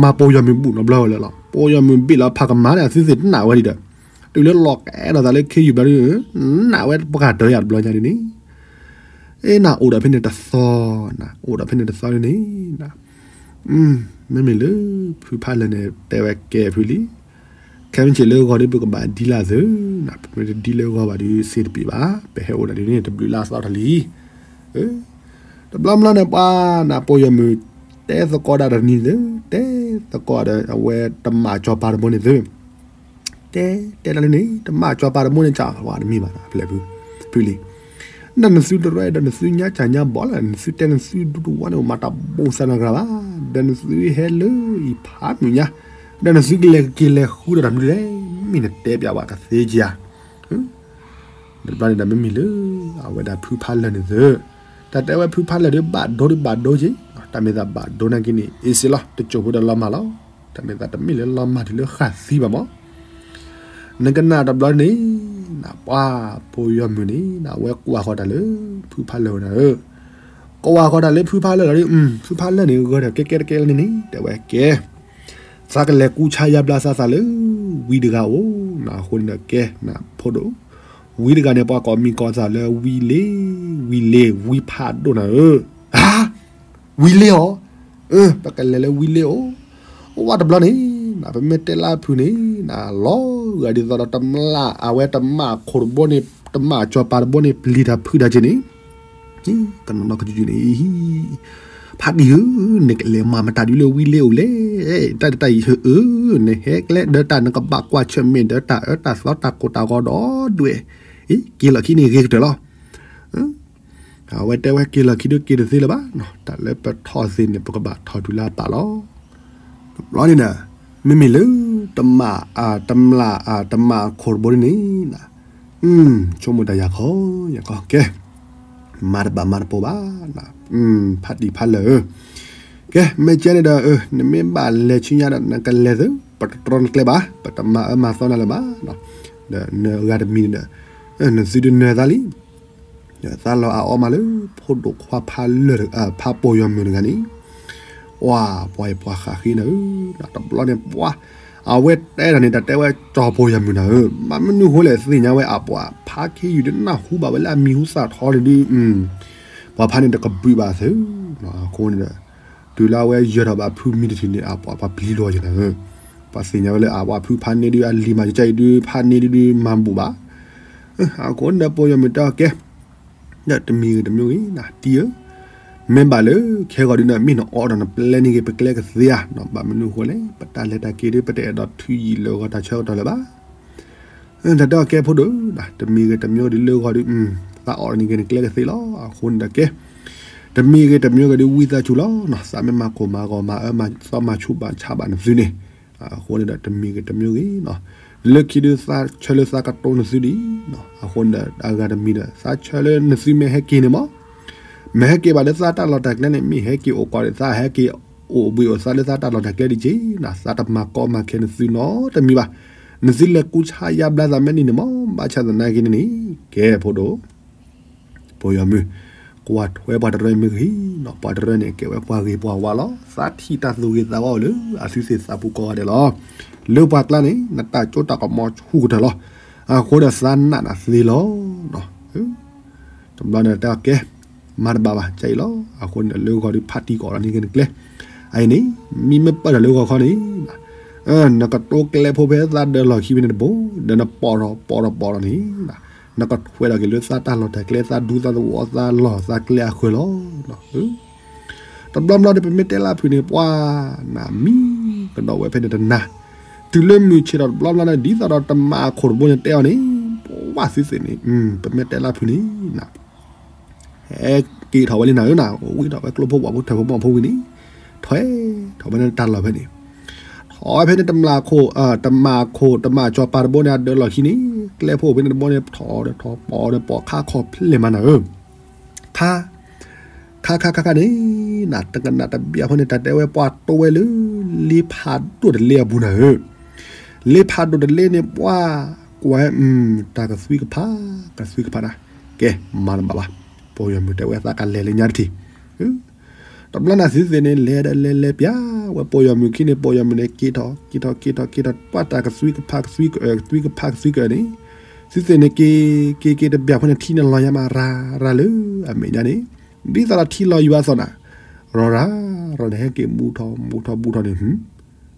မၤပယီၤမုၢ်ဘူၣ်နီတဘျီဝဲလၢာ်လီၤ. ပယီၤမုၢ်ဘ့ၣ်လီၤဖးကမၤန့ၣ် အသုသ့ၣ်တနာ်ဝဲဒံးဒီး, တုၤလၢလီၤကဲထီၣ်သးလၢခ့ယုၢ်ဘျီဒု, နာ်ဝဲပှၤတၢၢ်ယၤတဘျီညါဒ်န့ၣ်, အ့ နအိၣ်ဒီးဖဲန့ၣ်တသီ, အိၣ်ဒီးဖဲန့ၣ်တသီဒ်န့ၣ်, မ့မ့ၢ်လၢ ဖုဖးလၢာ်န့ၣ် တဲဝဲကဲဖုလံ ခဲမုၢ်ဆ့ၣ်လၢဂီၤဒီး ပကဘၣ်ဒ်လၢအသိး, ပမ့ၢ်တဒ်လၢဂီၤဘၣ်ဒီး စ့တပ့ၤဘၣ်, ပဟဲအိၣ်ဒၣ်ဒ်န့ၣ် တဘျုးလါသီတၢ်လံ. တဘျီဘျီန့ၣ် ပှၤနၢ်ပၢၢ်ယီၤမုၢ် တဲသကိးဒၣ်တနံၤသု, တဲသကိးဒီး အဝဲတမၣ်စီၤပၤတဘိန့ၣ်သု, တဲ, တဲဒၣ်လၢန့ၣ် တမၣ်စီၤပၤတဘိန့ၣ် ကဝဲတမံၤဘၣ် ဖျဲၣ်ဖု, ဖုလံ ဒီးနသုတရဲဒီးနသုညါစၢ်ညါဘီလၢ နသုတဲနသုဒူတဝါန့ၣ် မၤတၢ်ဘိသးနဂၤဘၣ်, ဒီးနသုဟဲလၢအံၤဖးမုၢ်ညါ, ဒီးနသုကလဲၤက့ၤလဲၤဃုဒီးတၢ်မနုၤလဲၣ်, မ့ၢ်နတဲပျးဝဲကသ့က့ၤဧါ. တဘျီန့ၣ်ဒီးမ့မ့ၢ်လၢ အဝဲဒၣ်ဖုဖးလၢာ်န့ၣ်သု, တၢ်တဲဝဲဖုဖးလၢာ်ဒီးဘၣ်ဒိဒီးဘၣ်ဒိက့ၤ, တၢ်မ့ၢ်သးဘၣ်ဒိနာ်က့န့ၣ် အ့ၣ်စ့လီၤ တစိၢ်ဖိဒီးလီၤမၢ်လီၤ, တၢ်မ့ၢ်သးတမ့ၢ်လၢလီၤမၢ်တုၤလၢဃၣ်သံဘၣ်မး နကနၣ်တဘျီန့ၣ်, နပှၤပယီၤမုၢ်န့ၣ် နဝဲကွၢ်ဃီၤတၢ်လၢ ဖုဖးလၢာ်ဝဲဒၣ်ဧၢ, ကွၢ်ဃီၤတၢ်လၢဖုဖးလၢာ်လီၤဒီး, ဖုဖးလၢာ်န့ၣ် ဂၢၢ်ဒီးကဲကဲတကဲလၢန့ၣ်န့ၣ် တဲဝဲကဲ, သးကလဲၤကူဆါယါဘျါသးသးလၢ ဝံတဂၤအိၣ်, နအဃိန့ၣ်ဒီးကဲ နဖိဒိၣ်, ဝံတဂၤန့ၣ် ပှၤကိးမံၤကိးသးလၢဝံလ့, ဝံလ့, ဝံဖးဒိၣ်နၤဧၢ, ဧါ ဝံလ့အီၤ, အၢ ပကလဲၤလၢဝံလ့အိၣ်, အိၣ်ဝဲတဘျီန့ၣ်, နပမ့ၢ်တဲလၢဖုန့ၣ်, နလီၤဂာ်ဒ်သိးဒီးတမျၢ် အဝဲတမၣ်ခိၣ်တဘိန့ၣ် တမၣ်စီၤပၤတဘိန့ၣ် ပျံၤတၢ်ဖုးတၢ်က့ၤန့ၣ်, ကနီၤနီၤကစုန့ၣ်, ဖးဒံဧၢ, နကလဲၤမၤမတၤဒုလၢဝံလ့အိၣ်လဲၣ်, တၢ်တၢ်အံၤဧၢ, နဟဲကျဲဒီးတၢ်နကဘၣ်ကွၢ်ဆၢၣ်မဲာ်ဒီးတၢ်အၢတၢ်သီတၢ်ကိၢ်တၢ်ဂီၤဒီးဒွဲၣ်, က့ၤလီၢ်ခံန့ၣ်ဂ့ၤကတၢၢ်လီၤ. အဝဲတဲဝဲက့ၤလီၢ်ခံဒီးက့ၤတသ့လၢၤဘၣ်, တၢ်လၢပထီၣ်သ့ၣ်န့ၣ် ပကဘၣ်ထီၣ်တုၤလၢအပာ်လီၤ. တဘျီန့ၣ်ဒီး, မ့မ့ၢ်လၢ တမၣ်, တမျၢ်, တမၣ်ခိၣ်တဘိန့ၣ်, ဆိကမိၣ်တၢ်ယၤခီ, ယၤခီ, ကဲ, မၤတဘၣ်မၤတပိၤဘၣ်, ဖးဒံဖးလၢာ်ဧၢ, ကဲ မ့ၢ်ကဲန့ၣ်ဒီး နမ့ၢ်ဘၣ်လဲၤဆူညါဒီး နကလဲၤသု, ပတတြီနကျဲဘၣ်, ပတမၤအၢမၤသီနၤလၢၤဘၣ်, ဒီးနဂၤတမံၤန့ၣ်ဒီး, နသုတနၢၤသးလံ, သးလီၤအအီၣ်မးလၢ ဖိဒိၣ်ခွါဖးလၢာ် ဖးပိာ်ယီၤမုၣ်တဂၤန့ၣ်, ပှၤ ပှၤအံၤပှၤဃးဃ့နၤဧၢ, တဘျီန့ၣ်ပှၤ အဝဲတဲဒီးန့ၣ် တၢ်တဲဝဲကၠီၤပိာ်ယီၤမုၣ်နၤဧၢ, ဘၣ်မနုၤဃိလဲၣ်သ့ၣ်ညါဝဲအပှၤ ဖးခ့ယုၢ်ဒီးနၢ်ဟူဘၣ်ဝဲလၢအမံၤဟူသၣ်ထီန့ၣ်ဒုး, ပှၤဖးန့ၣ်တကဘုးဘၣ်သ့, အဃိန့ၣ်ဒီး တုၤလၢအဝဲယၢၤထီၣ်ဘၣ်ဖုမံၤတထံၣ်န့ၣ် အပှၤပှၤပျံၤလီၤယၤနၤဧၢ, ပှၤသ့ၣ်ညါဝဲလၢအပှၤဖုဖးန့ၢ်ဒုးအလံၤမၤကကဲအံၤဒုး ဖးန့ၢ်ဒုးဒုးမၤဘူၣ်ဘၣ်, အဃိန့ၣ်ဒီးပိာ်ယီၤမုၣ်တဲအီၤကဲ ဒီးတမံၤဂ့ၤတမံၤဂ့ၤ တံၤဧၢ, မ့ၢ်ဘၣ်လၢ ခဲဂီၤဒုးန့ၣ် မ့ၢ်နအီၣ်ဒီးနပျဲန့ၢ်ဂ့ၤ ပကျဲကသ့ဧါ, ဘၣ်မနုၤဃိလဲၣ် ပတၢ်လဲၤတၢ်က့ၤဒုး ပတအဲၣ်ဒိးထုးယံာ်လၢဂီၤတၢ်ဆၢကတီၢ်လၢၤဘၣ်, တၢ်တဲအီၤကဲဖိဒိၣ်, တမံၤဂ့ၤတမံၤဂ့ၤဒုးလၢဂီၤဒုး, သးအီၣ်န့ၢ်ဂ့ၤနကျဲကသ့လီၤ, အဃိန့ၣ်ဒီးကဲ တမံၤဂ့ၤတမံၤဂ့ၤဒုး ဝံသးစူၤလီၤ, သးမ့ၢ်မၤကိၢ်မၤဂီၤမၤအၢမၤသီမၤဆူၣ်မၤဆါဘၣ်နသုန့ၣ်, အဃိန့ၣ်ဒီးတမံၤဂ့ၤတမံၤဂ့ၤ, လၢခံဒုးသးဆၢလၢသးကတိၤနသုဒ်အံၤ, အဃိန့ၣ်ဒီးအဂၤတမံၤဒီး သးဆၢလၢနသုမ့ၢ်ဟဲက့ၤန့ၣ်မး, မ့ၢ်ဟဲက့ၤဘၣ်လၢသးတၢ်လီၢ်တၢ်ကျဲန့ၣ် မ့ၢ်ဟဲက့ၤအိၣ်ကီးဒီးသးဟဲက့ၤအိၣ်ဘှံးအိၣ်သါလၢသးတၢ်လီၢ်တၢ်ကျဲဒ်က့ၤ, သးတမၤကီမၤခဲနသုနီတမံၤဘၣ်, နသုလဲၤကူဆါယါဘျါသးမ့ၢ်န့ၣ်န့ၣ်မး, ဘၣ်ဆၣ်သနာ်က့န့ၣ်န့ၣ် ကဲဖိဒိၣ် ပိာ်ယီၤမုၣ်, ကွၢ်ထွဲပှၤတရၢမ့ၢ်ဂ့ၤ, ပှၤတရၢန့ၣ် ကဲဝဲပှၤဂ့ၤပှၤဝါလီၤ, သးထံၣ်တၢ်သူၣ်ဂ့ၤသးဝါအိၣ်လၢအသုသ့ၣ်သးပူၤကိးဂၤဒဲးလီၤ, လၢပှၤကျါန့ၣ် နတၢ်ကၠိတၢ်ကမီၤဆူၣ်ကတၢၢ်လီၤ, အဃိဒီးသးနာ်နၤသ့လီၤ, တဘျီန့ၣ်တဲအီၤကဲ, မၤတဘၣ်ဘၣ် ကအံၤလီၤ, အဃိန့ၣ်လၢဂီၤဒုးဖးတံၢ်ကီးလီၤန့ၣ်က့ၤနကျဲ, အအံၤန့ၣ် မံမ့ၢ်ပၢၢ်ထီၣ်လၢဂီၤခီန့ၣ် နကတိၤကျဲဖိဖဲသးဒၢးလီၢ်ခံဖဲန့ၣ်တဘိ, ဒီးနပိာ်ထီၣ်ပိာ်ထီၣ်ပိာ်ထီၣ်န့ၣ်, နကထွဲထီၣ်က့ၤလၢသးတၢ်လီၢ်တၢ်ကျဲ သးဒူသးသဝီသးလီၢ်သးကျဲအဃၢၤလီၤ. တဘျီဘျီန့ၣ် ပမ့ၢ်တဲလၢဖုၣ်န့ၣ် ပှၤနၤမံကဒီးဝဲဖဲန့ၣ်တနၤ, တုၤလၢမုၢ်ဆ့ၣ်ထီၣ်တဘျီဘျီန့ၣ် ဒ်သိးဒီးတမၤအခိၣ်တဘိန့ၣ်တဲအီၤန့ၣ်, ပှၤသုသ့ၣ်န့ၣ် ပမ့ၢ်တဲလၢဖုၣ်န့ၣ် ဟဲက့ၤထီၣ်ဝဲလံနၤဧၢနၤ, ဝံထီၣ်ဝဲကျိဖိဝၣ်ဖိထၢၣ်ဖိမီၢ်ဖိဝံၤန့ၣ်, ထွဲထီၣ်ဝဲန့ၣ်တၢ်လီၢ်ဖဲန့ၣ်, ထီၣ်ဝဲဖဲန့ၣ် တမၤခိၣ်, တမၤခိၣ် တမၤစီၤပၤတဘိန့ၣ် အဒၢးလီၢ်ခံန့ၣ် ကျဲဖိဖဲန့ၣ်တဘိန့ၣ် ထီၣ်ဒီးထီၣ်ပိာ်ဒီးပိာ်ခါခီၣ်ဖျဲၣ်မးနၤဧၢ, ခါ ခါခါခါခါန့ၣ် နၤ တကနၣ်တဘျီအဃိန့ၣ် တၢ်တဲဝဲပှၤတိဝဲလၢ လ့ဖးဒိၣ်တလ့အပူၤနၤဧၢ, လ့ဖးဒိၣ်တလ့န့ၣ် ပှၤကွၢ် တၢ်ကသွံကဖး ကသွံကဖးနၤ, ကဲ မၤတဘၣ်ဘၣ်, ပိာ်ယီၤမုၣ်တဲဝဲသးကလဲၤလၢညါတထံၣ်, တဘျီန့ၣ်သုသ့ၣ်န့ၣ် လဲၤဒီးလဲၤလဲၤပျၢ်ဝဲပိာ်ယီၤမုၣ်ခံန့ၣ် ပိာ်ယီၤမုၣ်န့ၣ် က့ၤထီၣ် က့ၤထီၣ် က့ၤထီၣ် က့ၤထီၣ် ပှၤတၢ်ကသွံကဖး ကသွံကဖး ကသွံကအၢန့ၣ်, သုသ့ၣ်န့ၣ်က့ၤ က့ၤ က့ၤတဘျီဖိန့ၣ် ထံန့ၣ်လီၤညါမးရၤ ရၤလၢအမဲာ်ညါန့ၣ်, ဒ်သိးဒီးထံလီၤယူၤအသိးနၤ, ရၤ ရၤ ရၤန့ၣ် ဟဲက့ၤဘူးထီၣ် ဘူးထီၣ် ဘူးထီၣ်န့ၣ်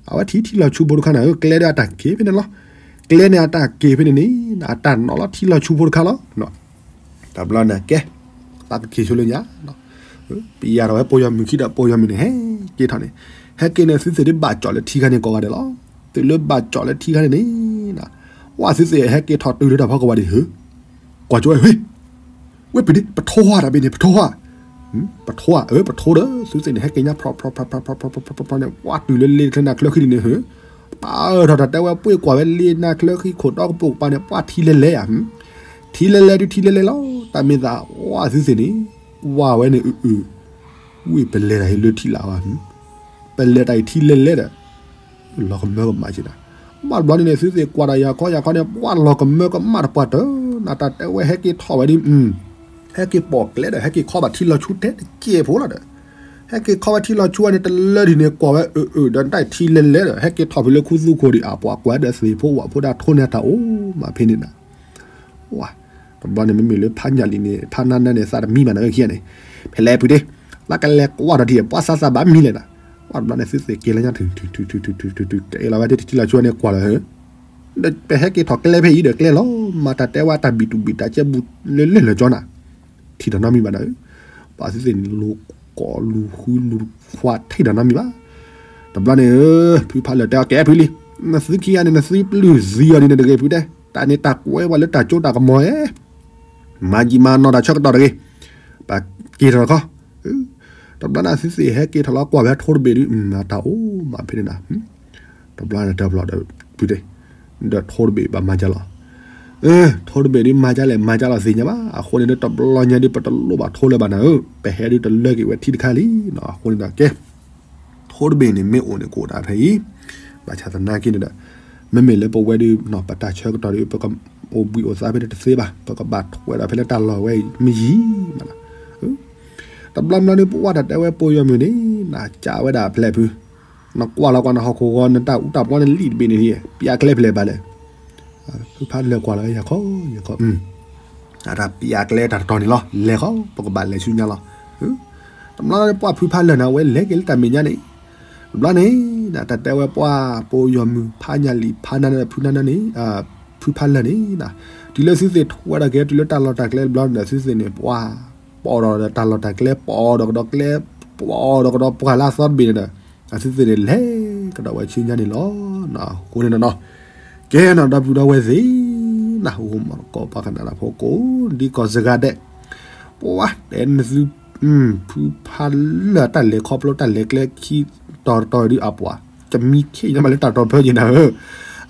အဝဲထံထံလီၤဆူဖိတခါနၤဧၢ, ကျဲဒီးအတၢ်က့ၤဖဲန့ၣ်လီၤ, ကျဲန့ၣ်အတၢ်က့ၤဖဲန့ၣ်န့ၣ် အတၢ်နီၤလီၤထံလီၤဆူဖိတခါလီၤ. တဘျီန့ၣ်ကဲ, သးကက့ၤဆိလၢညါ, ပယၤထီၣ်ဝဲပိာ်ယီၤမုၣ်ခံဒီးပိာ်ယီၤမုၣ်န့ၣ် ဟဲက့ၤထီၣ်န့ၣ်, ဟဲက့ၤန့ၣ်သုသ့ၣ်ဒုးဘၣ်ကၠီၣ်လၢထံခါန့ၣ်ကိးဂၤဒဲးလီၤ. တုၤလၢဘၣ်ကၠီၣ်လၢထံခါန့ၣ်န့ၣ်, ဝဲသုသ့ၣ်ဟဲက့ၤထီၣ်တုၤလၢတၢ်ဖီခိၣ်ဝဲဒၣ်ဧၢ, ကွၢ်ကၠိဝဲ ဝ့ၢ် ဝ့ၢ်ပဒ့ ပထိဟါတၢ်ဘ့ၣ်န့ၣ် ပထိဟါ, ပထိဟါ အၢ ပထိဒီး သုသ့ၣ်န့ၣ် ဟဲက့ၤညါဖျီဖျီဖျီဖျီဖျီဖျီန့ၣ် ပှၤတုၤလၢလ့တချၢနၢ်ချၢဃံဒ်န့ၣ်ဧၢ, ပာ်အၢထီၣ်တၢ်တဲဝဲပှ့ၢ်ကွၢ်ဝဲလ့နၢ်ချၢဃံခိၣ်ဒီကပိာ်ကပၤန့ၣ် ပှၤထံလဲၤလဲၤဧါ, ထံလဲၤလဲၤဒုးထံလဲၤလဲၤလီၤ, တၢ်မ့ၢ်သး ဝဲသုသ့ၣ်န့ၣ် ဝဲဝဲန့ၣ်အုၣ်အုၣ်, ဝ့ၢ်ပလဲၤတၢ်အံၤလၢထံလၢ်ဝဲ ပလဲၤတၢ်အံၤထံလဲၤလဲၤဒီး လီၤကမၢကမၣ်က့ၤတၢ်, ဘၣ်တဘျီန့ၣ်န့ၣ် သုသ့ၣ်ကွၢ်တၢ်ယၤခီယၤခီန့ၣ် ပှၤလီၤကမၢကမၣ်တပှၢ်တၢၢ်, နတၢ်တဲဝဲဟဲက့ၤထီၣ်ဝဲဒ်, ဟဲက့ၤပိာ်ကျဲဒီး ဟဲက့ၤခီဘၣ်ထံလီၤဆူထဲတကဲးဖိလီၤဒီး, ဟဲက့ၤခီဝဲထံလီၤဆူဝဲန့ၣ် တလၢဒ်န့ၣ် ကွၢ်ဝဲအုၣ်အုၣ်ဒီးတၢ်ထံလဲၤလဲၤဒီး ဟဲက့ၤထီၣ်ဖဲလၢခူသူၣ်ခိၣ်ဒံး အပှၤကွၢ်ဒီးသ့ၣ်ဖိဝၣ်ဖိဒၣ်ထိန့ၢ်တၢ်အိၣ်မးဖဲန့ၣ်နၤ ဝဲ, တဘျီန့ၣ်မ့မ့ၢ်လၢဖးညၣ်လံန့ၣ် ဖးနါနဲန့ၣ် သးတမံဘၣ်နၤဝဲခံဂၤန့ၣ်, ဖဲလဲၣ်ဖုတဲ, သးကလဲၤကွၢ်ဒီးထံၣ် ပှၤသးသးဘၣ်မံလဲၣ်နၤ, ဝဲတဘျီန့ၣ်သုသ့ၣ်က့ၤလၢညါထုထုထုထုထု က့ၤလီၤဝဲထံလီၤဆူဝဲန့ၣ်ကွၢ်လီၤဧၢ, ဒီးပဟဲက့ၤထီၣ်ကျဲဖဲအံၤဒီးကျဲလီၤ, မၤတၢ်တဲဝဲတၢ်ဘံၣ်တူၢ်ဘံၣ်တၢ်ကဲဘူးလၢလဲၣ်လၢကၠီနၤ, ထံၣ်ဒီးနီတမံဘၣ်နၤဧၢ, ပှၤသုသ့ၣ်လူၤကိးလူၤဃုလူၤခွါထံၣ်ဒီးနီတမံဘၣ် တဘျီန့ၣ် ဖုဖးလၢာ်တဲအီၤကဲဖုလံ, နသုခံဂၤန့ၣ် နသုပျုၢ်သံအီၤဒ်န့ၣ်တဂ့ၤဖုတဲ, တၢ်န့ၣ်တၢ်ကွဲပှၤလၢတၢ်ကၠိတၢ်ကမီၤဧါ, မၤယံာ်မၤနီၢ်တၢ်ဆၢကတီၢ်တဂ့ၤ, ပက့ၤထီၣ်ခီ, တဘျီန့ၣ်သုသ့ၣ်ဟဲက့ၤထီၣ်လီၤကွၢ်ဝဲထိတဘ့ၣ်ဒုး တၢ်အိၣ်မးဖဲန့ၣ်နၤ, တဘျီန့ၣ်တဲဘျီဒီးဖုတဲ, ဒီးထိတဘ့ၣ်ဘၣ်မၤကၢ်လီၤ ထိတဘ့ၣ်ဒုးမၤကၢ်လဲၣ်မၤကၢ်လီၤသ့ၣ်ညါဘၣ်, အဃိန့ၣ်ဒုးတဘျီညါဒုး ပတလိၣ်ဘၣ်ထိလၢၤဘၣ်နၤဧၢ, ပဟဲဒုးတလၢက့ၤဝဲထံတခါလံ, အဃိန့ၣ်ဒီးကဲ, ထိတဘ့ၣ်န့ၣ်မ့ၢ်အိၣ်န့ၣ်ကအိၣ်ဒၣ်ဖဲအံၤ, ဘၣ်ဆၣ်သနာ်က့န့ၣ်ဒီး, မ့မ့ၢ်လၢပဝဲဒုး ပတၢ်ဆၢကတီၢ်ဒုး ပကအိၣ်ဘှံးအိၣ်သါဖဲန့ၣ်တသ့ဘၣ်, ပကဘၣ်ထွဲဒီးဖဲလၢတၢ်လီၢ်ဝဲအံၤမ့ၢ်ယံၤမးလီၤ. တဘျီဘျီဒုး ပဝဲတၢ်တဲဝဲပိာ်ယီၤမုၢ်န့ၣ် နကးဝဲဒၣ်အဖျဲၣ်ဖု, နကွၢ်လီၤကွၢ်နဟီၣ်ခိၣ်ဂီၤ နတၢ်အူတၢ်ပီနလံၣ်တဘ့ၣ်န့ၣ် ပျးကျဲဖျဲၣ်ဘၣ်လဲၣ်. ဖုဖးလၢာ်ကွၢ်လီၤ ယၤခီ ယၤခီ အတၢ်ပျးကျဲတၢ်တတီၤန့ၣ်လီၤ, လဲၤဃီ ပကဘၣ်လဲၤဆူညါလီၤ. တဘျီလၢပှၢ်ဖုဖးလၢာ်န့ၣ် အဝဲလဲၤက့ၤလၢတၢ်မဲာ်ညါန့ၣ်, တဘျီန့ၣ် တၢ်တဲဝဲပှၢ်ပိာ်ယီၤမုၢ် ဖးညၣ်လံာ် ဖးနၢ်န့ၣ် ဖုနၢ်န့ၣ်, ဖုဖးလၢာ်န့ၣ်, တုၤလၢသုသ့ၣ်ထွဲဒီးက့ၤတုၤလၢတၢ်လီၢ်တၢ်ကျဲတဘျီန့ၣ်ဒီး သုသ့ၣ်န့ၣ် ပှၢ် ပီၣ်ဒီးတၢ်လီၢ်တၢ်ကျဲ ပီၣ်ဒီးကဒီးကျဲ, ပီၣ်ဒီးကဒီးပှၢ်လၢအသီတဘ့ၣ်န့ၣ်ဒီး အသုသ့ၣ်န့ၣ် လဲၤကဒီးဝဲဆူညါန့ၣ်လီၤ. အဃိန့ၣ်နီၤ, ကဲနီၤ ဒီပုၢ်ဒီဝဲၢ်သ့ၣ်, နဟူမီၢ်ကီၢ်ပှၤကနၣ်တၢ်ဖိကိး ဒ်ကီၢ်စဂၤဒဲး, ပှၢ်တဲနသု ဖုဖးလၢာ်တၢ်လဲၤခီဖျိတၢ်လဲၤကျဲခံတီၤတတီၤဒုးအပှၤ, တမံခ့ညါမးလၢတၢ်တီၤဖၢက့ၤနၤဧၢ,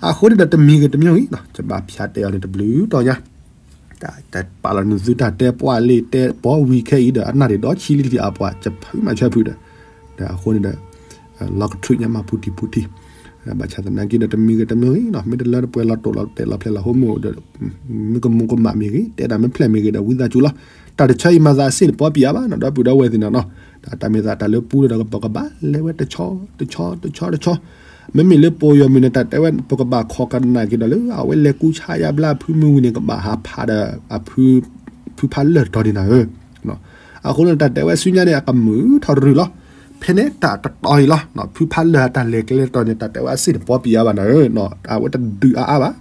အဃိန့ၣ်ဒီးတမံၤဂ့ၤတမံၤဂ့ၤနီၤ ယဘၣ်ဖၠးတဲအီၤန့ၣ်တဘျုးတီၤညါ တၢ်ပာ်လီၤနသုတၢ်တဲပှၢ်လံတဲပီဝံၤခဲအံၤဒီး အနၢ်ရံၣ်ဒီဆံလံတက့ၢ်အပှၤ ယဖုမၤဆၢဖုဒီး, ဒီးအဃိန့ၣ်ဒီး လီၤကထြုးညါမးဖူထံဖူထံ, ဘၣ်ဆၣ်သနာ်က့ဒီးတမံၤဂ့ၤတမံၤဂ့ၤနီၤ မ့ၢ်တလၢတပှဲၤလီၤတိာ်လီၤတဲာ်လီၤဖျဲၣ်လီၤဟိမုၢ်ဒီး မ့ၢ်ကမူၤကမၣ်မ့ၢ်ဂ့ၤ တဲဒၣ်မ့ၢ်ဖျဲၣ်မ့ၢ်ဂ့ၤဒီး ဝံသးစူၤလီၤ. တၢ်တဆၢအံၤမၤသးအစ့ၣ်တပီပံးအါဘၣ်နီၤ ဒီပုၢ်ဒီဝဲၢ်သ့ၣ်နီၤနီၤ, တၢ်မ့ၢ်သးတၢ်လၢပူဒီးပကဘၣ်လဲၤဝဲတဆီတဆီတဆီတဆီ, မ့မ့ၢ်လၢပိာ်ယီၤမုၢ်န့ၣ် တၢ်တဲဝဲ ပကဘၣ်ခိးကနၣ်က့ၤဒီးလၢ အဝဲလဲၤကူဆါယါဘျါအဖုမုၢ်ဝံၤန့ၣ် ကဘၣ်ဟးဖးဒီး ဖုဖးလၢာ်တတီၤန့ၣ်နၤဧၢ, အဃိန့ၣ်တၢ်တဲဝဲဆူညါန့ၣ် အကမုာ်ထီၣ်ရုၢ်လီၤ. ဖဲန့ၣ်တၢ်တတီၤအံၤလီၤ ဖုဖးလၢာ်အတၢ်လဲၤကျဲတတီၤန့ၣ် တၢ်တဲဝဲအစ့ၣ်တပီပံးအါဘၣ်နၤဧၢ, အဝဲတဒုးအါအါဘၣ်,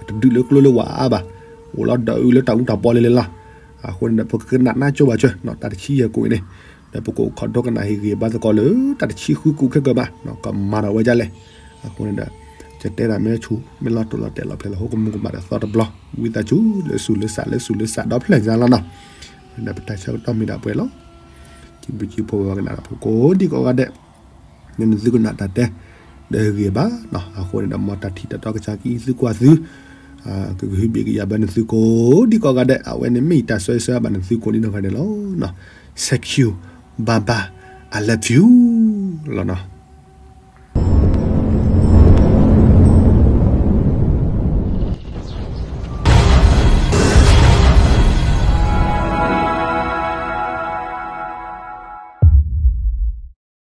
တဒုးလၢကျိလၢဝးအါဘၣ်, အိၣ်လီၤဒီးအုးလၢတၢ်အူတၢ်ပီလၢလဲၤလီၤ. အဃိန့ၣ်ဒီး ပကကနၣ်နါကၠိဘၣ်ဆၢ တၢ်တဆံယဲၢ်ကိးအံၤန့ၣ်, ဒီးပကအိၣ်ခိးဒိကနၣ်ဟ့ၣ်ဂံၢ်ဘါသကိးလၢ တၢ်တဆံဃုကိးခဲကၢဘၣ်, ကမၤထီၣ်ဝဲဒ်လဲၣ်. အဃိန့ၣ်ဒီး ယတဲဒၣ်မ့ၢ်ဆူၣ် မ့ၢ်လီၤတိာ်လီၤတဲာ်လီၤဖျဲၣ်လီၤဟိကမူၤကမၣ်ဒီးသီတဘျီ, ဝံသးစူၤလၢသူၣ်လၢသးလၢသူၣ်လၢသးဒီဖျၢၣ်ညါလီၤနီၤ. ဒီးပတၢ်ဆၢကတီၢ်မ့ၢ်ဒၣ်ပှဲၤလီၤ. စံးဘျုးစံးဖှိၣ်ပှၤကနၣ်တၢ်ဖိကိးဒံကိးဂၤဒဲး လၢနသုကနၣ်တၢ်တဲ ဒီးဟ့ၣ်ဂံၢ်ဘါ, အဃိန့ၣ်ဒီး မ်တၢ်ထံၣ်တၢ်တီကစၢ်ကံသုကွၢ်သု, ကကဟုဘ့ၣ်ကယာ်ဘၢနသုကိးဒံကိးဂၤဒဲး, အဝဲန့ၣ်မ့ၢ်ယတၢ်ဆၢဂ့ၤဆၢဝါဘၣ်နသုကိးဒံနီၢ်ဂၤဒဲးလီၤ. Thank you, bye bye, I love you လီၤနီၤ.